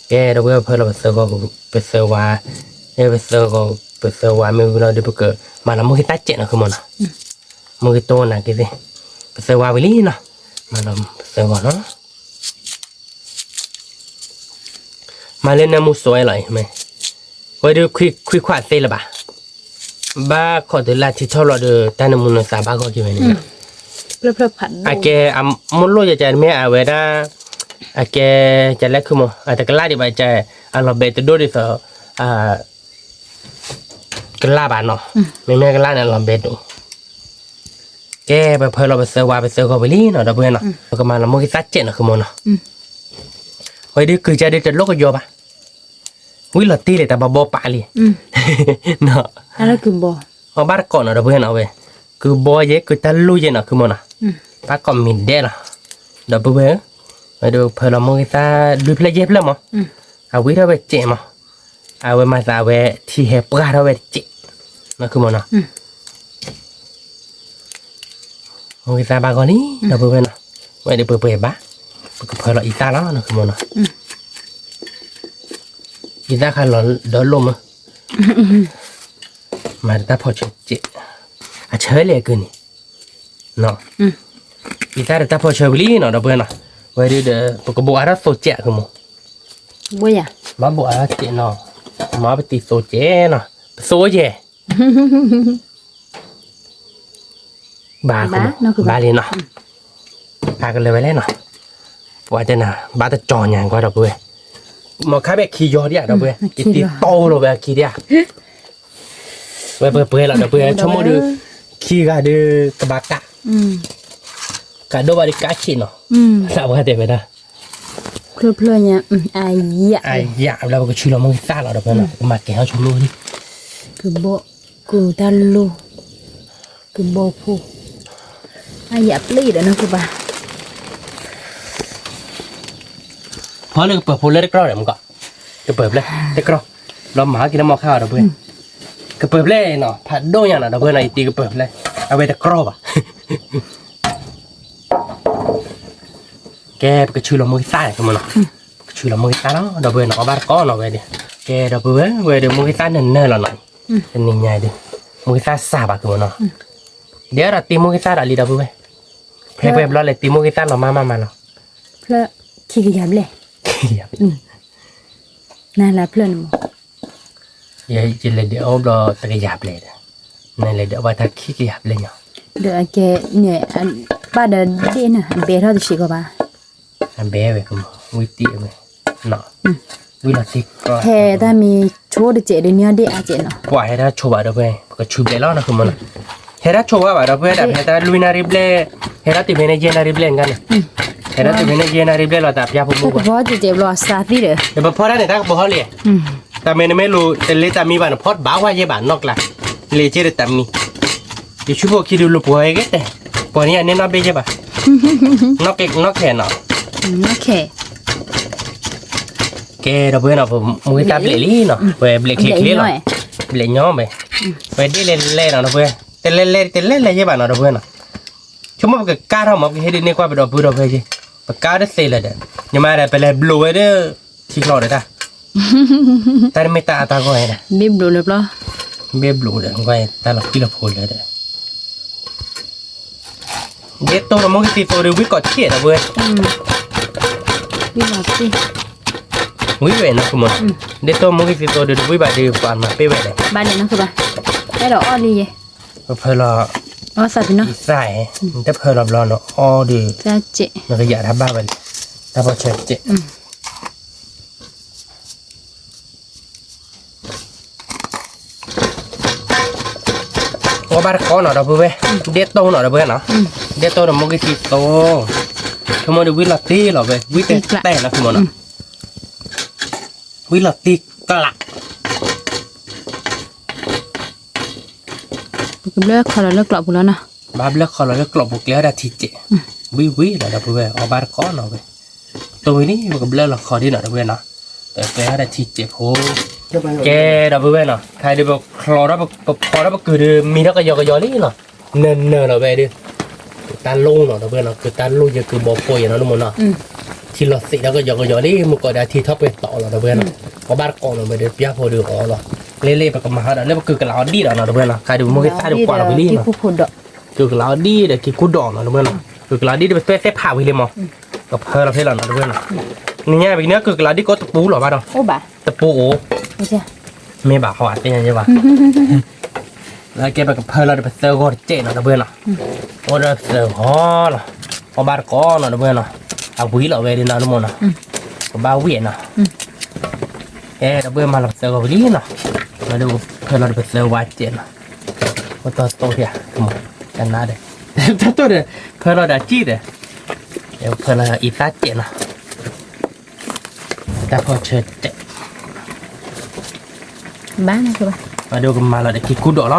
ကဲ ဒီပုၢ်ဝဲၢ် ပဖၢလီၤပသၢဂီၤ ပသၢဝါ, ပသၢဂီၤ ပသၢဝါမ့ၢ်ဝံၤလီၤဒီး ပကမၤလီၤမိၢ်ဂ့ၤသၣ်စဲးနီၤ ဃုမးနီၤ, မိၢ်ဂ့ၤတိၢ်နၤက့ၤသ့ၣ်, ပသၢဝါဝံၤလံနီၤ, မၤလီၤပသၢဂီၤနီၤ မၤလၢနၢမူစိးဝဲလီၤအံၤမ့ၢ်, ဝဲဒုးခွံခွါသ့လၢၤဘၣ်, ဘၣ်ခိးတုၤလၢထံထီၣ်ဘျီဒီး တၢ်နၢမူနသးဘၣ်ဂီၢ်က့ၤဝဲန့ၣ်, အကဲ အမိၢ်လိၣ်ယကမ့ၢ်အဝဲဒၣ်, အကဲ ကလဲၤခုမး အတကလၢ်ဒံးဘၣ်ကဲ, အလီၤဘဲးတဒိၣ်ဒ်သိး, ကလၢ်ဘၣ်နီၤ, မ့မ့ၢ်ကလၢ်န့ၣ် အလီၤဘဲးဒိၣ် ကဲ ပဖၢလီၤပသၢဝါပသၢဂီၤဝံၤလံနီၤ ဒီပုၢ်ဝဲၢ်နီၤ, ပကမၤလီၤမိၢ်ဂ့ၤသၣ်စဲးနီၤ ဃုမးနီၤ, ဝဲဒုးကုၤကၢဒုးတလိၣ်ကယီဘၣ်, ဝံၤလီၤတ့ၢ်လံ တၢ်ဘီဘီပာ်လံ, အီၣ်ဘၣ်တကိးနီၤ ဒီပုၢ်ဝဲၢ်နီၤဝဲ, ကုၤဘီယဲ ကုၤတၢ်လူၢ်ယဲနီၤ ဃုမးနီၤ, ဘၣ်ကိးမံၤဒဲးလီၤ, ဒီပုၢ်ဝဲၢ်ဧၢ, ဝဲဒုးဖၢလီၤမိၢ်ဂ့ၤသၣ်လွံၢ်ဖျၢၣ်ယဲၢ်ဖျၢၣ်မး, အဝံထီၣ်ဝဲစဲးမး အဝဲမၤသးဝဲ ထံဟဲပှၢ်ထီၣ်ဝဲတစဲး, နီၤ ဃုမးနီၤ, မိၢ်ဂ့ၤသၣ်ဘၣ်ဂီၢ်လံ ဒီပုၢ်ဝဲၢ်နီၤ, ဝဲဒုးပှဲၤပှဲၤဘၣ်, ပကဖၢလီၤအံသၣ်လီၤ နီၤ ဃုမးနီၤ, အံသၣ်ခါလီၤဒီးလိၣ်မး, မၤတၢ်ဖီၣ်ဆၢစဲး, အဆၢလဲၣ်အကုၤန့ၣ် အံသၣ်တၢ်ဖီၣ်ဆၢဝံၤလံနီၤ ဒီပုၢ်ဝဲၢ်နီၤ, ဝဲဒုးဒီး ပကဘိးအါထီၣ်သိးစဲးအဃုမး, ဘၣ်ဘိးအါထီၣ်စဲးနီၤ, မၤပတံၤသိးစဲးနီၤ, ပသိးယဲၢ်, ဘၣ်, ဘၣ်လံနီၤ, ပၢ်ကလၢာ်ဝဲလဲၣ်နီၤ, ပှၤတဲနၤ ဘၣ်တကၠီညါကွၢ်ဒီပုၢ်ဝဲၢ်, မ့ၢ်ခါဘၣ်ခံယီၤဒံးဧါ ဒီပုၢ်ဝဲၢ်, ကတံၤတီလိာ်ဝဲအခံဒံးဧါ ဝဲပှဲၤပှဲၤလီၤ ဒီပုၢ်ဝဲၢ် ဆိကမိၣ်ဒီး, က ခံဂၤဒီးကဘၣ်ကး, ကးဒိၣ်ဘၣ်ဒီးကးဆံးနီၤ, သးပှၢ်တဲဝဲဒၣ်, ဖျၢၣ်ဖျၢၣ်ညါ, အယၣ်, အယၣ်ဘျီပကဆူလီၤမုၢ်ဂံၢ်သၣ်လီၤ ဒီပုၢ်ဝဲၢ်နီၤ, ကမၤကဲၤဟီၣ်ဆိကမိၣ်လံ, ကဘီကူတၢ်လိၣ်, ကဘီဖိ, အယၣ်ပျ့ဒီးနီၤကဘၣ် ဖီလၢကပၢၤဖိလၢတကြီၢ်ဒီးမ့ၢ်ကီး, ကပၢၤဖျဲၣ်တကြီၢ်, ဘျီမၤဟဲက့ၤလၢမီခါအီၤဒီပုၢ်ဝဲၢ်, ကပၢၤဖျဲၣ်နီၤ ဖးဒိၣ်ညါနီၤ ဒီပုၢ်ဝဲၢ်နီၤ ယတံၤကပၢၤဖျဲၣ်, အဝဲတကြီၢ်ဘၣ် ကဲ ပကဆူလီၤမုၢ်ဂံၢ်သၣ်န့ၣ် ကမ့ၢ်နီၤ, ပကဆူလီၤမုၢ်ဂံၢ်သၣ်လီၤ ဒီပုၢ်ဝဲၢ်နီၤ အီၣ်ဘၣ်တကိးနီၤဝဲဒၣ်, ကဲ ဒီပုၢ်ဝဲၢ် ဝဲဒၣ်မုၢ်ဂံၢ်သၣ်နၢၤနၢၤလီၤနီၤ, တနံၤညါဒုး, မုၢ်ဂံၢ်သၣ်စၢ်ဘၣ်ကမ့ၢ်နီၤ, ဒ်ဒီးတ့မုၢ်ဂံၢ်သၣ်ဒီးလံ ဒီပုၢ်ဝဲၢ်, ဖဲပှဲၤဘျီလဲၤတ့မုၢ်ဂံၢ်သၣ်လီၤမးမးမးလီၤ, ဖျၢၣ်ခံကယၤဘျဲၣ်, နၤလၢဖျၢၣ်န့ၣ်မ့ၢ် ယလဲၤဒုးအီၣ်ဘျီတကယၤဘျဲၣ်ဒီး, နလဲၤဒုးအီၣ်ဘၣ်တၢ်ခံကယၤဘျဲၣ်ညါ, ဒီးအကဲန့ၣ်, ဘၣ်ဒီးဒ့ၣ်န့ၣ် အဘဲထီၣ်တဆံးကီးဘၣ်, အဘဲဝဲကမ့ၢ် ဝံတံၢ်ဝဲ, ဝံလီၤတံၢ်ကီး, ဖဲတၢ်မံၤဆိတစဲးဒီးန့ၢ်ဒ့ၣ်အါစဲးနီၤ, ပှၤဟဲတၢ်ဆိဘၣ်ဒီပုၢ်ဝဲၢ် ပကဆူဘျဲၣ်လီၤနီၤ ကမ့ၢ်နီၤ, ဟဲတၢ်ဆိဘၣ်ဘၣ်ဒီပုၢ်ဝဲၢ်ဒၣ် ဖဲတၢ်လွံၢ်နၣ်ရံၣ်ဘျဲၣ်, ဟဲတၢ်တုၤဖဲန့ၣ်ယဲၢ်နၣ်ရံၣ်ဘျဲၣ်န့ၣ်, ဟဲတၢ်တုၤဖဲန့ၣ်ယဲၢ်နၣ်ရံၣ်ဘျဲၣ်လီၤ တၢ်ပျၢ်ဖိမုၣ်ဘၣ်, ဒီးပဖီတၢ်န့ၣ် တၢ်ကပီၤဟီလံ, တၢ်မ့ၢ်နမ့ၢ်လိၤတလ့တၢ်မံဘၣ်န့ၣ် ဖီတဘၣ်ဝဲယဲၢ်ဘၣ်နီၢ်ကျါ, လ့ၤက့ၤဒီးတၢ်မံ, ယဆူဖိခံဒုးလိာ်ပှီၤဟဲက့ၤတဲ, ပှၤန့ၣ်ယန့ၢ်နီၢ်ဘ့ၣ်ယဲၢ်ဘၣ်, နီၢ်ခဲနီၤ, နီၢ်ခဲ ကဲ ဒီပုၢ်ဝဲၢ်နီၤ ပမူကံသၣ်ဘျဲးလံနီၤ, ဝဲဘျဲးချ့ချ့လီၤ, ဘျဲးညီဘဲ, ဝဲဒ်လဲၣ်လဲၣ်နီၤ ဒီပုၢ်ဝဲၢ်, တလဲၣ်လဲၣ်တလဲၣ်လဲၣ်ယဲၢ်ဘၣ်နီၤ ဒီပုၢ်ဝဲၢ်နီၤ, ဆိကမိၣ်ပကကါထီၣ်မး ပကဟ့ၣ်ဒုးန့ၢ်ကွၢ်ပဒီပုၢ်ဒီပုၢ်ဝဲၢ်က့ၤ, ပကါတသ့လၢၤဒီး, ညီမးဒီး ပလဲၤဘျိးဝဲဒၣ် ထံချီဒီးတၢ်, တၢ်တမ့ၢ်တၢ်အါတၢ်ဂီၢ်ဝဲဒၣ်, ဘ့ၣ်ဘျိးလၢပျီ, ဘ့ၣ်ဘျိးဒီး ကွၢ်တၢ်လီၤဃံလီၤဖိလၢဒီး ဒ်သိးဒီးမူကံသံသိးဒီး ဝံကိးစ့ၣ်ဒီပုၢ်ဝဲၢ်, ဝံဝဲနီၤ ဒ်သိးမူကံသံသိးဒီး တဝံဘၣ်ဒီး ပှၤမၤပ့ၢ်ဝဲလဲၣ်, ဘၣ်လဲၣ်နီၤ ကဘၣ်, အဲၣ်ဒိးအီၣ်လံယဲ, ပဖၢလီၤ, အီၣ်သးပ့ၤနီၤ, သၣ်, နတဖၢလီၤဘျီနီၤ အီၣ်ဒီး, နကယၤတၢ်ဘၣ်ဝဲလဲၣ်, တၢ်ဖီဆၢစဲး အီၣ်ဘၣ်တကိးနီၤ ဒီပုၢ်ဝဲၢ်, ဒ်သိးနီၤ ဒီပုၢ်ဝဲၢ်နီၤ, ဒ်သိးဒီးမူကံသံသိး, ဆိကမိၣ်ဒီးဝံလီၤတံၢ်လီၤဝဲ, ဝံတဲတဲနီၤ ဆိကမိၣ်နီၤ, ဝံလီၤတံၢ်ကျး, ပကဘျၢခီလီၤလၢကျိးပူၤလီၤနီၤ, ဘၣ်ဘျၢခီလီၤလၢကျိးပူၤ ကျဲၤဝဲဒၣ်ထံစဲး, ဝံဝံလီၤ ဒီပုၢ်ဝဲၢ် အီၣ်ဘၣ်တကိးနီၤဝဲ, တိၢ်ဝံၤလံ ပကဘျၢလီၤခီဒ်နီၤ ဒီပုၢ်ဝဲၢ်နီၤ, ပကျဲၤဝဲဒၣ်ထံစဲးဖိ ကဲ ဒီပုၢ်ဝဲၢ်နီၤ, ခဲအံၤဒုး ပဖီထီၣ်ပကုၤဒီး မံထီၣ်ကယီကယီလံနီၤ, နၢၤနၢၤလီၤဝဲဒီး, တၢ်လိၣ်နီၤ ဒီပုၢ်ဝဲၢ်နီၤ, ကုၤတၢ်လိၣ်ယဲ ကုၤဘီဖိယဲနီၤ နမ့ၢ်နီၤ, ထံလီၤသံးထီၣ်ကယီကယီလံ မုၢ်ကီးဒီးထံထီၣ်ပှဲၤတီၤလီၤ ဒီပုၢ်ဝဲၢ်နီၤ, အီၣ်ဘၣ်တကိးနီၤဝဲဒီး ပျၢ်ဖိဒီးအီၣ်လီၤ, လ့လ့ ပကမၤဟီဒီး လၢပကုၤကလးအီၤဒံၣ်ဒီးနီၤ ဒီပုၢ်ဝဲၢ်နီၤ, ခဲအံၤဒုး မူကံသၣ်ဒုးပှၤလီၤဝံၤလံနီၤ, ကုၤကလးအီၤဒံၣ်ဒီးက့ၤကူဒီးနီၤ ဒီပုၢ်ဝဲၢ်နီၤ, ကုၤကလးအီၤဒံၣ်ဒီး ပသွဲၣ်သ့ၣ်ဖးဝံၤလံမး, ပဖၢလီၤဖဲလီၤနီၤ ဒီပုၢ်ဝဲၢ်နီၤ, နညါပကန့ၢ်ကုၤကလးအီၤဒံၣ်ကိးတပူၤလီၤဘၣ်ဒီး, တပူၤအိၣ်, မ့ၢ်ဘၣ်ဟီ သ့ၣ်ညါယဲၢ်ဘၣ် လၢကဲ ပကဖၢလီၤဒီး ပသၢဂီၤတစဲးနီၤ ဒီပုၢ်ဝဲၢ်နီၤ, အိၣ်ဒီးသၢဂီၤလီၤ, အီၣ်ဘၣ်တကိးနီၤ ဒီပုၢ်ဝဲၢ်နီၤ, အဝံၤလီၤဝဲဒၣ်နီၤ နမ့ၢ်နီၤ, ပဘၣ်ဝံၤနီၤ, ကဲ ဒီပုၢ်ဝဲၢ်မၤလီၤပသၢဂီၤဝံၤလံနီၤ, ဒီးဖၢလီၤဒီးပသၢဝါစဲးနီၤ, အိၣ်တီတီဖဲ, ကနါဒီး, တီတီဒီး, ဖၢလီၤဒီးအစံၣ်ဒီး, ဖၢလီၤအံသၣ်စဲးနီၤ တၢ်ဖီဆၢတဲာ်, ဘၣ်န့ၣ်ကဘၣ်, အဒိကမၤလီၤဒီးက့ၤကူဒီးလီၤနီၤ,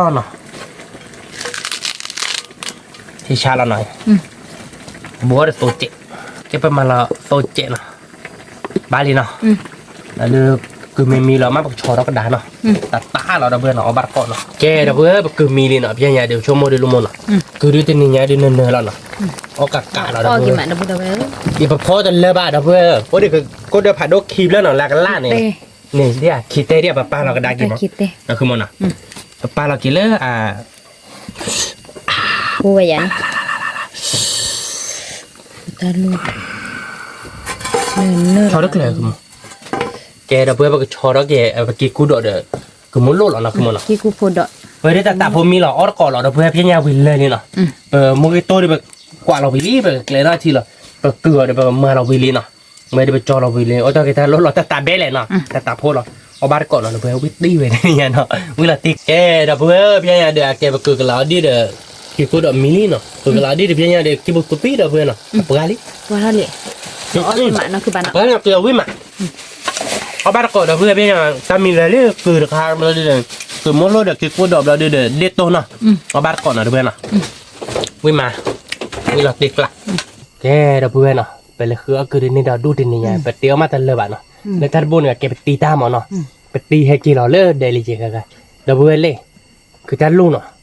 ဟ့ၣ်ဆါလီၤနီၤ, ဘိးဒီးသိစဲး, ကဲပမၤလီၤသိစဲးနီၤ, ဘၣ်လံနီၤ, လၢ ကုၤမံၤမံၤလီၤမးပကဆီထီၣ်ကဒါနီၤ, တၢ်တၢ်လီၤဒီပုၢ်ဝဲၢ်နီၤ, အီၣ်ဘၣ်တကိးနီၤ, ကဲဒီပုၢ်ဝဲၢ် ပကုၤမံၤလံနီၤ, ပညါဒုးဆိကမိၣ်ဒုးလၢမိၢ်နီၤ, ကုၤဒုးတနံၤညါဒုးနၢၤနၢၤလီၤနီၤ, အီၣ်ကးကးလီၤဒီပုၢ်ဝဲၢ်, ယပဖီတလၢဘၣ်ဒီပုၢ်ဝဲၢ်, အိၣ်ဒံးကိးဒၢဖးဒိၣ်ခံဖျၢၣ်နီၤ လၢကလၢ်န့ၣ်, န့ၣ်ဒ်ခံတဲဒ်ပပာ်လီၤကဒါက့ၤမး, ပပာ်လီၤက့ၤလၢ ပဝဲယၤန့ၣ်, ဆီတကျၢၤကမး, ကဲဒီပုၢ်ဝဲၢ် ပကဆီထီၣ်က့ၤ ပက့ၤကူဒီးဒီး ကမူလိၣ်လီၤနီၤ ကမူနီၤ, ဝဲဒၣ်တၢ်တးဖိမံလီၤ အီၣ်တကိးလီၤ ဒီပုၢ်ဝဲၢ် ဖဲညါဝံၤလၢာ်လံနီၤ, ပမိၢ်ဂ့ၤတိၢ်ဒီး ပကွၢ်လီၤဝံၤလံ ပကကျဲၤထီၣ်ထံလီၤ, ပကုၤအီၤဒီးပမၤလီၤဝံၤလံနီၤ, ဝဲဒၣ်ပကၠီလီၤဝံၤလံ အိၣ်တ့ၢ်က့ၤတၢ်လိၣ်လီၤ တၢ်တးဘဲလဲၣ်နီၤ, တၢ်တးဖိလီၤ, အီၣ်ဘၣ်တကိးနီၤ ဒီပုၢ်ဝဲၢ် ဝံၤတံၢ်ဝဲဒၣ်ညါနီၤ, ဝံၤလီၤတံၢ်ကဲ ဒီပုၢ်ဝဲၢ် ဖဲညါဒီး အကဲပကုၤကလးအီၤဒံၣ်ဒီး က့ၤကိးဒီးမံၤလံနီၤ, ပကလးဒ်တဖျဲညါဒီး က့ၤပူၤကပံဒီးဖဲနီၤ, အပှၤလံ, ပှၤလံ, ပှၤလံနီၤ က့ၤအဝံၣ်မး, အီၣ်ဘၣ်တကိးဒီးဖဲဖဲညါ, တၢ်မံၤလၢာ်လံ ကုၢ်တခါဘျီဒုဒီး, ကုၢ်မိၢ်လိၣ်ဒီးက့ၤကိးဒီးဘျီဒုဒီး ဒ့ၣ်တိၢ်နီၤ, အီၣ်ဘၣ်တကိးနီၤတဖဲနီၤ, ဝံၣ်မး, ဝံၣ်လီၤတ့ကျး, ကဲဒီးဖဲဖဲနီၤ, ပလဲၤဃုအီၣ်ကုၢ်တန့ၢ်ဒီးဒူၣ်တနံၤညါ ပတ့အီၣ်မးတလၢာ်ဘၣ်နီၤ, လၢတၢ်တဘိန့ၣ် ကဲပတ့တၢ်မးနီၤ, ပတ့ဟဲက့ၤလီၤလၢဒဲလံက့ၤဂၤဂၤ, ဒီးဖဲဖဲလဲၣ်, ကတၢ်လိၣ်နီၤ ဖး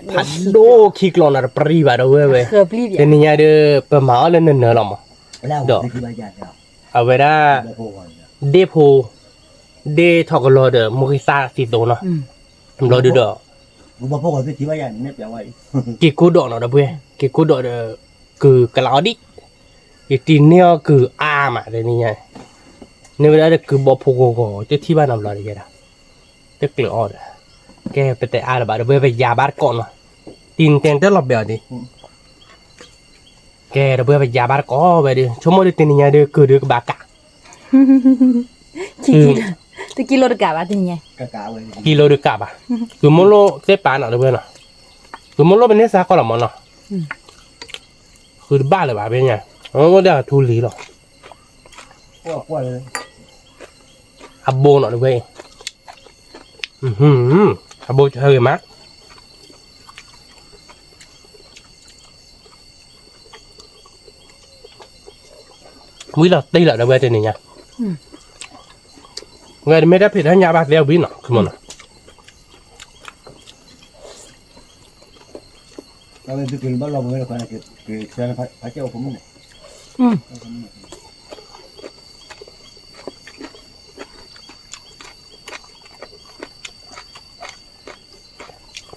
ဒိၣ်ခံကျီနီၤ တပြံဘၣ်ဒီးဝဲဝဲ, တနံၤညါဒီး ပမၤအီၣ်လၢနနၢၤလီၤမး, ဒီး အဝဲဒၣ် ဒ့ၣ်ဖိ ဒ့ၣ်ထီၣ်ကလီဒီး မိၢ်ဂံၢ်သၣ်သံသိနီၤ, ဘျီဒုဒီး က့ၤကိးဒီးနီၤဒီးပှဲၤ, က့ၤကိးဒီးဒီး ကုၢ်ကလးအီၤဒံး, ယတံၤန့ၢ်အီၤကုၢ်အါမးတနံၤညါ, န့ၢ်ဝဲဒၣ်ဒီးကုၢ်ဘီဖိဂီၤဂီၤ တထံၣ်ဘၣ်နီတဘျီတကဲဒီး တကျၢၤအီၤဒီး, ကဲပတဲအါလၢၤဘၣ်ဒီး ပဝဲပယၤဘၣ်တကိးနီၤ, တံၤနတဲနတၢ်လီၤဘဲအီၤဒံး, ကဲဒီးပဝဲပယၤဘၣ်တကိးဝဲဒီး ဆိကမိၣ်ဒီးတနံၤညါဒီး ကုၢ်ဒီးကဘၣ်ကး, တကံလိတကးဘၣ်တနံၤညါ, ကံလိတကးဘၣ်, ကုၢ်မိၢ်လိၣ်သ့ၣ်ပာ်နီၤတဝဲနီၤ, ကုၢ်မိၢ်လိၣ်ပန့ၢ်စါကီၢ်လီၤမးနီၤ, ဃုတဘၣ်လၢၤဘၣ်ဖဲညါ, အိၣ်ဒၣ်ထူလံၤလီၤ, အဘိနီၤတဝဲအံၤ, အဘိဟဲဂ့ၤမး ဝံၤလီၤတ့ၢ်လီၤဒီးဝဲတနံၤညါ, ဝဲတမ့ၢ်တၢ်ဖံးတၢ်ညၣ်ဘၣ်သ့ဝံၤနီၤ,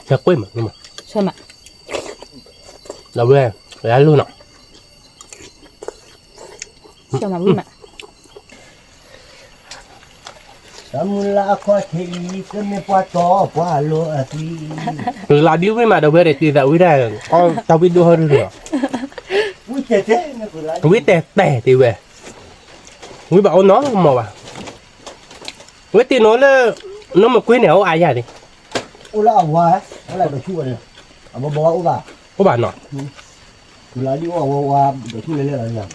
ဆၢကွ့ၢ်မး, ဒီးဝဲ, ဝဲဒၣ်လိၣ်နီၤ, တၢ်မုၢ်လၢ် အခီၣ်ထံးအံၤ ကမ့ၢ်ပှၤတီပှၤလိၤအသွံၣ်, လးဒ်ဝံၣ်မးဒီးဝဲဒီး တံၤသးဝံၣ်တၢ်, တၢ်ဝံၣ်ဒိၣ်ဟီဒုဒီး, ဝံၣ်တဲတဲာ်တ့ၢ်ဝဲ, ဝံၣ်ဘၣ်အိၣ်နီမးဘၣ်, ဝဲတ့ၢ်နီၤလၢ, နီၢ်မကွ့န့ၣ် အအိၣ်အါယၤန့ၣ်, အိၣ်လၢအဝၤ, အိၣ်လၢဒီးဆူၣ်ဝဲန့ၣ်, အဘီဘီဝဲအိၣ်ဘၣ်, အိၣ်ဘၣ်နီၤ, လးဒ်အိၣ်အဝၤဝၤ, ဒီးဆူၣ်လဲၤလဲၤလီၤ,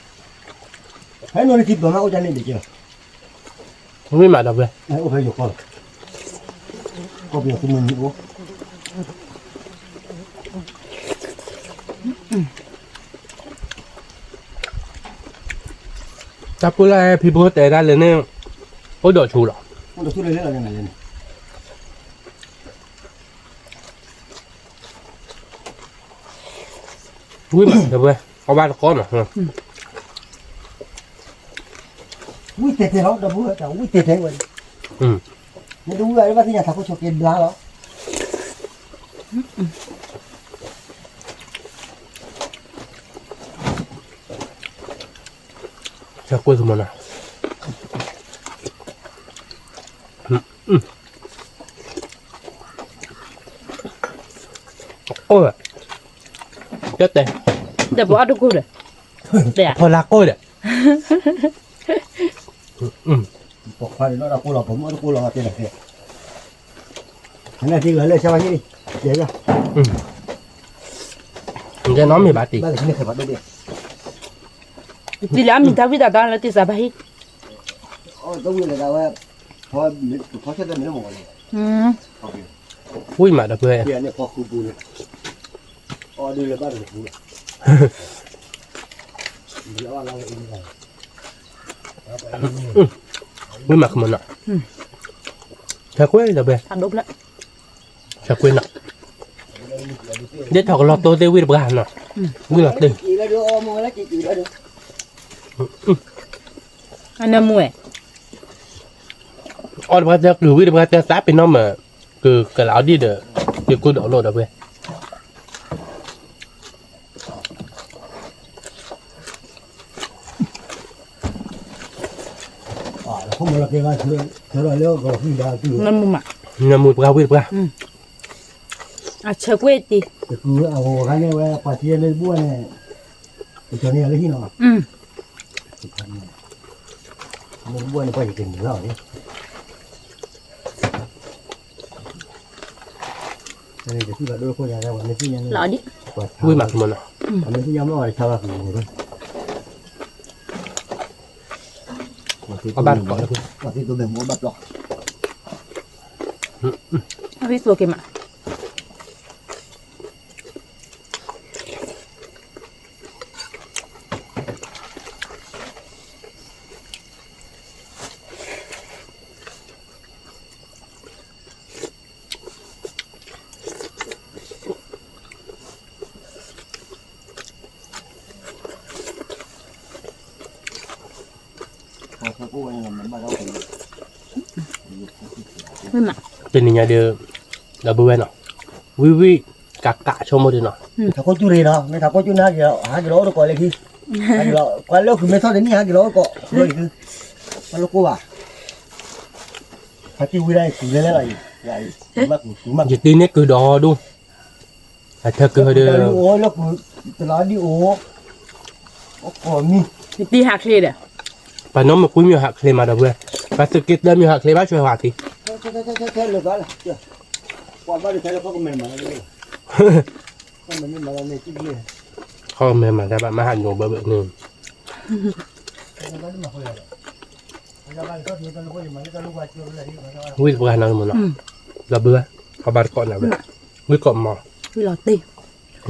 ဖဲနီၤလၢထံပၢၢ်မးအိၣ်တၢ်န့ၣ်ဒံးကဲလီၤ ဝံၣ်မးဒီးဝဲ, အိၣ်ဖဲယိၤကီၢ်လီၤ, ကီၢ်ပယီၤသုးမုၢ်နံၤအိၣ်, တၢ်ပူၤလၢဖံဖိတဲဒၣ်လဲာ်န့ၣ်, အိၣ်ဒီးဆူၣ်လီၤ, အိၣ်ဒီးဆူၣ်လဲၤလဲၤလီၤန့ၣ်လဲၣ်န့ၣ် ဝံၣ်မးဒီးဝဲ, အီၣ်ဘၣ်တကိးနီၤ, ဝံၣ်တဲတဲာ်လီၤ ဒီပုၢ်ဝဲၢ် ဝံၣ်တဲတဲာ်ဝဲ, မ့ၢ်တဝံၣ်ဘၣ်ဒီးဘၣ်သ့ၣ်ညါထးခိၣ်ဆိးက့ဘျါလီၤ, ဆၢကွ့ၢ်သမနၤ အိၣ်, ကဲတဲ, ဒီးပအီၣ်တကိၢ်ဒီး, ဖီလာ်ကိၢ်ဒီး, ပခွါဒီးလီၤတကိၢ်လီၤ ပမ့ၢ်တကိၢ်လီၤတဲ, နထံၣ်လီၤလၢဆါဝါဟံၣ်, ကဲ, ကဲနီၢ်မ့ၢ်ဘၣ်တံၢ်, တံၢ်လၢအမံၤတၢ်ဝံၣ်တၢ်တၢ်လၢတံၢ်စးဘၣ်ဟံၣ် ဝံၣ်မးဒီးပှဲၤ, ဝံၣ်မးကမနီၤ, ဆၢကွ့ၢ်ဒီးပှဲၤ, ဆၢကွ့ၢ်နီၤ, ဒ်ထီၣ်ကလီၤတိသ့ၣ်ဝံၣ်တပှၢ်နီၤ, ဝံၣ်လီၤတ့ၢ် အနၢမူဝဲ, အီၣ်တပှၢ်တၢ်ကျူၤဝံၣ်တပှၢ်တၢ်သးပ့ၤနီၣ်မး, ကကလးအီၤဒံးဒီး, က့ၤကိၢ်ဒီးလိာ်ဒီးပှဲၤ, နၢမူပှၢ်ဝံၣ်တပှၢ်, အဆၢကွ့ၢ်တ့ၢ်, အဝဲန့ၣ်ဝဲပှၤထံန့ၣ်တဘူၣ်ဝဲန့ၣ်, ကကၠီန့ၣ်လၢဟံၣ်နီၤ, မ့ၢ်တဘူၣ်ဝဲန့ၣ်ပှၤယကန့ၢ်လီၤန့ၣ်, လီၤဒံး, ဝံၣ်မးကမနီၤ, အဘၣ်တကိးလၢ, အဝံၣ်သိက့ၤမး. တနံၤညါဒီး, ဒီပုၢ်ဝဲၢ်နီၤ, ဝံၣ်ဝံၣ်ကးကးဆိကမိၣ်ဒုးနီၤ, ထးခိၣ်ကၠူၣ်ရ့ၤနီၤ, မ့ၢ်ထးခိၣ်ကၠူၣ်န့ၣ် ဟဲက့ၤလီၤအိၣ်တကိးလၢခံ, ဟဲက့ၤလီၤ ကွၢ်လၢဃုာ်မ့ၢ်ထီၣ်တနံၣ် ဟဲက့ၤလီၤအိၣ်တကိး, ဘၣ်လိၣ်ကိၢ်ဘၣ်, ဟဲက့ၤဝံၤဒၣ်အံၤ ကူၤလဲလဲလီၤအံၤ, ယတံၤန့ၢ်ကုၤဒီးဒိၣ်, အထၢကုၤဒီး, တလီၤဒံၣ်အိၣ်, ယတံၤဟးချ့ဒီး, ပှၤနီၢ်မ့ၢ်ကွံမ့ၢ်ဟးချ့မးဒီပုၢ်ဝဲၢ်, ပှၤသုးက့တၢမ့ၢ်ဟးချ့ဘၣ်ဆွဲဝဲသ့, ခီမ့ၢ်မၤလီၤန့ၣ်, ခီမ့ၢ်မၤတၢ်ဘၣ်မၤဟးညိးဘၢဘၢန့ၣ်, ဝံၣ်တပှၢ်နီၤမ့ၢ်နီၤ, ဒီပုၢ်ဝဲၢ်, အီၣ်ဘၣ်တကိးနၤဝဲ, ဝံၣ်ကိးမီၤ, ဝံၣ်မ့ၢ်လီၤတ့ၢ်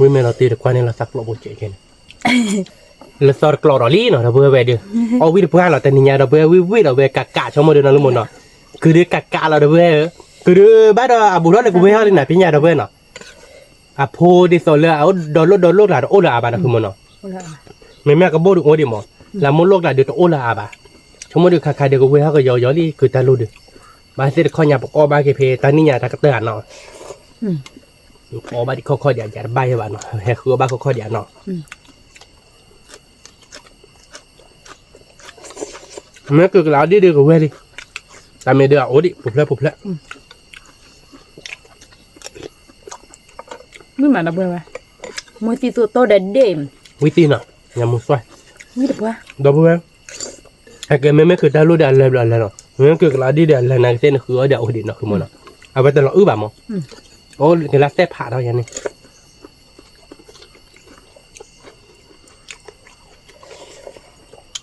တကွၢ်န့ၣ်လီၤသးကျိးဘိကဲးကဲန့ၣ် လၢသီတကျိးဒီးလံနီၤ ဒီပုၢ်ဝဲၢ်ဒီး, အီၣ်ဝံၣ်တပှၢ်လီၤ တနံၤညါဒီပုၢ်ဝဲၢ် ဝံၣ်ဝံၣ်ဒီးဝဲ ကးကးဆိကမိၣ်ဒီးနီၤ လၢမိၢ်နီၤ, ကုၤဒုးကးကးလီၤဒီပုၢ်ဝဲၢ်ဧၢ, ကုၤဒုးဘၣ်ဒီးအဘူးထီၣ်လၢကဝဲၢ်ဟီၣ်လံနၤ ပညၣ်ဒီပုၢ်ဝဲၢ်နီၤ, အဖိဒ်သိးလၢအအိၣ်ဒီးလိၣ်ဒီးလိၣ်ကျါတအိၣ်လၢၤအါဘၣ်နီၤ ဃုမိၢ်နီၤ, မ့မ့ၢ်အကဘိၣ်ဒုးအိၣ်ဒံးမး, လၢမိၢ်လိၣ်ကျါဒုးတအိၣ်လၢၤအါဘၣ်, ဆိကမိၣ်ဒုးခါခါဒုးကဝဲၢ်ဟီၣ်ကယီယီလံ ကုၤတၢ်လိၣ်ဒုး, ဘၣ်သ့ၣ်တခီညါပကအီၣ်ဘၣ်က့ၤဖဲတၢ်နံၣ်ညါတၢ်ကတၢၢ်အနီၤ အီၣ်ဘၣ်ဒံးခီၣ်ခီၣ်ဒံး ယတဘၣ်ယဲဘၣ်နီၤ ဟဲဃုအီၣ်ဘၣ်ခီၣ်ခီၣ်ဒံးအနီၤ, မ့ၢ်ကုၤကလးဒ်ဒုးကဝဲၢ်လံ, တၢ်မ့ၢ်ဒုးအအိၣ်ဒံး ပူၤဖျဲၣ်ပူၤဖျဲၣ်, ဝံၣ်မးဒီပုၢ်ဝဲၢ်, မ့ၢ်သံသိးတိၢ်ဒီးဒ့ၣ်, ဝံၣ်သံနီၤ, ညမူသွဲ, ဝံၣ်တပှၢ်, ဒီပုၢ်ဝဲၢ် အကဲမ့မ့ၢ်ကုၤတၢ်လိၣ်ဒီးအလဲၤဘျီအလဲၤနီၤ မ့မ့ၢ်ကုၤကလးဒ်ဒီးအလဲၤနၤကသ့ၣ်နဃုအီၣ်ဒီးအအိၣ်ဒံးနီၤ ဃုမိၢ်နီၤ, အဝဲတလီၤအုၣ်ဘၣ်မး, အိၣ်ကလါတဲဖးထီၣ်ယၤန့ၣ်,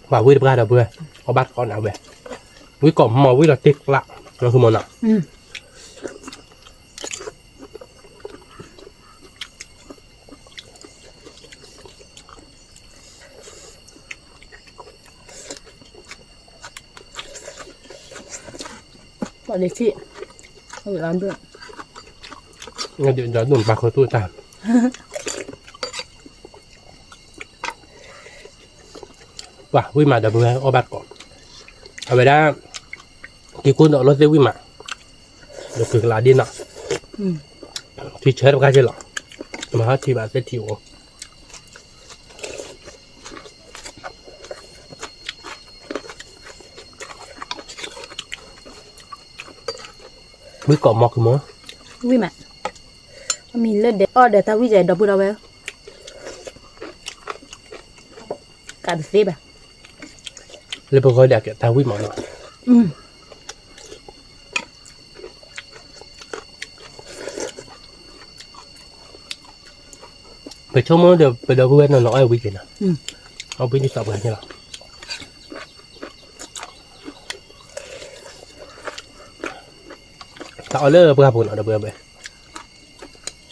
ပှၤဝံၣ်တပှၢ်ဒီပုၢ်ဝဲၢ်, အီၣ်ဘၣ်တကိးနၤဝဲ, ဝံၣ်ကိးမီၤဝံၣ်လီၤတ့ၢ်ကျး, ဃုမိၢ်နီၤ ပှၤဒ့ဆံၣ်, ဒီးဒိၣ်ပာ်ခူသူၣ်တၢ်, ပှၤဝံၣ်မးဒီပုၢ်ဝဲၢ်အီၣ်ဘၣ်တကိး, အဝဲဒၣ်, က့ၤကူၣ်ဒီးလိၣ်သ့ၣ်ဝံၣ်မး, ဒီးကုၤကလးဒ်နီၤ, ထံဆၢတပှၢ်က့လီၤ, မၤဟီၣ်ထံဘၣ်သ့ၣ်ထံအိၣ် ဝံၣ်ကိးမီၤကမီၤ, ဝံၣ်မး, အမံၤလၢဒဲးအီၣ်ဒီးတၢ်ဝံၣ်ယဲဒီပုၢ်ဒီဝဲၢ်, ကးတသ့ဘၣ်, လၢပဂီၢ်ဒၣ်ကဲတၢ်ဝံၣ်မးနီၤ, ပဆိကမိၣ်ဒီးပဒီပုၢ်ဝဲၢ်နီၤနီၤအီၣ်ဝံၣ်က့ၤနီၤ, အီၣ်ဝံၣ်ဒ်သိးပှၤန့ၣ်လီၤ, တၢ်အီၣ်လၢပှၢ်ပူၤနီၤဒီပုၢ်ဝဲၢ်,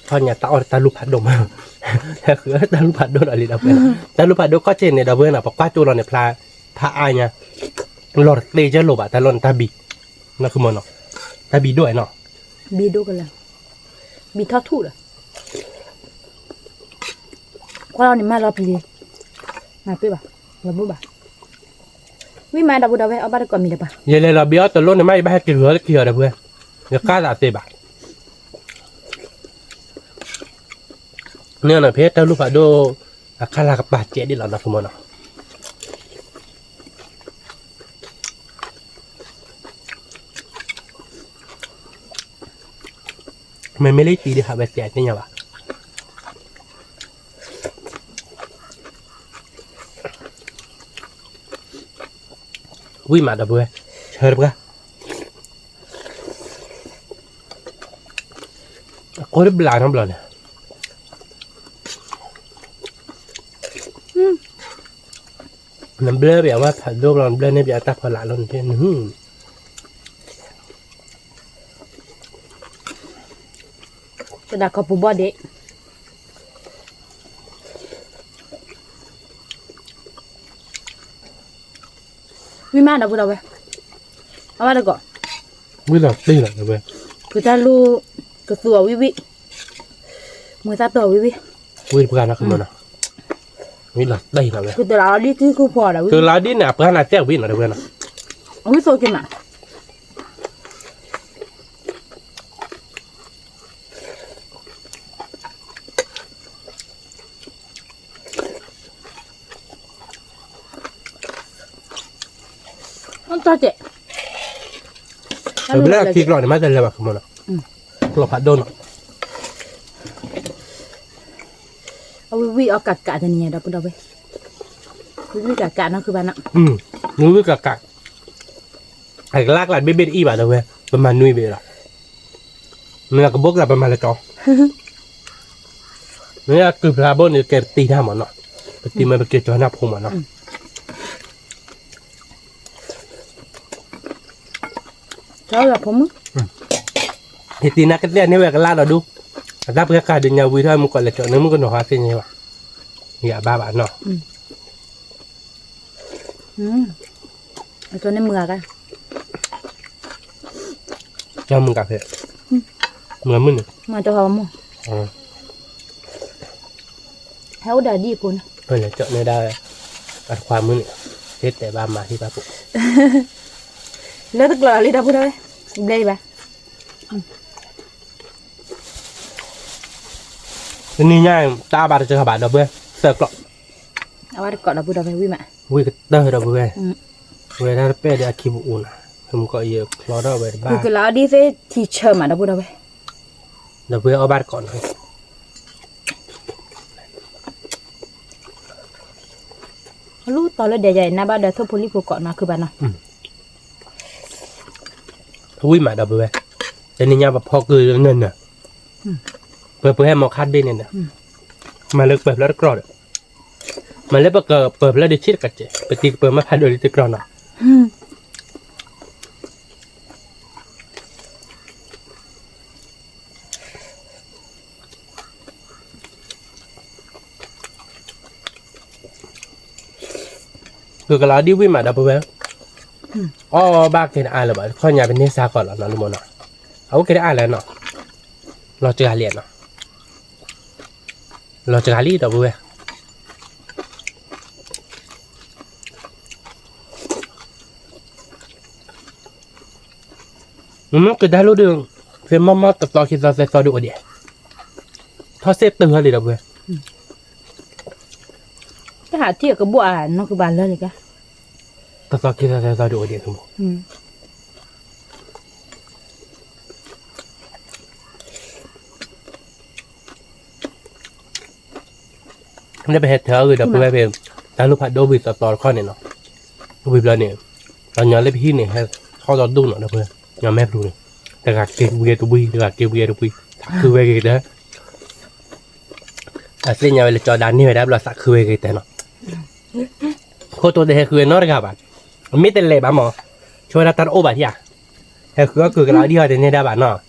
ထီၣ်ညါတၢ်အီၣ်တၢ်လူၢ်ဖးဒိၣ်မး, ဟဲဃုတၢ်လူၢ်ဖးဒိၣ်ဒီးလံဒီပုၢ်ဝဲၢ်, တၢ်လူၢ်ဖးဒိၣ်ခီၣ်ဆ့ၣ်န့ၣ်ဒီပုၢ်ဝဲၢ်နီၤ ပကွၢ်ကၠိလီၤန့ၣ်ဖျါ, ဖးအါညါ, လီၤတသ့ကၢလိာ်ဘၣ် တၢ်လီၢ်န့ၣ်တၢ်ဘံ, နီၤဃုမိၢ်နီၤ, တၢ်ဘံဒိၣ်နီၤ, ဘံဒိၣ်ကလၢာ်, ဘံထီၣ်ထူၣ်ဒီး ကွၢ်လီၤန့ၣ်မၤလီၤပျံၤ, မၤပ့ၢ်ဘၣ်, လီၤဘိၣ်ဘၣ်, ဝံၣ်မးဒီပုၢ်ဒီဝဲၢ်အီၣ်ဘၣ်တကိးမံၤတပၤ, ယလဲၤလီၤဘံအီၣ်တလိၣ်န့ၣ်မး ယဘၣ်ဟဲက့ၤဂၢၤလၢခံအီၤဒီပုၢ်ဝဲၢ်, ယကၢ်သးသ့ဘၣ်, န့ၣ်နီၤ ဖဲတၢ်လူၢ်ဖးဒိၣ်, အခါလၢကပာ်စဲးဒ်လီၤနီၤ သုမီၤနီၤ မ့မ့ၢ်လၢတံၤဒ်ဟးဝဲစဲးသ့ၣ်ညါဘၣ်, ဝံၣ်မးဒီပုၢ်ဝဲၢ်, ဆၢတပှၢ်, အ ကိးတဘျီနီတဘျီန့ၣ်, နဘျၢပျးဝဲဖးဒိၣ်ဘျီ နဘျၢန့ၢ်ပျးတၢ်ဖီလာ်လီၤန့ၣ်, ကဒၣ်ခီပူၤဘီၣ်ဒ့း ဝံၣ်မးဒီပုၢ်ဒီဝဲၢ်, အဝဲတကိး, ဝံၣ်လီၤတ့ၢ်လီၤဝဲ, ကတၢ်လူၤ ကသူအီၤဝံၣ်ဝံၣ်, မူၤသၣ်တီၢ်ဝံၣ်ဝံၣ်, ဝံၣ်တပှၢ်နီၤ ဝံၣ်လီၤတ့ၢ်လီၤဝဲ, ကတလးအီၤဒ်ထံခိၣ်ဖီဒီး ကလးဒ်န့ၣ် အပှၤနၤတဲဝံၣ်နီၤတဝဲၢ်နီၤ, ဝံၣ်သိက့ၤမး တၢ်တဲ, ဘျၢထံကျိန့ၣ် မ့ၢ်တလဲၤဘၣ်ကမီၤနီၤ, ကျိဖးဒိၣ်နီၤ, အဝံၣ်ဝံၣ်အီၤကးကးတနံၤညါဒီပုၢ်ဒီဝဲၢ်, ဝံၣ်ဝံၣ်ကးကးနီၤခုဘၣ်နီၤ, ဝံၣ်ဝံၣ်ကးကး အကလါကျါတဘ့ၣ်ဘ့ၣ်တအံၤဘၣ်ဒီပုၢ်ဝဲၢ်, ပမၤနွံဘ့ၣ်လီၤ, မ့ၢ်ကဘိကျါပမၤလၢကၠီ, မ့ၢ်အကုၢ်ဖျါဘိန့ၣ် ကဲပတံၤတၢ်မးနီၤ, ပတံၤမ့ၢ်ပကဲကၠီနၢ်ဖိမးနီၤ, ယတံၤနၤကတဲန့ၢ်ဝဲကလါဒီးဒူ, အတၢ်ပှဲၤဃာ်ဒုးညါဝံၤထီၣ်မူကီးလဲၤကၠီန့ၣ် မုၣ်ကနီၤဟါသ့ၣ်ညါဘၣ်, ယဘၣ်ဘၣ်နီၤ အကန့ၣ်မုာ်ဂၤ, ကမုာ်ဂၤဖဲ, မုာ်မုာ်န့ၣ်, မုာ်တဟီမုာ်, ဟဲအိၣ်ဒီးဒ်အဖိန့ၣ်, လဲၤကၠီန့ၢ်ဒၣ်, အတခွါမုာ်န့ၣ်, ဟ့ၣ်တဲဘၣ်မၤဟ့ၣ်ဘၣ်ဖိ, လၢတကျိးလီၤလံဒီပုၢ်ဒီဝဲၢ်, ဘျဲယဘၣ် တနံၤညါအံၤ တၢ်ဘၣ်တစၢၤဘၣ်ဒီပုၢ်ဝဲၢ် သၢကျိး, အဝဲတကိးဒီပုၢ်ဒီဝဲၢ်ဝံၣ်မး, ဝံၣ်ကတၢၢ်ဒီပုၢ်ဝဲၢ်, ဝဲဒၣ်တပဲၢ်ဒီးအခံပူၤအိၣ်နၤ, မုၢ်ကီးယချီထီၣ်ဝဲတဘၣ်, ကလးအီၤဒ်သ့ၣ်ထံဆၢမးဒီပုၢ်ဒီဝဲၢ်, ဒီပုၢ်ဝဲၢ်အီၣ်ဘၣ်တကိးနီၤ လူၤတီၤလၢဒဲးယၤအံၤ နဘၣ်ဒီးထိၣ်ဖိလံၣ်ဖိကိးနီၤခုဘၣ်နီၤ, ဝံၣ်မးဒီပုၢ်ဝဲၢ်, တနံၤညါပဖီကုာ်နၢၤနၢၤ, ပပှဲၤဟဲမီၤခါဒ့န့ၣ်ဒီး, မၤလၢကပၢၤဖျၢၣ်တကြီဒီး, မၤလၢပကပၢၤဖျၢၣ်ဒုးဆံၣ်တကးစဲး ပတံၤကပၢၤမ့ၢ်ဖးဒိၣ်လံတကြီနီၤ ကကလီဒ်ဝံၣ်မးဒီပုၢ်ဝဲၢ်, အီၣ်ဘၣ်က့ၤတအါလၢၤဘၣ် ခီညါပန့ၢ်စါကီးလီၤနီၤ လၢမနီၤ, အအိၣ်က့ၤတအါလၢၤနီၤ, လီၤစှၤလံနီၤ, လီၤစှၤလံဒီပုၢ်ဝဲၢ် မ့ၢ်ကဒါလိၣ်ဒီး, ဖဲမီၢ်မီၢ်တသီခံသီသၢသီဒုးအိၣ်ဒံး, ထီၣ်စ့ၣ်တုၤထီၣ်လံဒီပုၢ်ဝဲၢ်, တၢ်ဟးထံၣ်အကဘီၣ်အါနီၢ်ကဘၣ်လၢာ်လံကါ, တသီခံသီသၢသီဒုးအိၣ်ဒံး, လၢပဟဲထၢအဂ့ၢ်ဒီပုၢ်ဝဲၢ်ဖဲ, တၢ်လိၣ်ဖးဒိၣ်ဝံၤသီသီတခီန့ၣ်နီၤ, ဝံၤဘျီန့ၣ်, ဒီးညီလၢပဟံၣ်န့ၣ် ဟဲထီၣ်ဒီဒူၣ်နီၤဒီပုၢ်ဝဲၢ်, ညီမဲာ်ပျူၤန့ၣ်, တဂၤက့ၤဝံၤတဝံၤ တဂၤက့ၤဝံၤတဝံၤ, သးခုဝဲက့ၤကတၢၢ် အသ့ၣ်ညါဝဲလၢကၠီဒါန့ၢ်ဝဲဒၣ်ဘျီသးခုဝဲက့ၤကတၢၢ်နီၤ, ခိၣ်တိတဟဲဃုဝဲနီတဂၤဘၣ်, မ့ၢ်တလဲၤဘၣ်မး, ဆိဝဲဒၣ်တၢ်တအိၣ်ဘၣ်ထံၣ်ဧါ, ဟဲဃုအီၣ်ကုာ်ကလီဒ်ဟီတန့ၢ်ဒၣ်ဘၣ်နီၤ,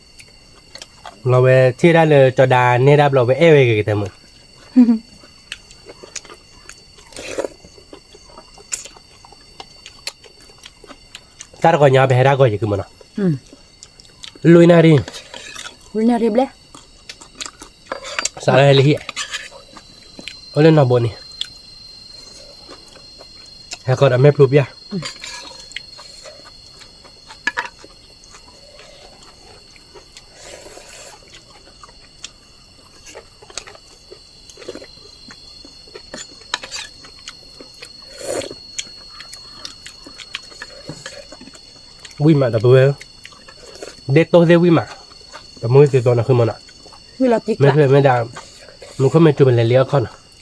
လီၤဝဲထံၣ်ဒၣ်လၢကၠီဒါန့ၢ်ဒၣ်ဘျီဝဲအဲၣ်ဝဲက့ၤကတၢၢ်မုၢ် တၢ်တဂီၤညါပဟဲဒၣ်ဂီၤယံၤကမုၢ်နီၤ, လွံၢ်နၣ်ရံၣ်, လွံၢ်နၣ်ရံၣ်ဘျဲၣ်, စးလၢဟဲလၢဟံၣ်, အိၣ်လၢနီၢ်ဘိန့ၣ်, ဟဲဃီဒီးမဲာ်ပျူၤပျၢ် ဝံၣ်မးဒီပုၢ်ဝဲၢ်, ဒ့တိၢ်သ့ၣ်ဝံၣ်မး, ပမုၢ်သ့ၣ်သီနၤဃုမနီၤ, မ့ၢ်ဖျဲၣ်မ့ၢ်ဒၣ်, မုၢ်ခိၣ်မ့ၢ်တုၤပလဲၤလံအခီၣ်နီၤ,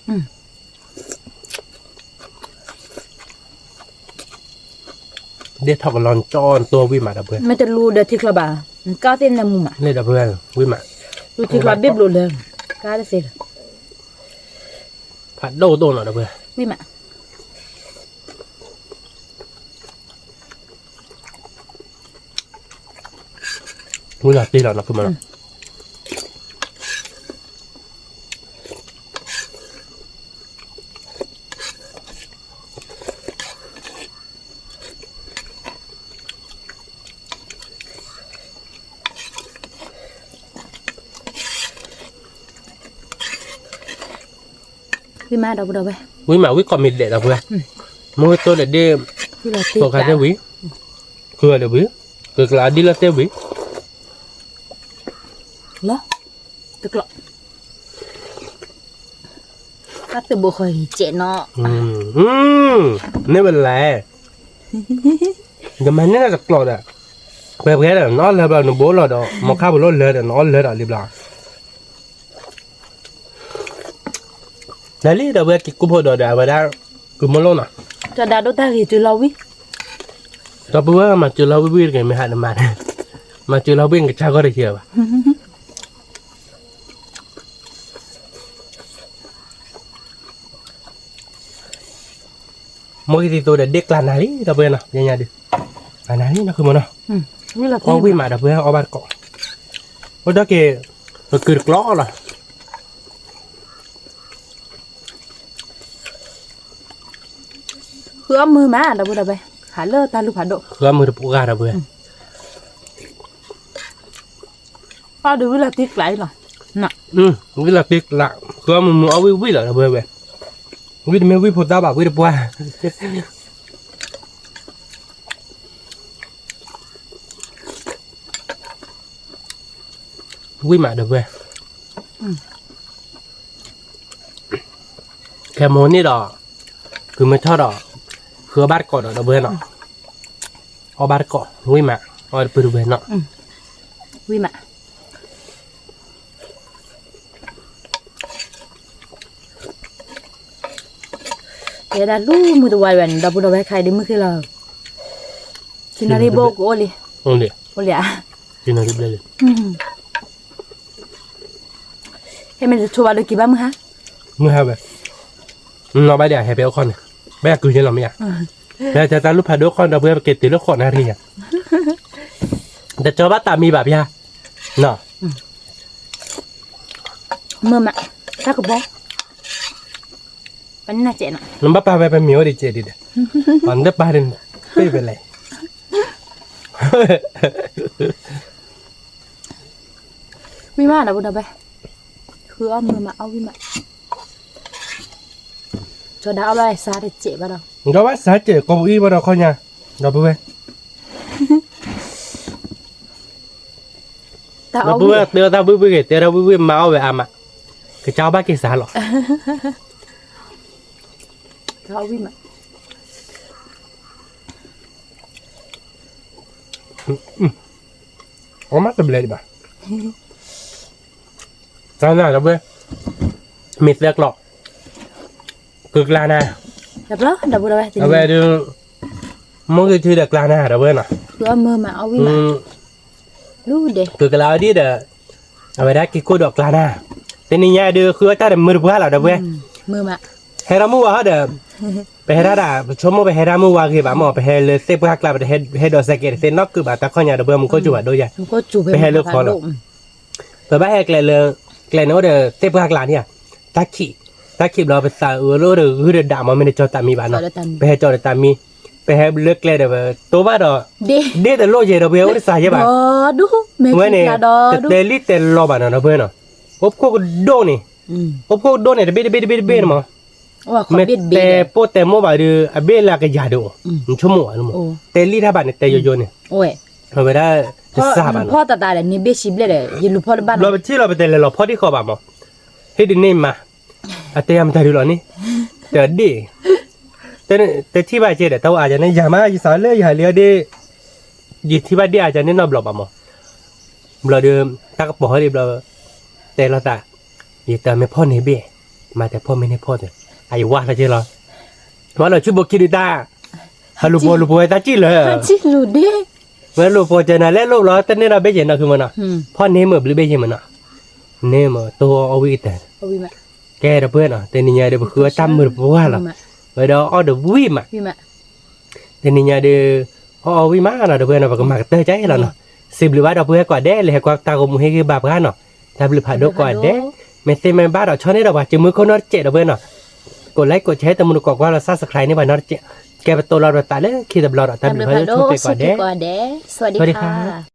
ဒ့ထီၣ်ကလီကၠီတိၢ်ဝံၣ်မးဒီပုၢ်ဝဲၢ်, မ့ၢ်တလူဒီးထံချီဘၣ်, ကၢ်သ့ၣ်နၢမူမး, လၢဒီပုၢ်ဝဲၢ်ဝံၣ်မး, ထံကျိဘ့ၣ်ဘျိးလၢ ကါတသ့လၢၤ ဖးဒိၣ်ဒိၣ်နီၤဒီပုၢ်ဝဲၢ် ဝံၣ်မး ဝံၣ်လီၤတ့ၢ်လီၤနီၤ ခုမးနီၤ ဝံၣ်မးဒီပုၢ်ဒီဝဲၢ် ဝံၣ်မးဝံၣ်ကီၢ်မ့ၢ်ဒဲးဒီပုၢ်ဝဲၢ် မ့ၢ်ဝံၣ်တိၢ်ဒီးဒ့ၣ် ပိာ်ခါသ့ၣ်ဝံၤ ဃုအီၤဒီးဝံၤ ကကျးဒ်လၢသ့ၣ်ဝံၤ လီၤ တကျိး တၢ်သုးဘိဃီဟံးစဲးနီၤ န့ၢ်ဝဲလဲၣ် ကမၤန့ၢ်တၢ်တကျိးဒီး ပှဲၤပှဲၤဒီး နအီၣ်လၢဘျီ နဘိလီၤဒီး မီခါပူၤလိၣ်လၢဒီး နအီၣ်လၢဒီးလံဘျီ နလံဒီးဝဲက့ၤကူဖိးဒီးဒီး အဝဲဒၣ် ကုမိၢ်လိၣ်နီၤ တၢ်ဒၣ်ဒိၣ်တၢ်ဂ့ၤတုၤလီၤဝံၤ ဒီပုၢ်ဝဲၢ်မၤစၢၤလီၤဝံၣ်ဝံၣ်တဂ့ၤ မ့ၢ်ဟးနမၤန့ၣ် မၤစၢၤလီၤဝံၣ် နကစၢ်ဂီၢ်တယၢၤဘၣ် မိၢ်ဂ့ၤသံသိဒီး ဒ့ၣ်ကျါနၤလံ ဒီပုၢ်ဝဲၢ်နီၤ ညါညါဒုး ကျါနၤလံနီၤ ခုမးနီၤ အီၣ်ဝံၣ်မးဒီပုၢ်ဝဲၢ် အီၣ်ဘၣ်တကိး အိၣ်ဒီးက့ၤ ကကုာ်တကျိးလီၤ ဃုအီၣ်မုာ်မး ဒီပုၢ်ဒီဝဲၢ် ဟးလၢတၢ်လူၢ်ဖးဒိၣ် ဃုအီၣ်မုာ်တပူၤဂၤ ဒီပုၢ်ဝဲၢ် အီၣ်ဒုးဝံၣ်လီၤတံၢ်ကျါအံၤလီၤ ဝံၣ်လီၤတံၢ်ကျါ ဃုအီၣ်မုာ်မုာ်အီၣ်ဝံၣ်ဝံၣ်လီၤ ဒီပုၢ်ဝဲၢ် ဝံၣ်တမ့ၢ်ဝံၣ်ဖိသၣ်ဘၣ် ဝံၣ်တပှၢ် ဝံၣ်မးဒီပုၢ်ဝဲၢ် ခဲမိၢ်န့ၣ်ဒီး ကုၤမ့ၢ်ထီၣ်ဒီး ဃုအီၣ်ဘၣ်တကိးဒီး ဒီပုၢ်ဝဲၢ်နီၤ အီၣ်ဘၣ်တကိး ဝံၣ်မး အီၣ်တပုၢ်တဝဲၢ်နီၤ ဝံၣ်မး တဲဒၣ်လူမုၢ်တဝါယွၤန့ၣ် ဒီပုၢ်ဒီဝဲၢ်ခဲအံၤဒ်မုၢ်ဃ့လီၤ ဆံနၣ်ရံၣ်ဘိကအိၣ်လံ အိၣ်လံ ဆံနၣ်ရံၣ်ဘျဲၣ်လံ ဟဲမ့ၢ်တဆိဘၣ်ဒီးက့ၤဘၣ်မုၢ်ဟါ မုၢ်ဟါဝဲ နီၢ်ဘၣ်ဒံးဟဲဖဲအိၣ်ခီၣ်န့ၣ် ဘၣ်ယၤကုၤယဲလီၤမ့ၢ်ဧါ ဖဲတၢ်လူၢ်ဖးဒိၣ်ခီၣ်ဒီး ပဝဲပက့ၤတုၤလၢဃိးနၣ်ရံၣ်ညါ တကၠီဘၣ်တၢ်မံဘၣ်ပျၢ် နီၤ မုၢ်မး တၢ်ကပီၤ ပနၢ်စဲးနီၤ နဘၣ်ပာ်ဝဲပမံၤအိၣ်ဒံးစဲးဒံးဒီး နတပာ်ဒံး ပ့ၢ်ဝဲလဲၣ် ဝံၣ်မးဒီပုၢ်ဒီဝဲၢ် ဃုအီၣ်မုာ်မးအီၣ်ဝံၣ်မး ကၠီဒါအီၣ်ဘၣ်စၢ်တစဲးဘၣ်ဒီး ကၠီဘၣ်စၢ်စဲး ကိးပူၤအံၤဘၣ်ဒီးခီညါ ဒီပုၢ်ဝဲၢ် ဒီပုၢ်ဝဲၢ် တဲတၢ်ဝံၣ်ဝံၣ်ဂ့ၤ တဲတၢ်ဝံၣ်ဝံၣ်မၤအီၣ်ဝဲအါမး ကစၢ်ဘၣ်က့ၤစၢ်လီၤ တၢ်ဝံၣ်မး အီၣ်မးတဘျဲဒံးဘၣ် ကျါနၤဒီပုၢ်ဝဲၢ် မ့ၢ်သၢကျိး ကကျါနၤ အဝဲဒုး မိၢ်ဂ့ၤထံဒီးကျါနၤ ဒီပုၢ်ဝဲၢ်နီၤ ကကျါအီၤဒ်ဒီး အဝဲဒၣ်က့ၤကိၢ်ဒီးကျါနၤ တနံၤညါဒုး ဃုအီၣ်တၢ်ဒီးမုာ်တပှၢ်လီၤ ဒီပုၢ်ဝဲၢ် ဟဲထီၣ်မုၢ်ဝါဟီဒီး ပဟဲဒၣ်ဒၣ် ပဆိကမိၣ်ပဟဲဒၣ်မုၢ်ဝါဂ့ၤဘၣ်မး ပဟဲလၢသ့ၣ်ပှၢ်ကျါ ပတဟဲဒိးစဲးကဲးတသ့နီတကုာ်ဘၣ် တၢ်ခီညါ ဒီပုၢ်ဝဲၢ် မူခိၣ်စူၤဘၣ်ဒိယၤ ပဟဲလၢခီလီၤ ပဘၣ်ဟဲကျဲလၢ ကျဲန့ၣ်အိၣ်ဒီးသ့ၣ်ပှၢ်ကျါန့ၣ်ဧါ တၢ်ခံး တၢ်ခံးဘျီပသးအုးလၢအိၣ်ဒီးဂုၢ်ဒီးဒးမး မ့ၢ်တကၠီတၢ်မံဘၣ်နီၤ ပဟဲကၠီဒီးတၢ်မံ ပဟဲလၢကျဲဒီး ပတိဘၣ်ဒီး ဒ့ၣ်တလိၣ်ယဲၢ်ဒီပုၢ်ဝဲၢ် အိၣ်တစးယဲၢ်ဘၣ် ဝဲန့ၣ် တတဲလံတဲလီၤဘၣ်နီၤ ဒီပုၢ်ဝဲၢ်နီၤ အိၣ်ဖှိၣ်ကဒိၣ်န့ၣ် အိၣ်ဖှိၣ်ကဒိၣ်န့ၣ် တဘ့ၣ်တဘ့ၣ်တဘ့ၣ်တဘ့ၣ်န့ၣ်မး မ့ၢ်တဲပိၢ်တဲမိၢ်ဘၣ်ဒီး အဘ့ၣ်လၢအကယၤဒိၣ် နဆိကမိၣ်ဘၣ် တဲလံတၢ်ဘၣ်န့ၣ် တဲယိယိန့ၣ် အဝဲဒၣ် တစးဘၣ်နီၤ ဘျီပထံၣ်လီၤပတဲလီၤဖီၣ်ထံၣ်ဃီဘၣ်မး ဟ့ၣ်ဒ်န့ၣ်မး အတဲယၤမတၤဒုးလီၤန့ၣ် တဒ့ၣ် တထံၣ်ဘၣ်ကဲဒီး တၢ်အိၣ်အါယၤန့ၣ် ယၤမး ယစးလၢယဟးလံအီၤဒ့ၣ် ယထံၣ်ဘၣ်ဒ့ၣ်အါယၤန့ၣ်နီတဘျီဘၣ်မး ဘျီဒီး တၢ်ကပီၤဟဲဒံးဘျီ တဲလိာ်သး ယတမ့ၢ်ဖီၣ်န့ၢ်ဘ့ၣ် မၤတဲဖီၣ်မ့ၢ်န့ၢ်ဖီၣ်တဲ အယဝါလီၤက့လီၤ ဝဲလီၤဆူဘိခံဒုးတၢ် ဟးလူၤပိာ်လူၤပိာ်ဝဲတၢ်စံၣ်လၢ ဝဲလူၤပိာ်ကဲနၤလဲၤလိၣ်ဘျီ တန့ၢ်ဒီးဘ့ၣ်ယဲၢ်နီၤ ခုမနီၤ ဖီၣ်န့ၢ်မုာ်ဘျုးဘ့ၣ်ယဲၢ်မနီၤ န့ၣ်မ့ၢ်တိၢ်အီၣ်ဝံၣ်ကတၢၢ်, ကဲဒီပုၢ်ဝဲၢ်နီၤ, တနံၤညါဒီးပဃုအီၣ်တၢ်မုာ်တပှၢ်လီၤ, ဝဲဒီးအီၣ်ဒီးဝံၣ်မး, တနံၤညါဒီး အီၣ်အီၣ်ဝံၣ်မးနီၤ ဒီပုၢ်ဝဲၢ်နီၤ, ပကမၤကတၢၢ်ကဲလီၤနီၤ, စံးဘျုးဘၣ်ဒီပုၢ်ဝဲၢ်ကိးဂၤဒဲး လၢဟဲကွၢ်တၢ်ဂီၤမူဟ့ၣ်ဂံၢ်ဘါပှၤနီၤ, တၢ်ဘျုးဖးဒိၣ်ကိးဂၤဒဲး, မ့ၢ်သ့မ့ၢ်ဘၣ်ဒီးဆီန့ၣ်ဒီးပှၤစုမုၢ်ခိၣ်နီတစဲးဒီပုၢ်ဝဲၢ်နီၤ, ကိး like ကိး share တမူတကိးကွၢ်လီၤ subscribe န့ၢ်ပှၤနီတစဲး, ကဲပတိၢ်လီၤပသးလၢခံတဘျီဒီး တၢ်ဘျုးဖးဒိၣ်ဆိၣ်ဂ့ၤကိးဂၤဒဲး, စဝၤဒံခါ